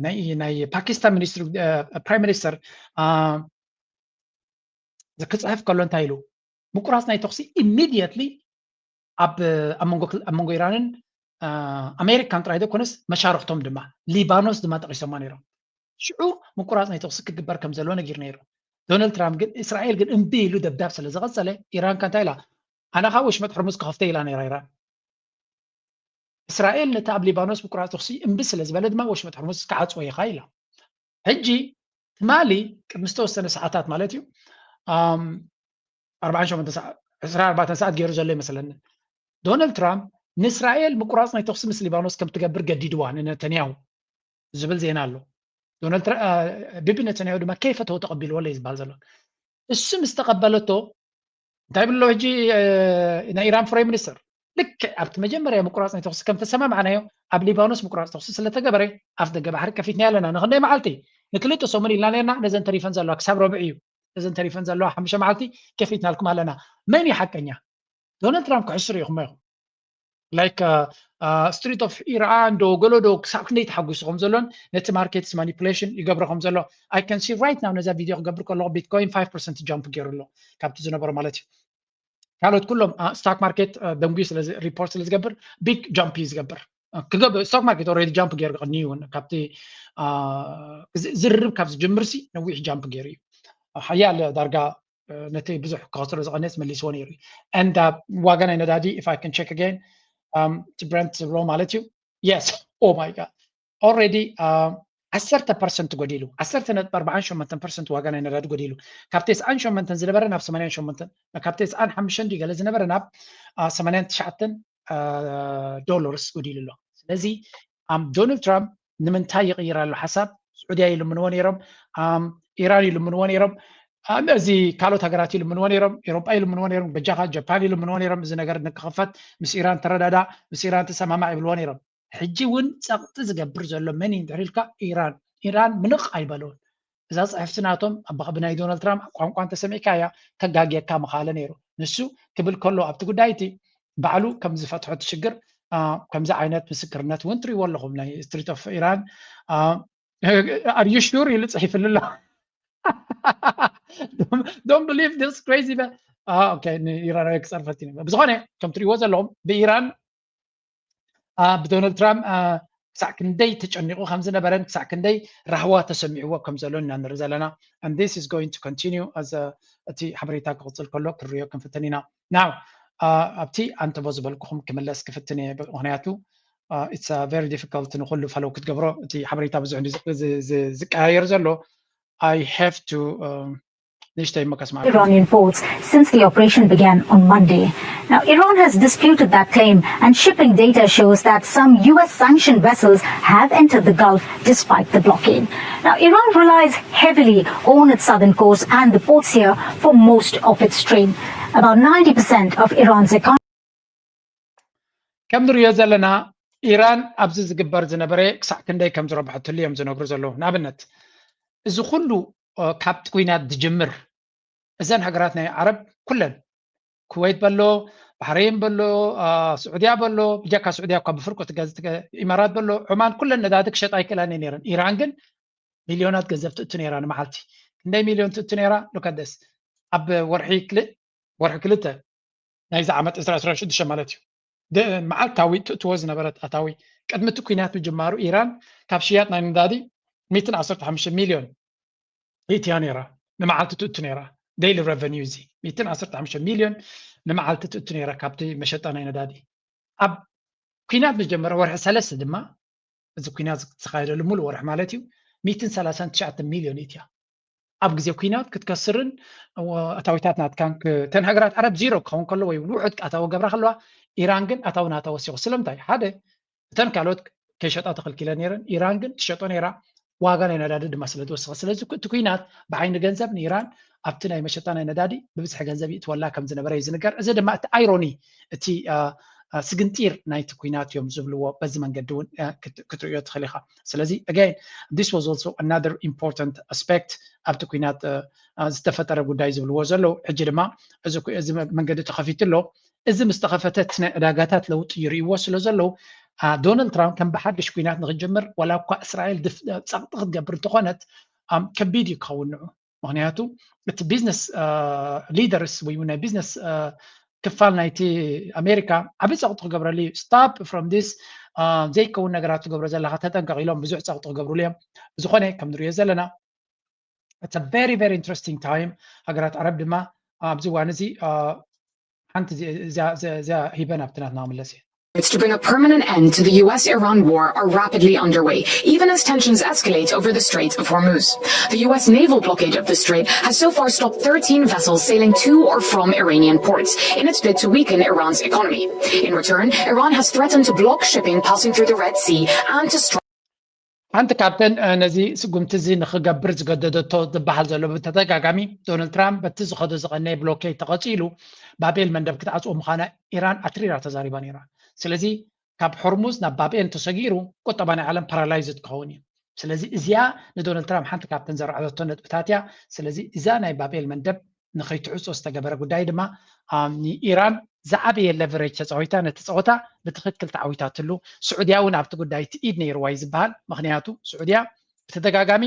ናይ ናይ ፓኪስታን ሚኒስትሪ ፕራይም ሚኒስተር ክፅሕፍ ከሎ እንታይ ኢሉ? ምቁራፅ ናይ ተኩሲ ኢሚድየትሊ ኣብ ኣብ መንጎ ኢራንን ኣሜሪካን ጥራይ ዘይኮነስ መሻርክቶም ድማ ሊባኖስ ድማ ጠቂሶማ ነይሮም። ሽዑ ምቁራፅ ናይ ተኩሲ ክግበር ከም ዘለዎ ነጊሩ ነይሩ። ዶናልድ ትራምፕ ግን እስራኤል ግን እምቢ ኢሉ ደብዳብ ስለ ዝቐፀለ ኢራን ከ እንታይ ኢላ? ኣነ ከዓ ወሽመጥ ሕርሙዝ ክኸፍተ ኢላ ነይራ ኢራን። እስራኤል ነቲ ኣብ ሊባኖስ ምቁራፅ ተኩሲ እምቢ ስለ ዝበለ ድማ ወሽመጥ ሕርሙዝ ክዓፅዎ ኢኻ ኢላ። ሕጂ ትማሊ ቅድሚ ዝተወሰነ ሰዓታት ማለት እዩ ኣርባዓን ሸሞንተን ሰዓት ዕስራን ኣርባዕተን ሰዓት ገይሩ ዘሎ ይመስለኒ ዶናልድ ትራምፕ ንእስራኤል ምቁራፅ ናይ ተኩሲ ምስ ሊባኖስ ከም ትገብር ገዲድዋ ንነተንያሁ ዝብል ዜና ኣሎ። ዶናልድ ትራ- አ፣ ቢቢ ነተንያሁ ድማ ከይፈተወ ተቐቢልዎ ኣሎ እዩ ዝበሃል ዘሎ። እሱ ምስ ተቐበለቶ እንታይ ብሎ ሕጂ አ፣ ናይ ኢራን ፕራይም ሚኒስተር ልክዕ ኣብቲ መጀመርያ ምቁራፅ ናይ ተኩሲ ከም ተሰማማዕናዮ ኣብ ሊባኖስ ምቁራፅ ተኩሲ ስለተገበረ ኣፍ ደገ ባሕሪ ከፊትና ኣለና። ንክንደይ መዓልቲ? ንክልተ ሰሙን ኢልና ነርና። ነዘን ተሪፈን ዘለዋ ክሳብ ረብዕ እዩ። ነዘን ተሪፈን ዘለዋ ሓሙሽተ መዓልቲ ከፊትናልኩም ኣለና። መን እዩ ሓቀኛ? ዶናልድ ትራምፕ ክሕሱ ርኢኹሞ ኢኹም። Like Strait of Iran ዶ ገሎ ዶ ክሳብ ክንደይ ተሓጒሱ ከም ዘሎን ነቲ ማርኬትስ ማኒፑሌሽን ይገብሮ ከም ዘሎ I can see right now። ነዛ ቪድዮ ክገብር ከለኹ ቢትኮይን ፋይቭ ፐርሰንት ጃምፕ ገይሩ ኣሎ ካብቲ ዝነበሮ ማለት እዩ። ካልኦት ኩሎም ስቶክ ማርኬት ደንጉዩ ስለ ሪፖርት ስለ ዝገብር ቢግ ጃምፕ እዩ ዝገብር። ክገብር ስቶክ ማርኬት ኦልሬዲ ጃምፕ ገይሩ ቀንዩ እውን ካብቲ አ፣ ዝ- ዝርርብ ካብ ዝጅምር ሲ ነዊሕ ጃምፕ ገይሩ እዩ። ሓያል ዳርጋ አ፣ ነቲ ብዙሕ ክኸስሮ ዝቐነስ መሊስዎ ነይሩ እዩ። And ዋጋ ናይ ነዳዲ if I can check again እቲ ብረንት ዝብሎ ማለት እዩ። Yes, oh my God, already ዓሰርተ ፐርሰንት ጎዲሉ፣ ዓሰርተ ነጥቢ ኣርባዓን ሸሞንተን ፐርሰንት ዋጋ ናይ ነዳዲ ጎዲሉ። ካብ ተስዓን ሸሞንተን ዝነበረ ናብ ሰማንያን ሸሞንተን፣ ካብ ተስዓን ሓሙሽተን ድዩ ገለ ዝነበረ ናብ አ፣ ሰማንያን ትሽዓተን ዶላርስ ጎዲሉ ኣሎ። ስለዚ ኣም ዶናልድ ትራምፕ ንምንታይ ይቕይር ኣሎ ሓሳብ? ስዑድያ ይልምንዎ ነይሮም፣ ኣም ኢራን ይልምንዎ ነይሮም። እዚ ካልኦት ሃገራት ይልምንዎ ነይሮም፣ ኤሮጳ ይልምንዎ ነይሮም፣ በጃኻ ጃፓን ይልምንዎ ነይሮም። እዚ ነገር ንክኽፈት ምስ ኢራን ተረዳዳ፣ ምስ ኢራን ተሰማማዕ ይብልዎ ነይሮም። ሕጂ እውን ጸቕጢ ዝገብር ዘሎ መን እዩ እንድሕር ኢልካ፣ ኢራን። ኢራን ምንቕ ኣይበለውን። እዛ ጽሕፍቲ ናቶም ኣብ ብናይ ዶናልድ ትራምፕ ቋንቋ እንተሰሚዕካያ ተጋግየካ ምኻለ ነይሩ። ንሱ ክብል ከሎ ኣብቲ ጉዳይ እቲ ባዕሉ ከም ዝፈትሖ እቲ ሽግር ከምዚ ዓይነት ምስክርነት እውን ትሪእዎ ኣለኹም። ናይ ስትሪት ኦፍ ኢራን are you sure ኢሉ ጽሒፍሉ ኣሎ። Don't believe this crazy ኢራናዊ ክጸርፈት እዩ። ብዝኾነ ከም ትሪእዎ ዘለኹም ብኢራን ብዶናልድ ትራምፕ ክሳዕ ክንደይ ተጨኒቑ ከም ዝነበረን ክሳዕ ክንደይ ራህዋ ተሰሚዕዎ ከም ዘሎን ኢና ንርኢ ዘለና። And this is going to continue as እቲ ሓበሬታ ክቕጽል ከሎ ክንሪኦ ክንፍትን ኢና። Now ኣብቲ ኣንተቦ ዝበልኩኹም ክምለስ ክፍትን እየ፣ ምክንያቱ it's very difficult ንኩሉ ፈለው ክትገብሮ፣ እቲ ሓበሬታ ብዙሕ ዝቀያየር ዘሎ። I have to ንእሽተይ መቀስ ማለት Iranian ports since the operation began on Monday. Now, Iran has disputed that claim, and shipping data shows that some U S sanctioned vessels have entered the Gulf despite the blockade. Now, Iran relies heavily on its southern coast and the ports here for most of its trade. About ninety percent of Iran's economy. ከም ንሪኦ ዘለና ኢራን ኣብዚ ዝግበር ዝነበረ ክሳዕ ክንደይ ከም ዝረብሐትሉ እዮም ዝነግሩ ዘለዉ። ንኣብነት እዚ ኩሉ ካብቲ ኩናት ዝጅምር እዘን ሃገራት ናይ ዓረብ ኩለን ኩወይት በሎ፣ ባሕረይን በሎ፣ ስዑድያ በሎ፣ ብጀካ ስዑድያ እኳ ብፍርቁ ትገዝ ኢማራት በሎ፣ ዑማን ኩለን ነዳዲ ክሸጣ ኣይክእላን እየ ነይረን። ኢራን ግን ሚልዮናት ገንዘብ ትእቱ ነይራ ንመዓልቲ። ክንደይ ሚልዮን ትእቱ ነይራ? ሉካደስ ኣብ ወርሒ ክልተ ናይዚ ዓመት ዕስራ ዕስራን ሽዱሽተን ማለት እዩ። መዓልታዊ ትእትዎ ዝነበረት ኣታዊ ቅድሚ እቲ ኩናት ምጅማሩ ኢራን ካብ ሽያጥ ናይ ነዳዲ ሚእትን ዓሰርተ ሓሙሽተ ሚልዮን ይእትያ ነይራ። ንመዓልቲ ትእቱ ነይራ። ዴይሊ ረቨኒዩ እዚ ሚእትን ዓሰርተ ሓሙሽተ ሚልዮን ንመዓልቲ ትእቱ ነይራ ካብቲ መሸጣ ናይ ነዳዲ። ኣብ ኩናት መጀመርያ ወርሒ ሰለስተ ድማ እዚ ኩናት ዝተኻየደሉ ሙሉእ ወርሒ ማለት እዩ ሚእትን ሰላሳን ትሽዓተን ሚልዮን ይእትያ። ኣብ ግዜ ኩናት ክትከስርን ኣታዊታት ናትካን ተን ሃገራት ዓረብ ዚሮ ክኸውን ከሎ ወይ ውሑድ ኣታዊ ገብራ ከለዋ ኢራን ግን ኣታዊ ናታ ወሲኹ። ስለምንታይ? ሓደ እተን ካልኦት ከይሸጣ ተኸልኪለ ነይረን። ኢራን ግን ትሸጦ ነይራ። ዋጋ ናይ ነዳዲ ድማ ስለ ዝወሰኸ። ስለዚ እቲ ኩናት ብዓይኒ ገንዘብ ንኢራን ኣብቲ ናይ መሸጣ ናይ ነዳዲ ብብዝሒ ገንዘብ ይእትወላ ከም ዝነበረ እዩ ዝንገር። እዚ ድማ እቲ ኣይሮኒ፣ እቲ ስግንጢር ናይቲ ኩናት እዮም ዝብልዎ። በዚ መንገዲ እውን ክትርእዮ ትኽእል ኢኻ። ስለዚ again this was also another important aspect ኣብቲ ኩናት ዝተፈጠረ ጉዳይ ዝብልዎ ዘለዉ። ሕጂ ድማ እዚ መንገዲ ተኸፊቱ ኣሎ። እዚ ምስ ተኸፈተ እቲ ናይ ዕዳጋታት ለውጢ ይርእይዎ ስለ ዘለዉ ዶናልድ ትራምፕ ከም ብሓድሽ ኩናት ንክጅምር ዋላ እኳ እስራኤል ጸቕጢ ክትገብር እንተኾነት ከቢድ እዩ ክኸውን ንዑ። ምክንያቱ እቲ ቢዝነስ ሊደርስ ወይ ናይ ቢዝነስ ክፋል ናይቲ ኣሜሪካ ዓብዪ ጸቕጢ ክገብረሉ እዩ። Stop from this ዘይከውን ነገራት ትገብሮ ዘለካ ተጠንቀቕ ኢሎም ብዙሕ ጸቕጢ ክገብሩሉ እዮም። ብዝኾነ ከም ንሪኦ ዘለና it's a very very interesting time። ሃገራት ዓረብ ድማ ኣብዚ እዋን እዚ ሓንቲ እዚኣ ሂበን ኣብቲ ናትና ክምለስ እየ። To bring a permanent end to the U S Iran war are rapidly underway, even as tensions escalate over the Strait of Hormuz. The U S naval blockade of the strait has so far stopped thirteen vessels sailing to or from Iranian ports in its bid to weaken Iran's economy. In return, Iran has threatened to block shipping passing through the Red Sea and to strike ሓንቲ ካብተን ነዚ ስጉምቲ እዚ ንክገብር ዝገደደቶ ዝበሃል ዘሎ ብተደጋጋሚ ዶናልድ ትራምፕ በቲ ዝኸዶ ዝቐነየ ብሎኬድ ተቐፂሉ ባቤል መንደብ ክትዓፅዎ ምዃና ኢራን ኣትሪራ ተዛሪባ ነይራ። ስለዚ ካብ ሆርሙዝ ናብ ባቤል እንተሰጊሩ ቁጠባ ናይ ዓለም ፓራላይዝድ ክኸውን እዩ። ስለዚ እዚኣ ንዶናልድ ትራምፕ ሓንቲ ካብተን ዘራዕደቶ ነጥብታት እያ። ስለዚ እዛ ናይ ባቤል መንደብ ንኸይትዕጾ ዝተገበረ ጉዳይ ድማ ንኢራን ዝዓበየ ለቨሬጅ ተፃዊታ ነቲ ፀወታ ብትኽክል ተዓዊታትሉ። ስዑድያ እውን ኣብቲ ጉዳይ እቲ ኢድ ነይርዋ እዩ ዝበሃል። ምክንያቱ ስዑድያ ብተደጋጋሚ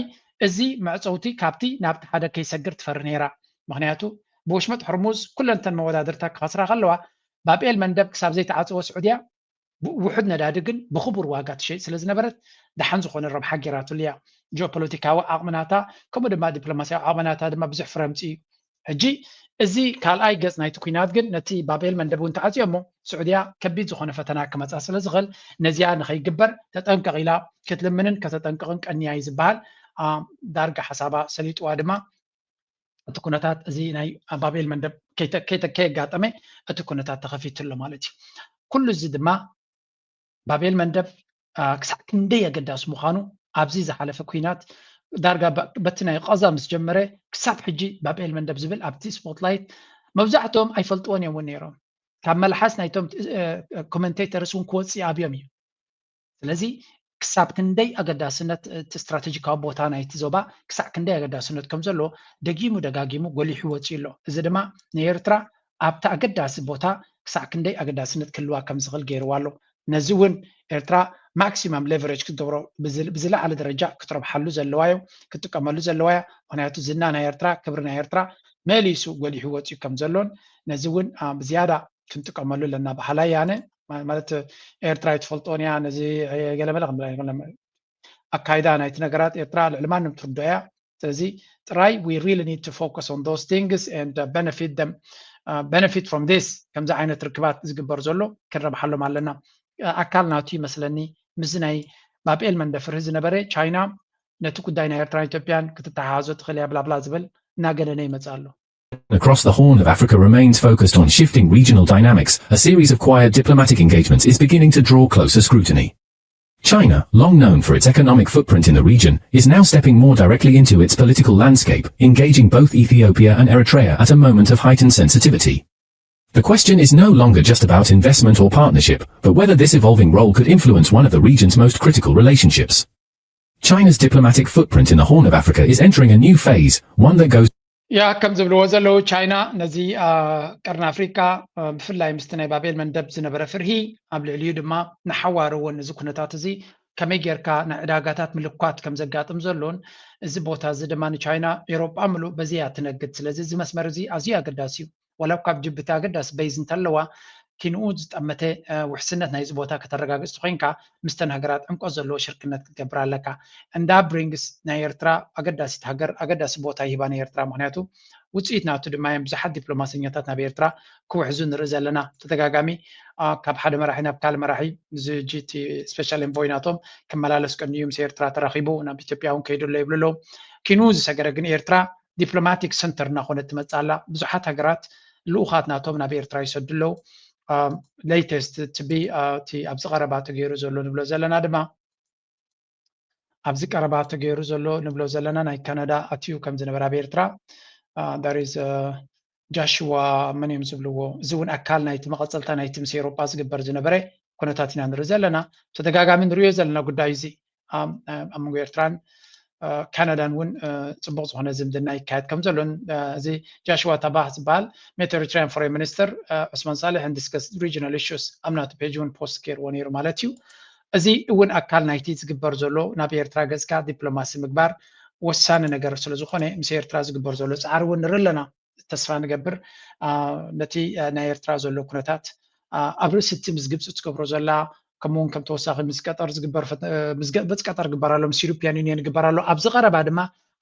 እዚ መዕፀውቲ ካብቲ ናብቲ ሓደ ከይሰግር ትፈሪ ነይራ። ምክንያቱ ብወሽመጥ ሕርሙዝ ኩለንተን መወዳድርታ ክኸስራ ከለዋ ባብኤል መንደብ ክሳብ ዘይተዓፀወ ስዑድያ ውሑድ ነዳዲ ግን ብክቡር ዋጋ ትሸይጥ ስለ ዝነበረት ደሓን ዝኾነ ረብሓ ጌራትሉ እያ። ጂኦፖለቲካዊ ዓቕምናታ ከምኡ ድማ ዲፕሎማሲያዊ ዓቕምናታ ድማ ብዙሕ ፍረ ኣምፅኡ እዩ። ሕጂ እዚ ካልኣይ ገፅ ናይቲ ኲናት ግን ነቲ ባብኤል መንደብ እውን ተዓፅዮ እሞ ስዑድያ ከቢድ ዝኾነ ፈተና ክመፃ ስለ ዝኽእል ነዚኣ ንኸይግበር ተጠንቀቕ ኢላ ክትልምንን ከተጠንቅቕን ቀንያ እዩ ዝበሃል። ዳርጋ ሓሳባ ሰሊጥዋ ድማ እቲ ኩነታት እዚ ናይ ባብኤል መንደብ ከየጋጠመ እቲ ኩነታት ተኸፊቱ ኣሎ ማለት እዩ። ኩሉ እዚ ድማ ባብኤል መንደብ ክሳዕ ክንደይ ኣገዳሲ ምዃኑ ኣብዚ ዝሓለፈ ኲናት ዳርጋ በቲ ናይ ቐዛ ምስ ጀመረ ክሳብ ሕጂ ባብኤል መንደብ ዝብል ኣብቲ ስፖትላይት መብዛሕትኦም ኣይፈልጥዎን እዮም እውን ነይሮም። ካብ መልሓስ ናይቶም ኮመንቴተርስ እውን ክወፅእ ኣብዮም እዩ። ስለዚ ክሳብ ክንደይ ኣገዳስነት እቲ ስትራቴጂካዊ ቦታ ናይቲ ዞባ ክሳዕ ክንደይ ኣገዳስነት ከም ዘሎ ደጊሙ ደጋጊሙ ጎሊሑ ወፂኡ ኣሎ። እዚ ድማ ንኤርትራ ኣብቲ ኣገዳሲ ቦታ ክሳዕ ክንደይ ኣገዳስነት ክህልዋ ከም ዝኽእል ገይርዋ ኣሎ። ነዚ እውን ኤርትራ ማክሲማም ሌቨሬጅ ክትገብሮ ብዝለዓለ ደረጃ ክትረብሓሉ ዘለዋ እዮ፣ ክትጥቀመሉ ዘለዋ እያ። ምክንያቱ ዝና ናይ ኤርትራ፣ ክብሪ ናይ ኤርትራ መሊሱ ጎሊሑ ወፂኡ ከም ዘሎን ነዚ እውን ብዝያዳ ክንጥቀመሉ ኣለና በሃላይ ኣነ። ማለት ኤርትራ ኣይትፈልጦን እያ፣ ነዚ ገለመለ ክንብል ኣይኮነን። ኣካይዳ ናይቲ ነገራት ኤርትራ ልዕሊ ማንም ትርዶ እያ። ስለዚ ጥራይ we really need to focus on those things and benefit them, benefit from this። ከምዚ ዓይነት ርክባት ዝግበር ዘሎ ክንረብሓሎም ኣለና። ኣካል ናቱ ይመስለኒ ምስዚ ናይ ባብኤል መንደፍርህ ዝነበረ ቻይና ነቲ ጉዳይ ናይ ኤርትራን ኢትዮጵያን ክትተሓሓዞ ትኽእል እያ ብላብላ ዝብል እናገነነ ይመጽእ ኣሎ። Across the Horn of Africa remains focused on shifting regional dynamics. A series of quiet diplomatic engagements is beginning to draw closer scrutiny. China, long known for its economic footprint in the region, is now stepping more directly into its political landscape, engaging both Ethiopia and Eritrea at a moment of heightened sensitivity. The question is no longer just about investment or partnership, but whether this evolving role could influence one of the region's most critical relationships. China's diplomatic footprint in the Horn of Africa is entering a new phase, one that goes ያ ከም ዝብልዎ ዘለዉ ቻይና ነዚ ቀርኒ ኣፍሪካ ብፍላይ ምስቲ ናይ ባቤል መንደብ ዝነበረ ፍርሂ ኣብ ልዕሊኡ ድማ ንሓዋሩ እውን እዚ ኩነታት እዚ ከመይ ጌርካ ናይ ዕዳጋታት ምልኳት ከም ዘጋጥም ዘሎን እዚ ቦታ እዚ ድማ ንቻይና ኤሮጳ ምሉእ በዚ እያ ትነግድ። ስለዚ እዚ መስመር እዚ ኣዝዩ ኣገዳሲ እዩ። ወላ ካብ ጅቡቲ ኣገዳሲ በይዝ እንተለዋ ኪንኡ ዝጠመተ ውሕስነት ናይዚ ቦታ ከተረጋግፅ ተኮይንካ ምስተን ሃገራት ዕምቆት ዘለዎ ሽርክነት ክትገብር ኣለካ። እንዳ ብሪንግስ ናይ ኤርትራ ኣገዳሲት ሃገር ኣገዳሲ ቦታ ይህባ ናይ ኤርትራ ምክንያቱ ውፅኢት ናቱ ድማ እዮም ብዙሓት ዲፕሎማሰኛታት ናብ ኤርትራ ክውሕዙ ንርኢ ዘለና ተደጋጋሚ ካብ ሓደ መራሒ ናብ ካልእ መራሒ እዚ ጂ እቲ ስፔሻል ኤንቮይ ናቶም ክመላለስ ቀንዩ ምስ ኤርትራ ተራኺቡ ናብ ኢትዮጵያ እውን ከይዱ ኣሎ ይብሉ ኣለዉ። ኪኑ ዝሰገረ ግን ኤርትራ ዲፕሎማቲክ ሰንተር እናኾነት ትመፅእ ኣላ። ብዙሓት ሃገራት ልኡኻት ናቶም ናብ ኤርትራ ይሰዱ ኣለዉ። ሌተስት ትቢ እቲ ኣብዚ ቀረባ ተገይሩ ዘሎ ንብሎ ዘለና ድማ ኣብዚ ቀረባ ተገይሩ ዘሎ ንብሎ ዘለና ናይ ካናዳ ኣትዩ ከም ዝነበረ ኣብ ኤርትራ ዳሪዝ ጃሽዋ መን እዮም ዝብልዎ እዚ እውን ኣካል ናይቲ መቐፀልታ ናይቲ ምስ ኤሮጳ ዝግበር ዝነበረ ኩነታት ኢና ንርኢ ዘለና። ተደጋጋሚ ንሪኦ ዘለና ጉዳይ እዚ ኣብ መንጎ ኤርትራን ካናዳን እውን ፅቡቅ ዝኮነ ዝምድና ይካየድ ከም ዘሎን እዚ ጃሽዋ ታባህ ዝበሃል ሜዲተሪትሪያን ፎሬን ሚኒስትር ዑስማን ሳልሕ and discuss regional issues ኣብ ናቱ ፔጅ እውን ፖስት ገይርዎ ነይሩ ማለት እዩ። እዚ እውን ኣካል ናይቲ ዝግበር ዘሎ ናብ ኤርትራ ገፅካ ዲፕሎማሲ ምግባር ወሳኒ ነገር ስለዝኮነ ምስ ኤርትራ ዝግበር ዘሎ ፃዕሪ እውን ንርኢ ኣለና። ተስፋ ንገብር ነቲ ናይ ኤርትራ ዘሎ ኩነታት ኣብ ርእሲ እቲ ምስ ግብፂ ትገብሮ ዘላ ከምኡውን ከም ተወሳኺ ምስ ቀጠር ዝግበር ምስ ቀጠር ግበር ኣሎ ምስ ዩሮፒያን ዩኒየን ግበር ኣሎ ኣብዚ ቀረባ ድማ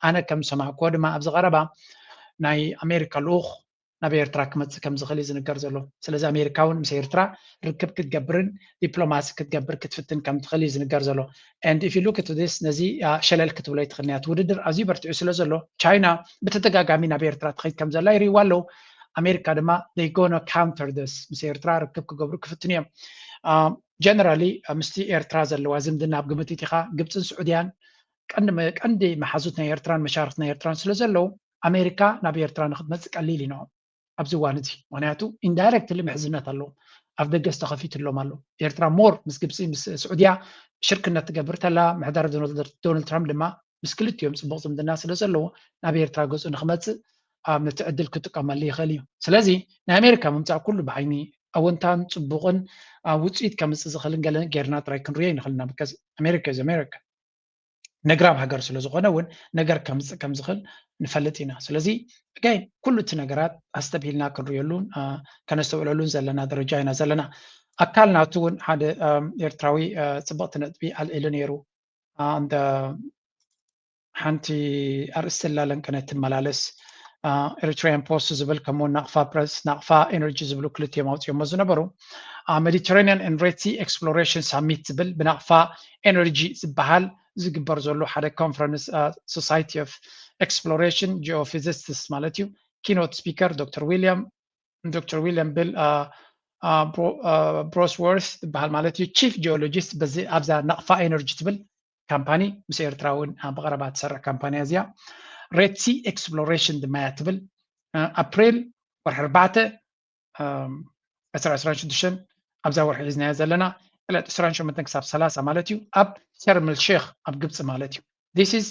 ኣነ ከም ዝሰማዕክዎ ድማ ኣብዚ ቀረባ ናይ ኣሜሪካ ልኡኽ ናብ ኤርትራ ክመፅእ ከም ዝኽእል እዩ ዝንገር ዘሎ። ስለዚ ኣሜሪካ እውን ምስ ኤርትራ ርክብ ክትገብርን ዲፕሎማሲ ክትገብር ክትፍትን ከም ትኽእል እዩ ዝንገር ዘሎ። And if you look at this ነዚ ሸለል ክትብሎ ይትኽእል እያ። እቲ ውድድር ኣዝዩ በርቲዑ ስለ ዘሎ ቻይና ብተደጋጋሚ ናብ ኤርትራ ትኸይድ ከም ዘላ ይርእይዋ ኣለዉ። ኣሜሪካ ድማ they gonna counter this ምስ ኤርትራ ርክብ ክገብሩ ክፍትኑ እዮም። ጀነራሊ ምስቲ ኤርትራ ዘለዋ ዝምድና ኣብ ግምት ኢኻ ግብፅን ስዑድያን ቀንዲ መሓዙት ናይ ኤርትራን መሻርክት ናይ ኤርትራን ስለ ዘለዉ ኣሜሪካ ናብ ኤርትራ ንክትመፅእ ቀሊል እዩ ንኦም ኣብዚ እዋን እዚ ምክንያቱ ኢንዳይረክትሊ ምሕዝነት ኣለዎም ኣብ ደገ ዝተኸፊትሎም ኣሎ። ኤርትራ ሞር ምስ ግብፂ ምስ ስዑድያ ሽርክነት ትገብር ተላ ምሕዳር ዶናልድ ትራምፕ ድማ ምስ ክልቲኦም ፅቡቅ ዝምድና ስለ ዘለዎ ናብ ኤርትራ ገፁ ንክመፅእ ነቲ ዕድል ክጥቀመሉ ይኽእል እዩ። ስለዚ ናይ ኣሜሪካ ምምፃእ ኩሉ ብዓይኒ ኣወንታን ፅቡቅን ውፅኢት ከምፅእ ዝኽእልን ገለ ጌርና ጥራይ ክንሪኦ ይንኽእል ኢና። ኣሜሪካ is ኣሜሪካ ነግራብ ሃገር ስለ ዝኾነ እውን ነገር ከምፅእ ከም ዝኽእል ንፈልጥ ኢና። ስለዚ ኣጋይን ኩሉ እቲ ነገራት ኣስተብሂልና ክንሪኦሉን ከነስተውዕለሉን ዘለና ደረጃ ኢና ዘለና። ኣካል ናቱ እውን ሓደ ኤርትራዊ ፅብቕቲ ነጥቢ ኣልዒሉ ነይሩ። ሓንቲ ኣርእስቲ ላለን ቀነ ትመላለስ ኤሪትሪያን ፖስት ዝብል ከምኡ ናቕፋ ፕረስ ናቕፋ ኤነርጂ ዝብሉ ክልቲኦም ኣውፅኦሞ ዝነበሩ Mediterranean and Red Sea Exploration Summit ዝብል ብናቕፋ ኤነርጂ ዝበሃል ዝግበር ዘሎ ሓደ ኮንፈረንስ Society of Exploration Geophysicists ማለት እዩ። Keynote speaker Dr William Dr William Bill Brosworth ዝበሃል ማለት እዩ chief geologist በዚ ኣብዛ ናቕፋ ኤነርጂ ትብል ካምፓኒ ምስ ኤርትራ እውን ብቐረባ ትሰርሕ ካምፓኒ እዚኣ። ሬድ ሲ ኤክስፕሎሬሽን ድማ እያ ትብል። ኣፕሪል ወርሒ ኣርባዕተ ዕስራን ዕስራን ሽዱሽተን ኣብዛ ወርሒ ሒዝናዮ ዘለና ዕለት ዕስራን ሸሞንተን ክሳብ ሰላሳ ማለት እዩ፣ ኣብ ሸርም ሼክ ኣብ ግብፂ ማለት እዩ። This is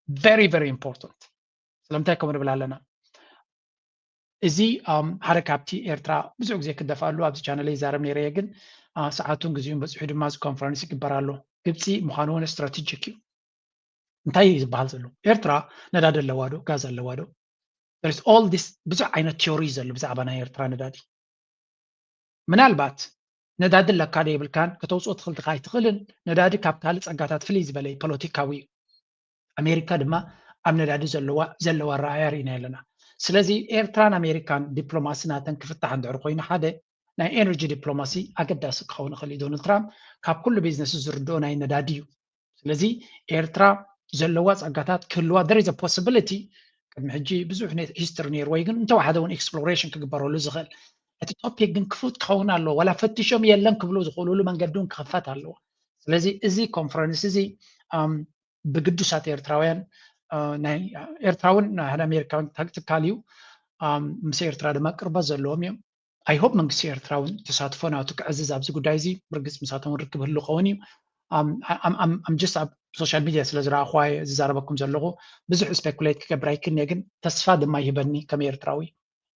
very very important። ስለምንታይ ከምኡ ንብል ኣለና? እዚ ሓደ ካብቲ ኤርትራ ብዙሕ ግዜ ክደፍኣሉ ኣብዚ ቻነለይ ይዛረብ ነይረ እየ፣ ግን ሰዓቱን ግዜኡን በፂሑ ድማ እዚ ኮንፈረንስ ይግበር ኣሎ። ግብፂ ምዃኑ እውን ስትራቴጂክ እዩ። እንታይ እዩ ዝበሃል ዘሎ? ኤርትራ ነዳዲ ኣለዋ ዶ? ጋዝ ኣለዋ ዶ? All this ብዙሕ ዓይነት ቲዮሪ ዘሎ ብዛዕባ ናይ ኤርትራ ነዳዲ። ምናልባት ነዳዲ ኣለካ ዶ የብልካን ከተውፅኦ ትኽእል ዲኻ ኣይትኽእልን፣ ነዳዲ ካብ ካልእ ፀጋታት ፍልይ ዝበለ እዩ፣ ፖለቲካዊ እዩ። ኣሜሪካ ድማ ኣብ ነዳዲ ዘለዋ ዘለዋ ኣረኣእያ ርኢና ኣለና። ስለዚ ኤርትራን ኣሜሪካን ዲፕሎማሲ ናተን ክፍታሕ እንድሕር ኮይኑ ሓደ ናይ ኤነርጂ ዲፕሎማሲ ኣገዳሲ ክኸውን ይኽእል እዩ። ዶናልድ ትራምፕ ካብ ኩሉ ቢዝነስ ዝርድኦ ናይ ነዳዲ እዩ። ስለዚ ኤርትራ ዘለዋ ጸጋታት ክህልዋ there is a possibility። ቅድሚ ሕጂ ብዙሕ ሂስትሪ ነይሩ ወይ ግን እንተወሓደ እውን ኤክስፕሎሬሽን ክግበረሉ ዝኽእል። እቲ ቶፒክ ግን ክፉት ክኸውን ኣለዎ፣ ዋላ ፈቲሾም የለን ክብሉ ዝኽእሉሉ መንገዲ እውን ክኽፈት ኣለዎ። ስለዚ እዚ ኮንፈረንስ እዚ ብግዱሳት ኤርትራውያን ናይ ኤርትራ እውን ሓደ ኣሜሪካዊ ትካል እዩ። ምስ ኤርትራ ድማ ቅርበት ዘለዎም እዮም። I hope መንግስቲ ኤርትራ እውን ተሳትፎ ናቱ ክዕዝዝ ኣብዚ ጉዳይ እዚ። ብርግጽ ምሳቶም እውን ርክብ ህሉ ክኸውን እዩ። ጀስት ኣብ ሶሻል ሚድያ ስለ ዝረኣኹዋ እየ ዝዛረበኩም ዘለኹ። ብዙሕ ስፔኩሌት ክገብር ኣይክእልን እየ፣ ግን ተስፋ ድማ ይህበኒ ከም ኤርትራዊ።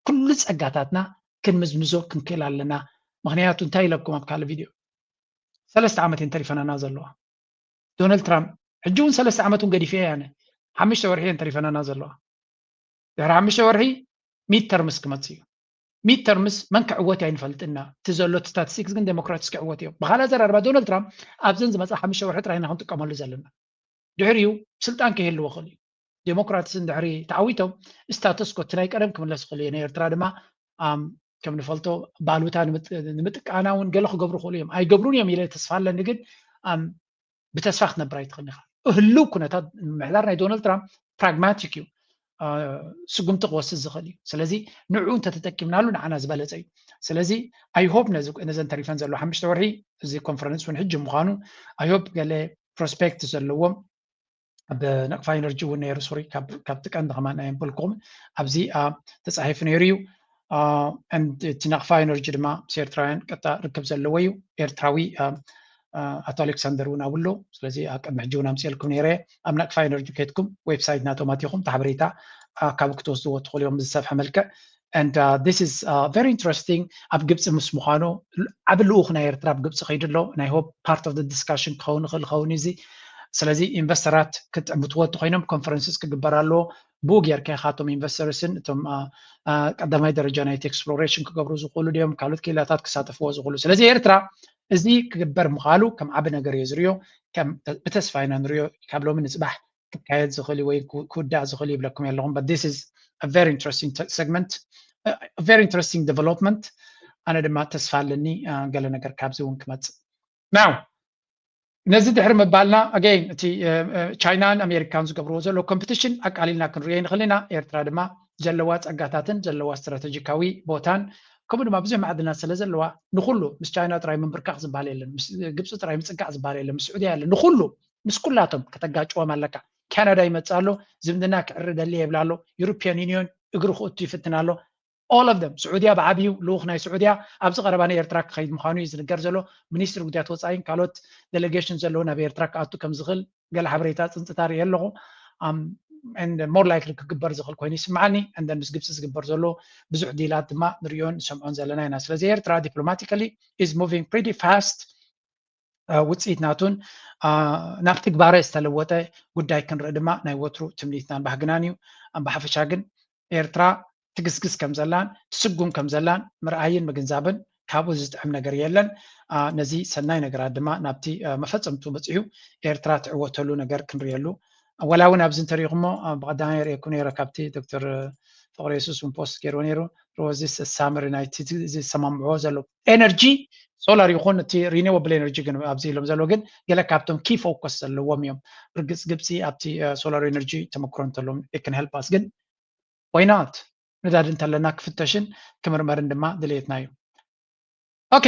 ኩሉ ጸጋታትና ክንምዝምዞ ክንክእል ኣለና። ምኽንያቱ እንታይ ኢለኩም ኣብ ካልእ ቪድዮ፣ ሰለስተ ዓመት እየን ተሪፈናና ዘለዋ። ዶናልድ ትራምፕ ሕጂ እውን ሰለስተ ዓመት እውን ገዲፈ እየ ኣነ። ሓሙሽተ ወርሒ እየን ተሪፈናና ዘለዋ። ድሕሪ ሓሙሽተ ወርሒ ሚድ ተርምስ ክመጽእ እዩ። ሚድ ተርምስ መን ክዕወት ኣይንፈልጥና። እቲ ዘሎ እቲ ስታቲስቲክስ ግን ዴሞክራትስ ክዕወት እዮም። ብኻልእ ኣዘራርባ ዶናልድ ትራምፕ ኣብዘን ዝመጻ ሓሙሽተ ወርሒ ጥራይ ኢና ክንጥቀመሉ ዘለና። ድሕሪኡ ስልጣን ከይህልዎ ይኽእል እዩ። ዴሞክራትስ እንድሕሪ ተዓዊቶም ስታተስ ኮ እቲ ናይ ቀደም ክምለስ ይኽእል እዩ። ንኤርትራ ድማ ከም ንፈልጦ ባሉታ ንምጥቃና እውን ገለ ክገብሩ ይኽእሉ እዮም። ኣይገብሩን እዮም ኢለ ተስፋ ኣለኒ፣ ግን ብተስፋ ክትነብር ኣይትኽእልን ኢኻ። ህልው ኩነታት ምምሕዳር ናይ ዶናልድ ትራምፕ ፕራግማቲክ እዩ፣ ስጉምቲ ክወስድ ዝኽእል እዩ። ስለዚ ንዕኡ እንተተጠቂምናሉ ንዓና ዝበለጸ እዩ። ስለዚ I hope ነዘን ተሪፈን ዘሎ ሓሙሽተ ወርሒ፣ እዚ ኮንፈረንስ እውን ሕጂ ምዃኑ፣ I hope ገለ ፕሮስፔክት ዘለዎም፣ ኣብ ናቕፋ ኤነርጂ እውን ነይሩ፣ ሶሪ፣ ካብቲ ቀንዲ ከማን ኣየንበልኩም፣ ኣብዚ ተጻሒፉ ነይሩ እዩ። እቲ ናቕፋ ኤነርጂ ድማ ምስ ኤርትራውያን ቀጥታ ርክብ ዘለዎ እዩ። ኤርትራዊ ኣቶ ኣሌክሳንደር እውን ኣብሎ። ስለዚ ኣብ ቅድሚ ሕጂ እውን ኣምፅኤልኩም ነይረ። ኣብ ናቕፋ ኤነርጂ ከይድኩም ዌብሳይት ናቶም ኣቲኹም እቲ ሓበሬታ ካብ ክትወስድዎ ትኽእሉ እዮም ብዝሰፍሐ መልክዕ። And this is very interesting። ኣብ ግብፂ ምስ ምዃኑ ዓብ ልኡኽ ናይ ኤርትራ ኣብ ግብፂ ከይዱ ኣሎ። ናይ ሆፕ ፓርት ኦፍ ዲስካሽን ክኸውን ይኽእል ይኸውን እዚ። ስለዚ ኢንቨስተራት ክትዕምትዎ እንተኮይኖም ኮንፈረንስስ ክግበር ኣለዎ። ብኡ ጌርካ ኢኻ እቶም ኢንቨስተርስን እቶም ቀዳማይ ደረጃ ናይቲ ኤክስፕሎሬሽን ክገብሩ ዝኽእሉ ድዮም፣ ካልኦት ክኢላታት ክሳተፍዎ ዝኽእሉ። ስለዚ ኤርትራ እዚ ክግበር ምኻሉ ከም ዓቢ ነገር እየ ዝርዮ። ከም ብተስፋ ኢና ንርዮ። ካብ ሎሚ ንጽባሕ ክካየድ ዝኽእል ወይ ክውዳእ ዝኽእል ይብለኩም ኣለኹም። But this is a very interesting segment, very interesting development. ኣነ ድማ ተስፋ ኣለኒ ገለ ነገር ካብዚ እውን ክመጽእ። Now ነዚ ድሕሪ ምባልና ኣገይን እቲ ቻይናን ኣሜሪካን ዝገብርዎ ዘሎ ኮምፒቲሽን ኣቃሊልና ክንሪኦ ንኽእል ኢና። ኤርትራ ድማ ዘለዋ ጸጋታትን ዘለዋ ስትራተጂካዊ ቦታን ከምኡ ድማ ብዙሕ ማዕድናት ስለ ዘለዋ ንኹሉ ምስ ቻይና ጥራይ ምንብርካኽ ዝበሃል የለን፣ ምስ ግብፂ ጥራይ ምጽጋዕ ዝበሃል የለን፣ ምስ ስዑድያ የለን፣ ንኹሉ ምስ ኩላቶም ከተጋጭዎም ኣለካ። ካናዳ ይመጽእ ኣሎ፣ ዝምድና ክዕሪ ደሊ የብላ ኣሎ፣ ዩሮፒያን ዩኒዮን እግሪ ክእቱ ይፍትን ኣሎ። All of them። ስዑድያ ብዓብዩ ልኡኽ ናይ ስዑድያ ኣብዚ ቀረባ ንኤርትራ ክኸይድ ምዃኑ እዩ ዝንገር ዘሎ። ሚኒስትሪ ጉዳያት ወፃኢን ካልኦት ዴሌጌሽን ዘለዎ ናብ ኤርትራ ክኣቱ ከም ዝኽእል ገለ ሓበሬታ ፅንፅታ ርኢ ኣለኹ። ሞር ላይክሊ ክግበር ዝኽእል ኮይኑ ይስምዓኒ። And then ምስ ግብፂ ዝግበር ዘሎ ብዙሕ ዲላት ድማ ንሪኦን ንሰምዖን ዘለና ኢና። ስለዚ ኤርትራ ዲፕሎማቲካሊ is moving pretty fast። ውፅኢት ናቱን ናብ ትግባረ ዝተለወጠ ጉዳይ ክንርኢ ድማ ናይ ወትሩ ትምኒትናን ባህግናን እዩ። ብሓፈሻ ግን ኤርትራ ትግስግስ ከም ዘላን ትስጉም ከም ዘላን ምርኣይን ምግንዛብን ካብኡ ዝጥዕም ነገር የለን። ነዚ ሰናይ ነገራት ድማ ናብቲ መፈጸምቱ በጺሑ ኤርትራ ትዕወተሉ ነገር ክንርእየሉ። ወላ እውን ኣብዚ እንተሪኢኹሞ ብቐዳማይ ርእየኩም ነይረ ካብቲ ዶክተር ፍቕረ የሱስ እውን ፖስት ገይርዎ ነይሩ። ሮዚ ሳመሪ ናይቲ ዝሰማምዕዎ ዘሎ ኤነርጂ ሶላር ይኹን እቲ ሪኒወብል ኤነርጂ ግን ኣብዚ ኢሎም ዘሎ ግን ገለ ካብቶም ኪ ፎከስ ዘለዎም እዮም። ርግጽ ግብፂ ኣብቲ ሶላር ኤነርጂ ተመክሮ እንተለዎም can help us ግን why not? ነዳዲ እንተለና ክፍተሽን ክምርመርን ድማ ድሌትና እዩ። ኦኬ፣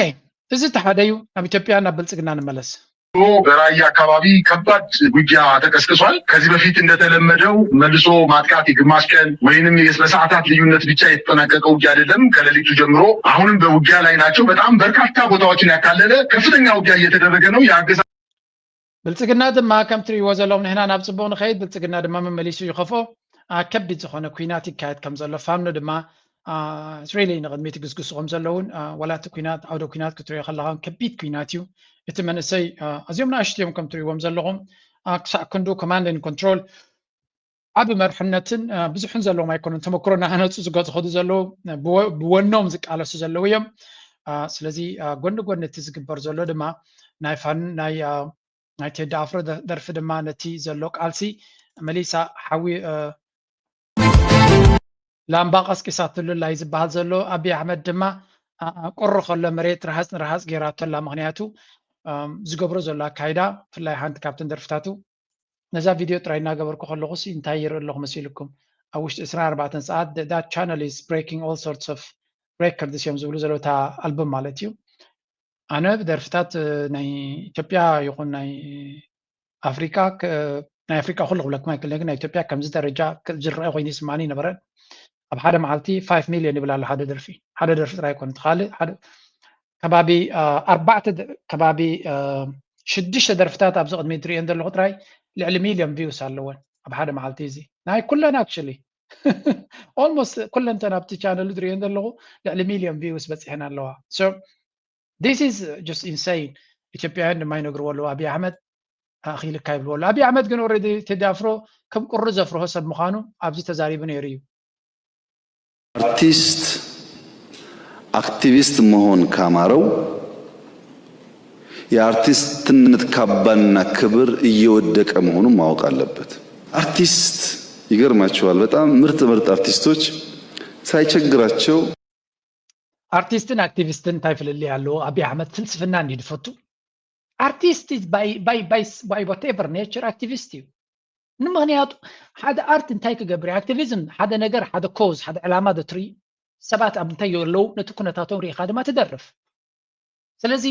እዚ እቲ ሓደ እዩ። ናብ ኢትዮጵያ ናብ ብልፅግና ንመለስ። በራያ አካባቢ ከባድ ውጊያ ተቀስቅሷል። ከዚህ በፊት እንደተለመደው መልሶ ማጥቃት የግማሽ ቀን ወይንም በሰዓታት ልዩነት ብቻ የተጠናቀቀ ውጊያ አይደለም። ከሌሊቱ ጀምሮ አሁንም በውጊያ ላይ ናቸው። በጣም በርካታ ቦታዎችን ያካለለ ከፍተኛ ውጊያ እየተደረገ ነው። የአገዛዙ ብልጽግና ድማ ከም ትርእይዎ ዘለኹም ንሕና ናብ ጽቡቕ ንኸይድ፣ ብልጽግና ድማ መመሊሱ ይኸፍኦ። ከቢድ ዝኾነ ኲናት ይካየድ ከም ዘሎ፣ ፋኖ ድማ really ንቕድሚት ይግስግሱ ከም ዘለውን፣ ዋላ እቲ ኲናት፣ ዓውደ ኲናት ክትሪኦ ከለኻ ከቢድ ኲናት እዩ። እቲ መንእሰይ ኣዝዮም ንኣሽቱ እዮም ከም ትርእይዎም ዘለኹም። ክሳዕ ክንዱ command and control ዓቢ መርሕነትን ብዙሕን ዘለዎም ኣይኮኑን። ተመክሮ እናሃነፁ ዝገ- ዝኸዱ ዘለዉ፣ ብወኖም ዝቃለሱ ዘለዉ እዮም። ስለዚ ጎኒ ጎኒ እቲ ዝግበር ዘሎ ድማ ናይ ፋን ናይ ናይ ቴዲ ኣፍሮ ደርፊ ድማ ነቲ ዘሎ ቃልሲ መሊሳ ሓዊ ላምባ ቀስቂሳትሉ ኣላ እዩ ዝበሃል ዘሎ። ኣብይ ኣሕመድ ድማ ቁሪ ከሎ መሬት ረሃፅ ንረሃፅ ገይራቶ ኣላ። ምክንያቱ ዝገብሮ ዘሎ ኣካይዳ፣ ብፍላይ ሓንቲ ካብተን ደርፍታቱ፣ ነዛ ቪድዮ ጥራይ እናገበርኩ ከለኹ ሲ እንታይ ይርኢ ኣለኹ መሲልኩም? ኣብ ውሽጢ ዕስራን ኣርባዕተን ሰዓት that channel is breaking all sorts of records እዮም ዝብሉ ዘለዉ፣ እታ ኣልበም ማለት እዩ። ኣነ ብደርፍታት ናይ ኢትዮጵያ ይኹን ናይ ኣፍሪካ፣ ናይ ኣፍሪካ ኩሉ ክብለኩም ኣይክእልን፣ ግን ናይ ኢትዮጵያ ከምዚ ደረጃ ዝረአ ኮይኑ ይስማኒ ነበረ። ኣብ ሓደ መዓልቲ ፋይቭ ሚልዮን ይብል ኣሎ ሓደ ደርፊ። ሓደ ደርፊ ጥራይ ኣይኮነ፣ ካልእ ሓደ ከባቢ ኣርባዕተ ከባቢ ሽዱሽተ ደርፍታት ኣብዚ ቅድሚ ትርእየን ዘለኹ ጥራይ ልዕሊ ሚልዮን ቪውስ ኣለወን ኣብ ሓደ መዓልቲ። እዚ ናይ ኩለን actually almost ኩለንተን ኣብቲ ቻነሉ ትርእየን ዘለኹ ልዕሊ ሚልዮን ቪውስ በፂሐን ኣለዋ። So this is just insane። ኢትዮጵያውያን ድማ ይነግርዎ ኣለዉ፣ ኣብይ ኣሕመድ ኣኺልካ ይብልዎ ኣለዉ። ኣብይ ኣሕመድ ግን already ቴዲ ኣፍሮ ከም ቁሪ ዘፍርሆ ሰብ ምዃኑ ኣብዚ ተዛሪቡ ነይሩ እዩ። አርቲስት አክቲቪስት መሆን ካማረው የአርቲስትነት ካባና ክብር እየወደቀ መሆኑን ማወቅ አለበት። አርቲስት ይገርማችኋል፣ በጣም ምርጥ ምርጥ አርቲስቶች ሳይቸግራቸው ኣርቲስትን ኣክቲቪስትን እንታይ ፍልልይ ኣለዎ? ኣብይ ኣሕመድ ፍልስፍና እንዲ ዝፈቱ ኣርቲስት by whatever nature ኣክቲቪስት እዩ። ንምክንያቱ ሓደ ኣርት እንታይ ክገብር እዩ? ኣክቲቪዝም ሓደ ነገር፣ ሓደ ኮዝ፣ ሓደ ዕላማ ዘትርኢ ሰባት ኣብ እንታይ የለዉ ነቲ ኩነታቶም ርኢኻ ድማ ትደርፍ። ስለዚ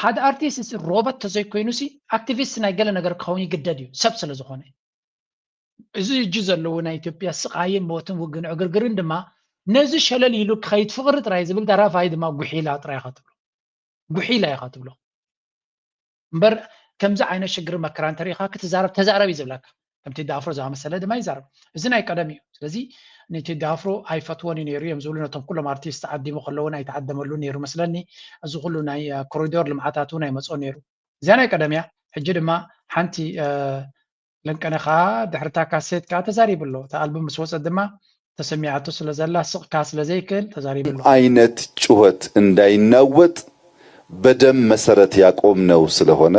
ሓደ ኣርቲስት ሮቦት ተዘይኮይኑ ሲ ኣክቲቪስት ናይ ገለ ነገር ክኸውን ይግደድ እዩ፣ ሰብ ስለ ዝኾነ። እዚ እጂ ዘለዎ ናይ ኢትዮጵያ ስቓይን ሞትን ውግን ዕግርግርን ድማ ነዚ ሸለል ኢሉ ክኸይድ ፍቕሪ ጥራይ ዝብል ደራፋይ ድማ ጉሒላ ጥራይ ኢኻ ትብሎ። ጉሒላ ኢኻ ትብሎ። እምበር ከምዚ ዓይነት ሽግር መከራ እንተሪኢኻ ክትዛረብ ተዛረብ እዩ ዝብለካ። ከም ቴዲ ኣፍሮ ዝኣመሰለ ድማ ይዛረብ። እዚ ናይ ቀደም እዩ። ስለዚ ንቴዲ ኣፍሮ ኣይፈትዎን እዩ ነይሩ እዮም ዝብሉ ነቶም ኩሎም ኣርቲስት ተዓዲሙ ከለውን ኣይተዓደመሉን ነይሩ መስለኒ። እዚ ኩሉ ናይ ኮሪዶር ልምዓታት እውን ኣይመፅኦን ነይሩ። እዚኣ ናይ ቀደም እያ። ሕጂ ድማ ሓንቲ ለንቀነ ከዓ ድሕሪ እታ ካሴት ከዓ ተዛሪቡ ኣሎ። እታ ኣልቡም ምስ ወፀት ድማ ተሰሚዓቶ ስለ ዘላ ስቕ ከዓ ስለ ዘይክእል ተዛሪቡ ኣሎ። አይነት ጩኸት እንዳይናወጥ በደም መሰረት ያቆምነው ስለሆነ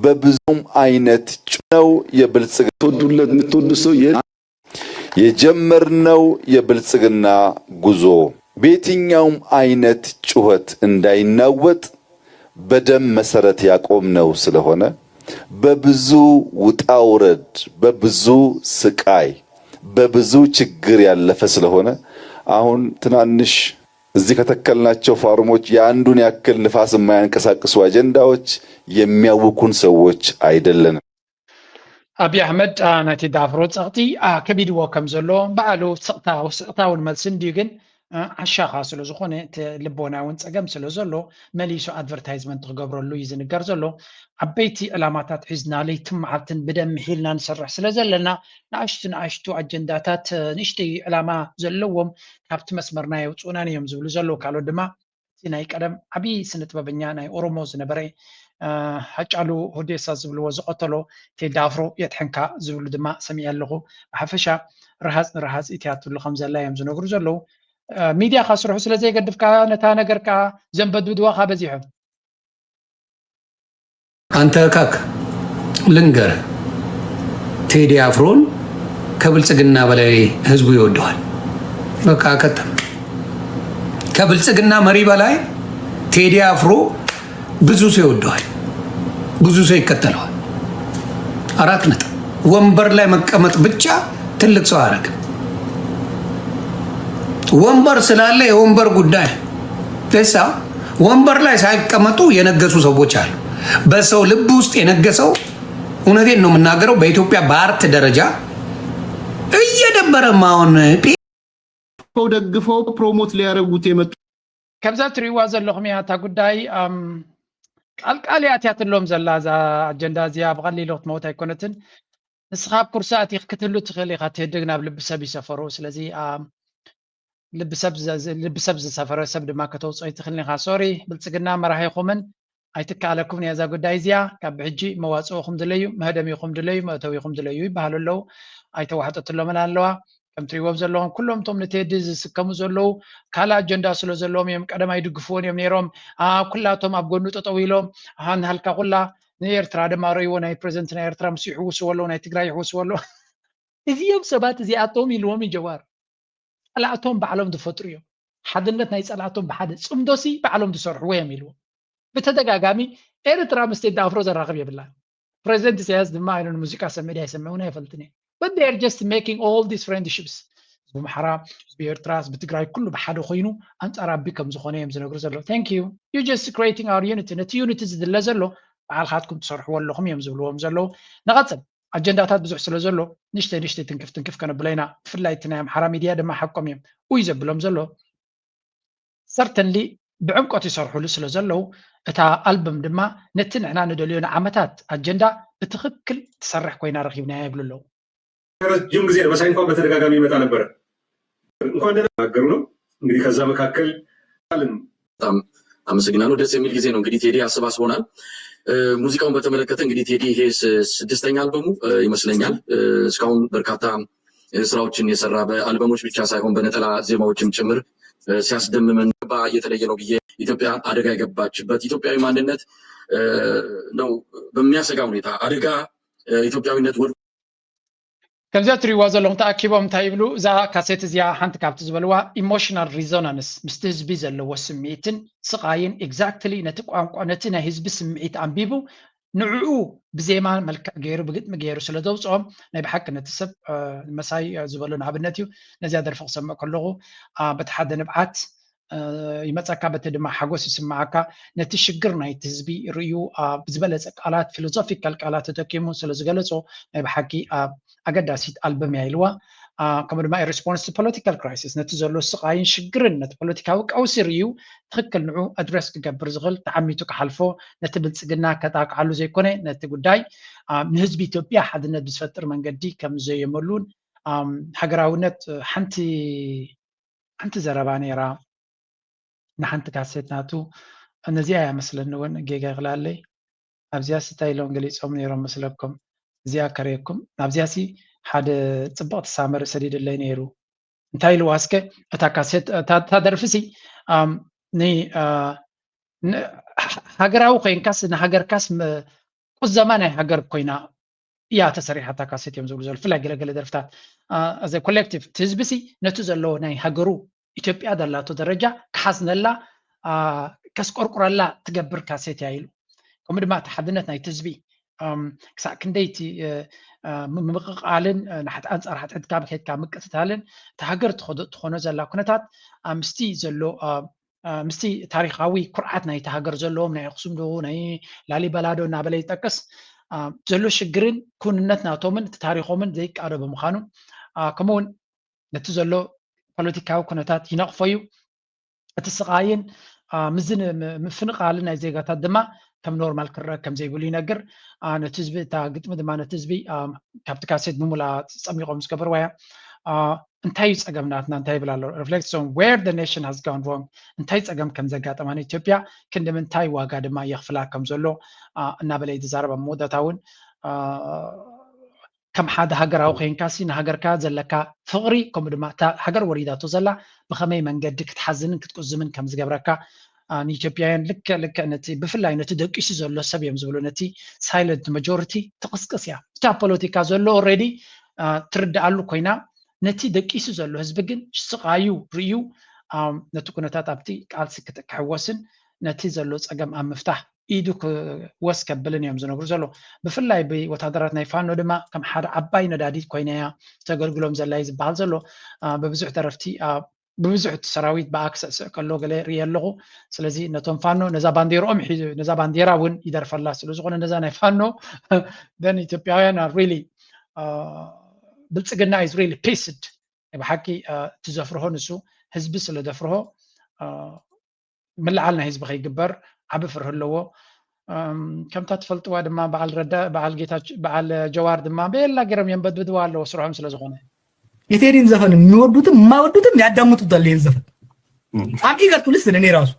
በብዙም አይነት ጩኸት ነው የብልጽግና የምትወዱለት የምትወዱ ሰው የ- የጀመርነው የብልጽግና ጉዞ በየትኛውም አይነት ጩኸት እንዳይናወጥ በደም መሰረት ያቆምነው ስለሆነ በብዙ ውጣ ውረድ፣ በብዙ ስቃይ፣ በብዙ ችግር ያለፈ ስለሆነ አሁን ትናንሽ እዚህ ከተከልናቸው ፋርሞች የአንዱን ያክል ንፋስ የማያንቀሳቅሱ አጀንዳዎች የሚያውኩን ሰዎች አይደለንም። ኣብይ ኣሕመድ ናይቲ ዳፍሮ ጸቕጢ ከቢድዎ ከም ዘሎ ባዕሉ ስቕታ ስቕታ እውን መልሲ እንድዩ፣ ግን ዓሻኻ ስለ ዝኾነ እቲ ልቦና እውን ጸገም ስለ ዘሎ መሊሱ ኣድቨርታይዝመንት ክገብረሉ እዩ ዝንገር ዘሎ። ዓበይቲ ዕላማታት ሒዝና ለይትን መዓልትን ብደም ምሒልና ንሰርሕ ስለ ዘለና ንኣሽቱ ንኣሽቱ ኣጀንዳታት ንእሽተይ ዕላማ ዘለዎም ካብቲ መስመርና የውፅኡናን እዮም ዝብሉ ዘለዉ። ካልኦት ድማ እቲ ናይ ቀደም ዓብዪ ስነ ጥበበኛ ናይ ኦሮሞ ዝነበረ ሃጫሉ ሁዴሳ ዝብልዎ ዝቐተሎ ቴዲ ኣፍሮ የድሕንካ ዝብሉ ድማ ሰሚዐ ኣለኹ። ብሓፈሻ ረሃፅ ንረሃፅ ኢትያ ትብሉ ከም ዘላ እዮም ዝነግሩ ዘለዉ። ሚድያ ካስርሑ ስለ ዘይገድፍካ ነታ ነገር ከዓ ዘንበድብድዋኻ በዚሖም። አንተ እካክ ልንገር፣ ቴዲ አፍሮን ከብልጽግና በላይ ህዝቡ ይወደዋል። በቃ ከተም ከብልጽግና መሪ በላይ ቴዲ አፍሮ ብዙ ሰው ይወደዋል፣ ብዙ ሰው ይከተለዋል። አራት ነጥብ። ወንበር ላይ መቀመጥ ብቻ ትልቅ ሰው አያደርግም። ወንበር ስላለ የወንበር ጉዳይ ደሳ ወንበር ላይ ሳይቀመጡ የነገሱ ሰዎች አሉ። በሰው ልብ ውስጥ የነገሰው፣ እውነቴን ነው የምናገረው፣ በኢትዮጵያ በአርት ደረጃ እየደበረ ማሆን ደግፈው ፕሮሞት ሊያደርጉት የመጡ ከምዛ ትሪእዋ ዘለኹም እያ እታ ጉዳይ። ቃልቃል እያ ኣትያትሎም ዘላ እዛ ኣጀንዳ እዚኣ፣ ብቐሊሉ ክትመውት ኣይኮነትን። ንስኻ ኣብ ኩርሲ ኣቲኽ ክትህሉ ትኽእል ኢኻ፣ ትህድግ ናብ ልቢ ሰብ ይሰፈሩ። ስለዚ ልቢ ሰብ ዝሰፈረ ሰብ ድማ ከተውፅኦ ይትኽእል ኢኻ። ሶሪ ብልፅግና መራሒኹምን ኣይትከኣለኩምን እያ እዛ ጉዳይ እዚኣ። ካብ ብሕጂ መዋፅእኹም ድለዩ፣ መህደሚኹም ድለዩ፣ መእተዊኹም ድለዩ ይበሃሉ ኣለዉ። ኣይተዋሕጠትሎምን ኣለዋ። ከም ትሪእዎም ዘለኹም ኩሎም እቶም ንቴዲ ዝስከሙ ዘለዉ ካልእ ኣጀንዳ ስለ ዘለዎም እዮም። ቀደም ኣይድግፍዎን እዮም ነይሮም። ኩላቶም ኣብ ጎኑ ጠጠው ኢሎም፣ ንሃልካ ኩላ ንኤርትራ ድማ ረእይዎ፣ ናይ ፕሬዚደንት ናይ ኤርትራ ምስ ይሕውስዎ ኣለዉ፣ ናይ ትግራይ ይሕውስዎ ኣለዉ። እዚኦም ሰባት እዚኣቶም ኢልዎም እዩ ጀዋር። ጸላእቶም ባዕሎም ዝፈጥሩ እዮም። ሓድነት ናይ ጸላእቶም ብሓደ ጽምዶሲ ባዕሎም ዝሰርሕዎ እዮም ኢልዎም። ብተደጋጋሚ ኤርትራ ምስ ቴዲ ኣፍሮ ዘራኽብ የብላን። ፕሬዚደንት ኢሳያስ ድማ ኣይነ ሙዚቃ ሰምዕ ድያ ኣይሰምዕ እውን ኣይፈልጥን እየ። But they are just making all these friendships። ህዝቢ ኣምሓራ፣ ህዝቢ ኤርትራ፣ ህዝቢ ትግራይ ኩሉ ብሓደ ኮይኑ ኣንጻር ኣቢ ከም ዝኾነ እዮም ዝነግሩ ዘለዉ። Thank you. You just creating our unity። ነቲ ዩኒቲ ዝድለ ዘሎ ባዕልኻትኩም ትሰርሕዎ ኣለኹም እዮም ዝብልዎም ዘለዉ። ንቐጽል። ኣጀንዳታት ብዙሕ ስለ ዘሎ ንሽተይ ንሽተይ ትንክፍ ትንክፍ ከነብሎ ኢና። ብፍላይ እቲ ናይ ኣምሓራ ሚድያ ድማ ሓቆም እዮም። ኡይ ዘብሎም ዘሎ ሰርተንሊ ብዕምቆት ይሰርሑሉ ስለ ዘለዉ እታ ኣልበም ድማ ነቲ ንሕና ንደልዮ ንዓመታት ኣጀንዳ ብትኽክል ትሰርሕ ኮይና ረኺብናያ ይብሉ ኣለዉ። ረጅም ጊዜ መሳይ እንኳን በተደጋጋሚ ይመጣ ነበረ። እንኳን ደህና ተናገሩ ነው እንግዲህ ከዛ መካከል በጣም አመሰግናለሁ። ደስ የሚል ጊዜ ነው እንግዲህ ቴዲ አሰባስቦናል። ሙዚቃውን በተመለከተ እንግዲህ ቴዲ ይሄ ስድስተኛ አልበሙ ይመስለኛል። እስካሁን በርካታ ስራዎችን የሰራ በአልበሞች ብቻ ሳይሆን በነጠላ ዜማዎችም ጭምር ሲያስደምመን ባ እየተለየ ነው ብዬ ኢትዮጵያ አደጋ የገባችበት ኢትዮጵያዊ ማንነት ነው በሚያሰጋ ሁኔታ አደጋ ኢትዮጵያዊነት ወድቆ ከምዚኣ ትሪእዋ ዘለኹም ተኣኪቦም እንታይ ይብሉ? እዛ ካሴት እዚኣ ሓንቲ ካብቲ ዝበልዋ ኢሞሽናል ሪዞናንስ ምስቲ ህዝቢ ዘለዎ ስምዒትን ስቓይን ኤግዛክትሊ ነቲ ቋንቋ ነቲ ናይ ህዝቢ ስምዒት ኣንቢቡ ንዕኡ ብዜማ መልክዕ ገይሩ ብግጥሚ ገይሩ ስለ ዘውፅኦም ናይ ብሓቂ ነቲ ሰብ መሳይ ዝበሎ ንኣብነት እዩ። ነዚኣ ደርፊ ክሰምዕ ከለኹ በቲ ሓደ ንብዓት ይመፀካ በቲ ድማ ሓጎስ ይስምዓካ ነቲ ሽግር ናይቲ ህዝቢ ርእዩ ብዝበለፀ ቃላት ፊሎዞፊካል ቃላት ተጠቂሙ ስለ ዝገለፆ ናይ ብሓቂ ኣገዳሲት ኣልበም እያ ኢልዋ። ከምኡ ድማ response to political crisis ነቲ ዘሎ ስቓይን ሽግርን ነቲ ፖለቲካዊ ቀውሲ ርእዩ ትኽክል ንዑ ኣድረስ ክገብር ዝኽእል ተዓሚቱ ክሓልፎ ነቲ ብልፅግና ከጣቅዓሉ ዘይኮነ ነቲ ጉዳይ ንህዝቢ ኢትዮጵያ ሓድነት ብዝፈጥር መንገዲ ከም ዘየመሉን ሃገራውነት ሓንቲ ሓንቲ ዘረባ ነይራ ንሓንቲ ካሴት ናቱ ነዚኣ እያ መስለኒ እውን ጌጋ ይኽላለይ ኣብዚኣ ስታይ ኢሎም ገሊፆም ነይሮም መስለኩም እዚኣ ከረየኩም ኣብዚኣ ሲ ሓደ ፅብቕቲ ሳመሪ ሰዲድለይ ነይሩ እንታይ ኢልዋ እስከ እታ ካሴት እታ ደርፊ ሲ ሃገራዊ ኮይንካስ ንሃገርካስ ቁዘማ ናይ ሃገር ኮይና እያ ተሰሪሓታ ካሴት እዮም ዝብሉ ዘሎ ብፍላይ ገለገለ ደርፍታት as a collective እቲ ህዝቢ ሲ ነቲ ዘለዎ ናይ ሃገሩ ኢትዮጵያ ዘላቶ ደረጃ ክሓዝነላ ከስቆርቁረላ ትገብር ካሴት እያ ኢሉ ከምኡ ድማ እቲ ሓድነት ናይቲ ህዝቢ ክሳዕ ክንደይቲ ምምቕቓልን ንሓቲ ኣንፃር ሓትሕድካ ከድካ ምቅትታልን እቲ ሃገር ትኾኖ ዘላ ኩነታት ምስቲ ዘሎ ምስቲ ታሪካዊ ኩርዓት ናይቲ ሃገር ዘለዎም ናይ ኣክሱም ዶ ናይ ላሊበላ ዶ እናበለ ይጠቅስ ዘሎ ሽግርን ክውንነት ናቶምን እቲ ታሪኮምን ዘይቃዶ ብምዃኑ ከምኡውን ነቲ ዘሎ ፖለቲካዊ ኩነታት ይነቕፎ እዩ እቲ ስቓይን ምስዚ ምፍንቓልን ናይ ዜጋታት ድማ ከም ኖርማል ክረአ ከም ዘይብሉ ይነግር ነቲ ህዝቢ እታ ግጥሚ ድማ ነቲ ህዝቢ ካብቲ ካሴት ብሙላ ፀሚቖም ዝገበርዋ እያ እንታይ እዩ ፀገም ናትና እንታይ ይብል ኣሎ reflects on where the nation has gone wrong እንታይ ፀገም ከም ዘጋጠማ ንኢትዮጵያ ክንዲ ምንታይ ዋጋ ድማ የኽፍላ ከም ዘሎ እናበለ እዩ ዝዛረብ ኣብ መወዳእታ እውን ከም ሓደ ሃገራዊ ኮይንካ ሲ ንሃገርካ ዘለካ ፍቕሪ ከምኡ ድማ እታ ሃገር ወሪዳቶ ዘላ ብኸመይ መንገዲ ክትሓዝንን ክትቁዝምን ከም ዝገብረካ ንኢትዮጵያውያን ልክዕ ልክዕ ነቲ ብፍላይ ነቲ ደቂሱ ዘሎ ሰብ እዮም ዝብሉ ነቲ silent majority ትቕስቅስ እያ እታ ፖለቲካ ዘሎ already ትርድኣሉ ኮይና ነቲ ደቂሱ ዘሎ ህዝቢ ግን ስቓዩ ርእዩ ነቲ ኩነታት ኣብቲ ቃልሲ ክሕወስን ነቲ ዘሎ ፀገም ኣብ ምፍታሕ ኢዱ ክወስ ከብልን እዮም ዝነግሩ ዘሎ ብፍላይ ብወታደራት ናይ ፋኖ ድማ ከም ሓደ ዓባይ ነዳዲት ኮይና እያ ተገልግሎም ዘላ እዩ ዝበሃል ዘሎ ብብዙሕ ደረፍቲ ብብዙሕ እቲ ሰራዊት ብኣክሰ ስዕ ከሎ ገለ ርእየ ኣለኹ። ስለዚ ነቶም ፋኖ ነዛ ባንዴራኦም ሒዙ ነዛ ባንዴራ እውን ይደርፈላ ስለ ዝኾነ ነዛ ናይ ፋኖ then ኢትዮጵያውያን are really ብልፅግና is really pissed። ናይ ብሓቂ እቲ ዘፍርሆ ንሱ ህዝቢ ስለ ዘፍርሆ ምልዓል ናይ ህዝቢ ከይግበር ዓቢ ፍርሂ ኣለዎ። ከምታ ትፈልጥዋ ድማ በዓል ረዳ በዓል ጌታ በዓል ጀዋር ድማ ቤላ ገይሮም የንበድብድዋ ኣለዎ ስርሖም ስለ ዝኾነ የቴዲን ዘፈን የሚወዱትም የማይወዱትም ያዳምጡታል። ይህን ዘፈን I'm eager to listen። እኔ ራሱ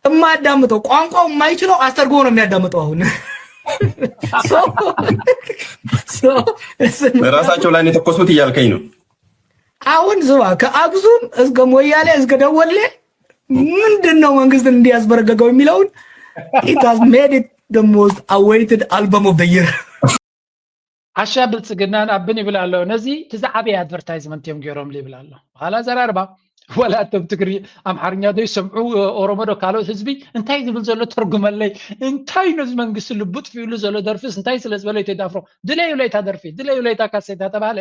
የማያዳምጠው ቋንቋው የማይችለው አስተርጎ ነው የሚያዳምጠው። አሁን ራሳቸው ላይ የተኮሱት እያልከኝ ነው። አሁን ስማ፣ ከአክሱም እስከ ሞያሌ እስከ ደወሌ ምንድን ነው መንግስትን እንዲያስበረገገው የሚለውን it has made it the most awaited album of the year። ዓሻ ብልፅግናን ኣብን ይብል ኣሎ። ነዚ እቲ ዝዓበየ ኣድቨርታይዝመንት እዮም ገይሮም ይብል ኣሎ። ብኻላ ዘራርባ ወላ እቶም ትግሪ ኣምሓርኛ ዶ ይሰምዑ ኦሮሞ ዶ ካልኦት ህዝቢ እንታይ ዝብል ዘሎ ተርጉመለይ እንታይ ነዚ መንግስቲ ልቡ ጥፊኡሉ ዘሎ ደርፍስ እንታይ ስለ ዝበለ ይተዳፍሮ ድለዩ ለይታ ደርፊ ድለዩ ለይታ ካሴት ተባለ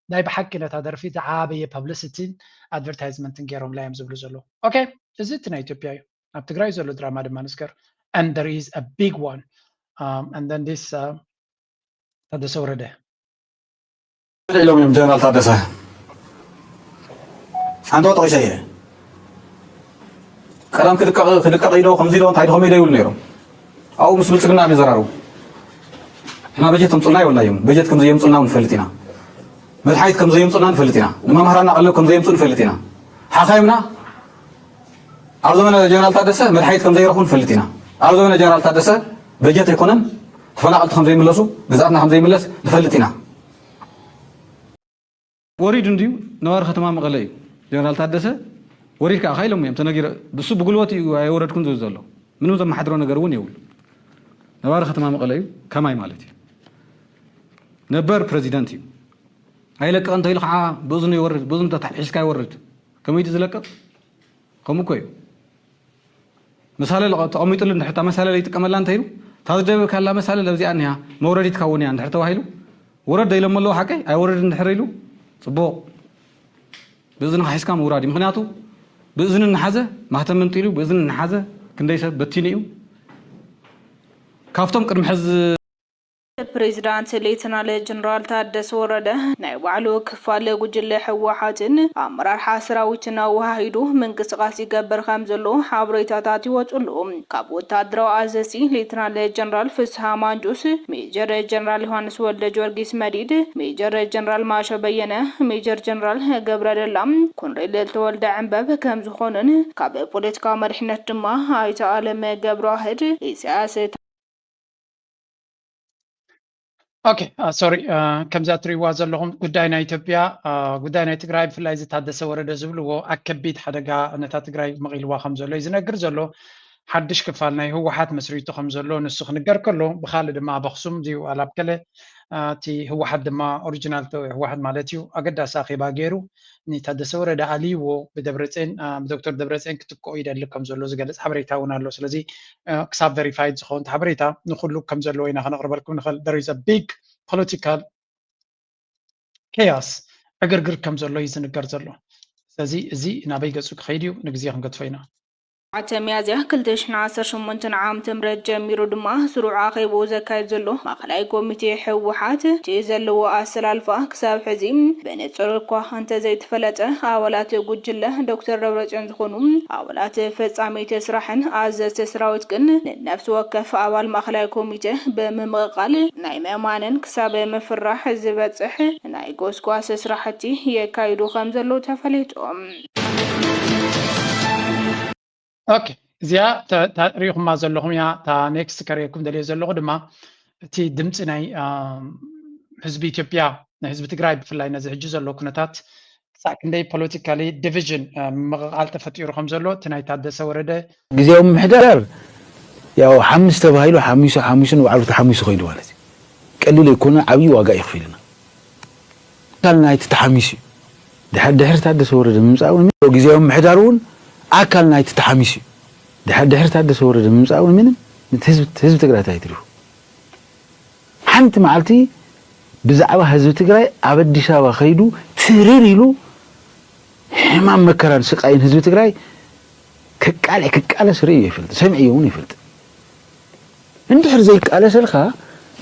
ናይ ብሓቂ ነታ ደርፊ ዝዓበየ ፐብሊሲቲን ኣድቨርታይዝመንትን ገይሮምላ እዮም ዝብሉ ዘለዉ። ኦኬ፣ እዚ እቲ ናይ ኢትዮጵያ እዩ። ኣብ ትግራይ ዘሎ ድራማ ድማ ንስገር። And there is a big one. Um, and then this uh, ታደሰ ወረደ ኢሎም እዮም ጀነራል ታደሰ። ሓንቲ ጠቂሰ እየ። ቀደም ክልቀቕ ክልቀቕ ኢዶ ከምዚ ኢዶ እንታይ ድኾም ኢዶ ይብሉ ነይሮም። ኣብኡ ምስ ብልፅግና እዮም ይዘራረቡ። ንሕና በጀት ተምፁልና ይብልና እዮም። በጀት ከም ዘየምፁልና ንፈልጥ ኢና። መድሓኒት ከም ዘየምፁልና ንፈልጥ ኢና። ንመምሃራና ቀለብ ከም ዘየምፁ ንፈልጥ ኢና። ሓኻይምና ኣብ ዘመነ ጀነራል ታደሰ መድሓኒት ከም ዘይረኽቡ ንፈልጥ ኢና። ኣብ ዘመነ ጀነራል ታደሰ በጀት ኣይኮነን ተፈናቐልቲ ከም ዘይምለሱ ግዝኣትና ከም ዘይምለስ ንፈልጥ ኢና። ወሪዱ እንድዩ ነባሪ ከተማ መቐለ እዩ ጀነራል ታደሰ። ወሪድካ ኢኻ ኢሎም እዮም ተነጊረ ብሱ ብጉልበት እዩ ኣይወረድኩን ዝብል ዘሎ ምንም ዘመሓድሮ ነገር እውን የብሉ። ነባሪ ከተማ መቐለ እዩ ከማይ ማለት እዩ። ነበር ፕረዚደንት እዩ። ኣይለቅቕ እንተኢሉ ከዓ ብእዝኑ ይወርድ ብእዝኑ ተታሒዝካ ይወርድ። ከመይ ድዩ ዝለቅቕ? ከምኡ እኮ እዩ። መሳለል ተቐሚጡሉ እንድሕር እታ መሳለል ይጥቀመላ እንተኢሉ እታ ዝደበብካላ መሳለል ኣብዚኣ እኒሃ መውረዲት ካውን እያ እንድሕር ተባሂሉ ውረድ ኢሎም ኣለዉ ሓቀይ ኣይወርድ እንድሕር ኢሉ ፅቡቕ ብእዝንኻ ሒዝካ ምውራድ እዩ። ምክንያቱ ብእዝኒ እናሓዘ ማህተም መንጢሉ ብእዝኒ እናሓዘ ክንደይ ሰብ በቲኑ እዩ። ካብቶም ቅድሚ ሕዚ ፕሬዚዳንት ሌተናል ጀነራል ታደሰ ወረደ ናይ ባዕሉ ክፋል ጉጅለ ህወሓትን ኣመራርሓ ሰራዊትን ኣወሃሂዱ ምንቅስቃስ ይገብር ከም ዘሎ ሓበሬታታት ይወፁ ኣለዉ። ካብ ወታደራዊ ኣዘዝቲ ሌተናል ጀነራል ፍስሃ ማንጁስ፣ ሜጀር ጀነራል ዮሃንስ ወልደ ጊዮርጊስ መዲድ፣ ሜጀር ጀነራል ማሾ በየነ፣ ሜጀር ጀነራል ገብረ ደላ፣ ኮንሬል ተወልደ ዕንበብ ከም ዝኾኑን ካብ ፖለቲካዊ መሪሕነት ድማ ኣይተ ኣለም ገብረዋህድ፣ ኢሳያስ ኦኬ ሶሪ ከምዚ እትሪእዋ ዘለኹም ጉዳይ ናይ ኢትዮጵያ ጉዳይ ናይ ትግራይ ብፍላይ እዚ ታደሰ ወረደ ዝብልዎ ኣብ ከቢድ ሓደጋ ነታ ትግራይ መቒልዋ ከም ዘሎ እዩ ዝነግር ዘሎ። ሓድሽ ክፋል ናይ ህወሓት መስሪቱ ከም ዘሎ ንሱ ክንገር ከሎ ብካልእ ድማ ኣብ ኣክሱም ድዩ ኣላብ ገለ እቲ ህወሓት ድማ ኦሪጂናል ህወሓት ማለት እዩ ኣገዳሲ ኣኼባ ገይሩ ንታደሰ ወረደ ኣልይዎ ብደብረፅን ብዶክተር ደብረፅን ክትክኦ ይደሊ ከም ዘሎ ዝገልፅ ሓበሬታ እውን ኣሎ። ስለዚ ክሳብ ቨሪፋይድ ዝኸውን ሓበሬታ ንኩሉ ከም ዘለዎ ኢና ከነቕርበልኩም ንኽእል። There is a big political chaos ዕግርግር ከም ዘሎ እዩ ዝንገር ዘሎ። ስለዚ እዚ ናበይ ገፁ ክኸይድ እዩ ንግዜ ክንገድፎ ኢና። ዓተ ሚያዝያ ክልተ ሽሕን ዓሰርተ ሸሞንተን ዓመተ ምህረት ጀሚሩ ድማ ስሩዕ ኣኼብኡ ዘካየድ ዘሎ ማእኸላይ ኮሚቴ ህወሓት እቲ ዘለዎ ኣሰላልፋ ክሳብ ሕዚ ብንፁር እኳ እንተዘይተፈለጠ ኣባላት ጉጅለ ዶክተር ደብረፅዮን ዝኾኑ ኣባላት ፈፃሚቲ ስራሕን ኣዘዝቲ ሰራዊት ግን ንነፍሲ ወከፍ ኣባል ማእኸላይ ኮሚቴ ብምምቕቓል ናይ ምእማንን ክሳብ ምፍራሕ ዝበፅሕ ናይ ጎስጓስ ስራሕቲ የካይዱ ከም ዘለዉ ተፈሊጡ። ኦኬ እዚኣ ሪኢኹማ ዘለኹም እያ። እታ ኔክስት ከርእየኩም ደልየ ዘለኹ ድማ እቲ ድምፂ ናይ ህዝቢ ኢትዮጵያ ናይ ህዝቢ ትግራይ ብፍላይ ነዚ ሕጂ ዘሎ ኩነታት ክሳዕ ክንደይ ፖለቲካሊ ዲቪዥን ምምቕቓል ተፈጢሩ ከም ዘሎ እቲ ናይ ታደሰ ወረደ ግዜያዊ ምምሕዳር ያው ሓምስ ተባሂሉ ሓሚሱ ሓሚሱ ንባዕሉ ተሓሚሱ ከይዱ ማለት እዩ። ቀሊል ኣይኮነ፣ ዓብዪ ዋጋ እዩ ከፊልና። ኣካል ናይቲ ተሓሚሱ እዩ። ድሕር ድሕር ታደሰ ወረደ ምምፃእ እውን ግዜያዊ ምምሕዳር እውን ኣካል ናይቲ ተሓሚሱ እዩ። ድሕር ድሕር ታደሰ ወረደ ምምፃእ እውን ምንም ህዝቢ ትግራይ እንታይ ትሪፉ ሓንቲ መዓልቲ ብዛዕባ ህዝቢ ትግራይ ኣብ ኣዲስ ኣበባ ከይዱ እቲ ትርር ኢሉ ሕማም መከራን ስቃይን ህዝቢ ትግራይ ክቃለ ክቃለስ ርእዩ ይፈልጥ፣ ሰሚዑ እውን ይፈልጥ። እንድሕር ዘይቃለሰልካ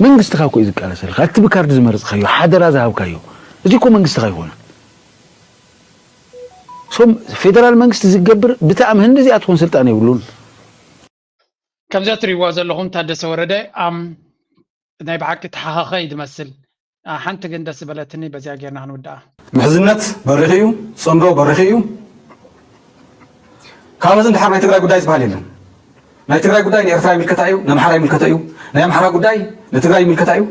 መንግስትኻ እኮ እዩ ዝቃለሰልካ። እቲ ብካርድ ዝመረፅካዮ ሓደራ ዝሃብካዮ እዚ እኮ መንግስትኻ ኣይኮነን። ሶም ፌደራል መንግስቲ ዝገብር ብጣዕሚ ህንዲ እዚኣ ትኾን ስልጣን የብሉን። ከምዚ እትሪእዎ ዘለኹም ታደሰ ወረደ ኣም ናይ ብሓቂ ተሓኻኸ እዩ ዝመስል። ሓንቲ ግን ደስ ዝበለትኒ በዚኣ ጌርና ክንውድኣ። ምሕዝነት በሪኺ እዩ፣ ፅምዶ በሪኺ እዩ። ካብ እዚ ንድሓር ናይ ትግራይ ጉዳይ ዝበሃል የለን። ናይ ትግራይ ጉዳይ ንኤርትራ ይምልከታ እዩ፣ ንኣምሓራ ይምልከቶ እዩ። ናይ ኣምሓራ ጉዳይ ንትግራይ ይምልከታ እዩ፣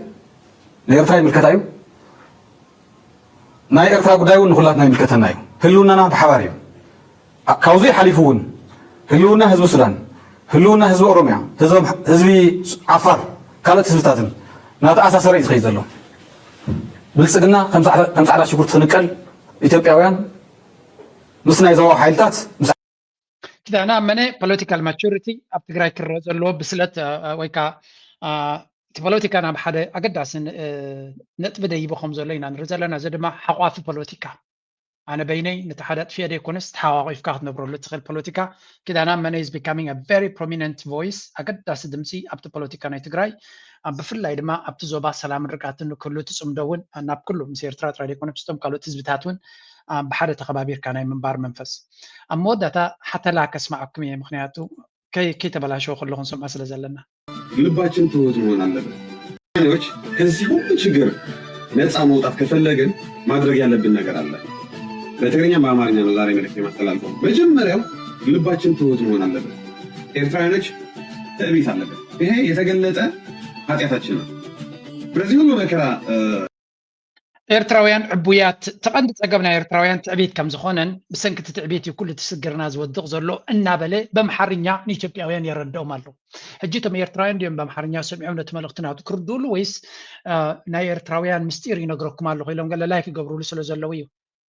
ንኤርትራ ይምልከታ እዩ። ናይ ኤርትራ ጉዳይ እውን ንኩላትና ይምልከተና እዩ። ህልውናና ብሓባር እዩ። ካብዚ ሓሊፉ እውን ህልውና ህዝቢ ሱዳን፣ ህልውና ህዝቢ ኦሮሚያ፣ ህዝቢ ዓፋር፣ ካልኦት ህዝብታትን እናተኣሳሰረ እዩ ዝኸይድ ዘሎ። ብልፅግና ከም ፃዕዳ ሽጉርቲ ክንቀል ኢትዮጵያውያን ምስ ናይ ዞባ ሓይልታት ምስ ኪዳነ ኣመነ political maturity ኣብ ትግራይ ክረአ ዘለዎ ብስለት ወይ ከዓ እቲ ፖለቲካ ናብ ሓደ ኣገዳሲ ነጥቢ ደይቡ ከም ዘሎ ኢና ንርኢ ዘለና። እዚ ድማ ሓቋፊ ፖለቲካ ኣነ በይነይ ነቲ ሓደ ኣጥፊኤ ዘይኮነስ ተሓቋቒፍካ ክትነብረሉ እትኽእል ፖለቲካ። ኪዳነ ኣመነ is becoming a very prominent voice ኣገዳሲ ድምፂ ኣብቲ ፖለቲካ ናይ ትግራይ ብፍላይ ድማ ኣብቲ ዞባ ሰላምን ርግኣትን ክህሉ እቲ ፅምዶ እውን ናብ ኩሉ ምስ ኤርትራ ጥራይ ዘይኮነ ምስቶም ካልኦት ህዝብታት እውን ብሓደ ተኸባቢርካ ናይ ምንባር መንፈስ። ኣብ መወዳእታ ሓተላ ከስማዓኩም እየ፣ ምክንያቱ ከይተበላሸወ ከለኹ ንሰምዖ ስለ ዘለና። ልባችን ትሁት መሆን አለበት። ዎች ከዚህ ሁሉ ችግር ነፃ መውጣት ከፈለግን ማድረግ ያለብን ነገር አለ። በትግርኛ በአማርኛ ነው ዛሬ መልዕክት የማስተላልፈው። መጀመሪያው ልባችን ትሁት መሆን አለበት። ኤርትራውያኖች ትዕቢት አለበት። ይሄ የተገለጠ ኃጢአታችን ነው። በዚህ ሁሉ መከራ ኤርትራውያን ዕቡያት፣ እቲ ቀንዲ ጸገም ናይ ኤርትራውያን ትዕቢት ከም ዝኾነን ብሰንኪ እቲ ትዕቢት እዩ ኩሉ እቲ ስግርና ዝወድቕ ዘሎ እናበለ በምሓርኛ ንኢትዮጵያውያን የረድኦም ኣሎ። ሕጂ እቶም ኤርትራውያን ድዮም በምሓርኛ ሰሚዖም ነቲ መልእኽቲ ናቱ ክርድኡሉ ወይስ ናይ ኤርትራውያን ምስጢር ይነግረኩም ኣለኹ ኢሎም ገለ ላይክ ይገብሩሉ ስለ ዘለዉ እዩ?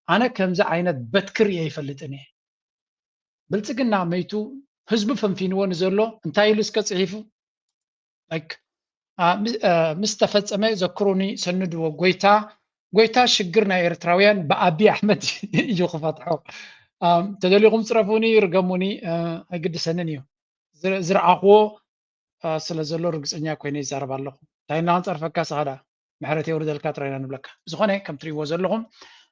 ኣነ ከምዚ ዓይነት በትኪ ርእየ ኣይፈልጥን እየ። ብልጽግና መይቱ ህዝቡ ፈንፊንዎ ንዘሎ እንታይ ኢሉ እስከ ጽሒፉ? like ምስ ተፈጸመ ዘክሩኒ ሰንድዎ ጎይታ ጎይታ ሽግር ናይ ኤርትራውያን ብኣቢ ኣሕመድ እዩ ክፈትሖ። ተደሊኹም ጽረፉኒ ርገሙኒ ኣይግድሰንን እዩ። ዝረኣኽዎ ስለ ዘሎ ርግጸኛ ኮይነ ይዛረብ ኣለኹ። እንታይ እና ክንጸርፈካ ስኻ ደኣ ምሕረት የውርደልካ ጥራይ ኢና ንብለካ። ብዝኾነ ከም ትሪእዎ ዘለኹም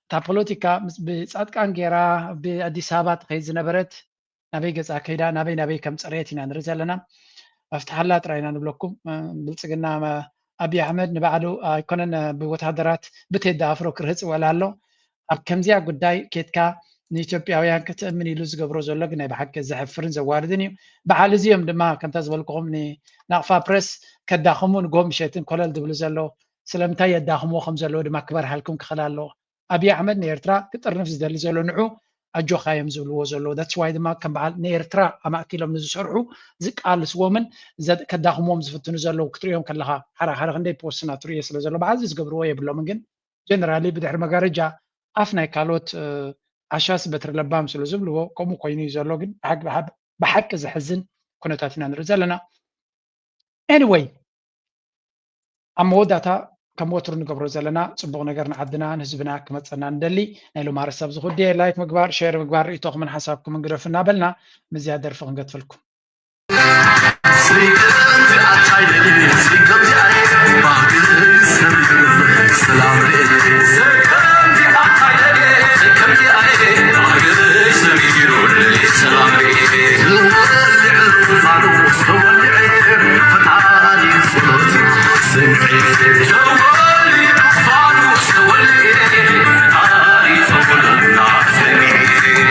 እታ ፖለቲካ ብጻድቃን ጌራ ብኣዲስ ኣበባ ትኸይድ ዝነበረት ናበይ ገጻ ከይዳ ናበይ ናበይ ከም ጸረየት ኢና ንርኢ ዘለና። ኣፍትሓላ ጥራይ ኢና ንብለኩም። ብልጽግና ኣብይ ኣሕመድ ንባዕሉ ኣይኮነን ብወታደራት ብቴዳ ኣፍሮ ክርህጽ ወላ ኣሎ። ኣብ ከምዚኣ ጉዳይ ኬድካ ንኢትዮጵያውያን ክትእምን ኢሉ ዝገብሮ ዘሎ ግን ናይ ብሓቂ ዘሕፍርን ዘዋርድን እዩ። በዓል እዚኦም ድማ ከምታ ዝበልኩኹም ንናቕፋ ፕረስ ከዳኽሙ ንጎ ምሸትን ኮለል ዝብሉ ዘለዉ ስለምንታይ የዳኽምዎ ከም ዘለዉ ድማ ክበርሃልኩም ክኽእል ኣለዎ። ኣብይ ኣሕመድ ንኤርትራ ክጥርንፍ ዝደሊ ዘሎ ንዑ ኣጆኻ እዮም ዝብልዎ ዘለዉ። that's why ድማ ከም በዓል ንኤርትራ ኣማእኪሎም ንዝሰርሑ ዝቃልስዎምን ከዳኽምዎም ዝፍትኑ ዘለዉ ክትሪኦም ከለኻ ሓራ ሓደ ክንደይ ፖስትና ትሪኦ ስለ ዘሎ በዓል ዝገብርዎ የብሎምን ግን generally ብድሕሪ መጋረጃ ኣፍ ናይ ካልኦት ዓሻስ በትሪ ለባም ስለ ዝብልዎ ከምኡ ኮይኑ እዩ ዘሎ። ግን ብሓቂ ዘሕዝን ኩነታት ኢና ንርኢ ዘለና። Anyway ኣብ መወዳእታ ከም ወትሩ ንገብሮ ዘለና ፅቡቕ ነገር ንዓድና ንህዝብና ክመፀና ንደሊ ናይ ሎማሪ ሰብ ዝኹድየ ላይክ ምግባር ሸር ምግባር ርእቶኹምን ሓሳብኩምን ግደፉ እናበልና ምዝያ ደርፊ ክንገትፈልኩም።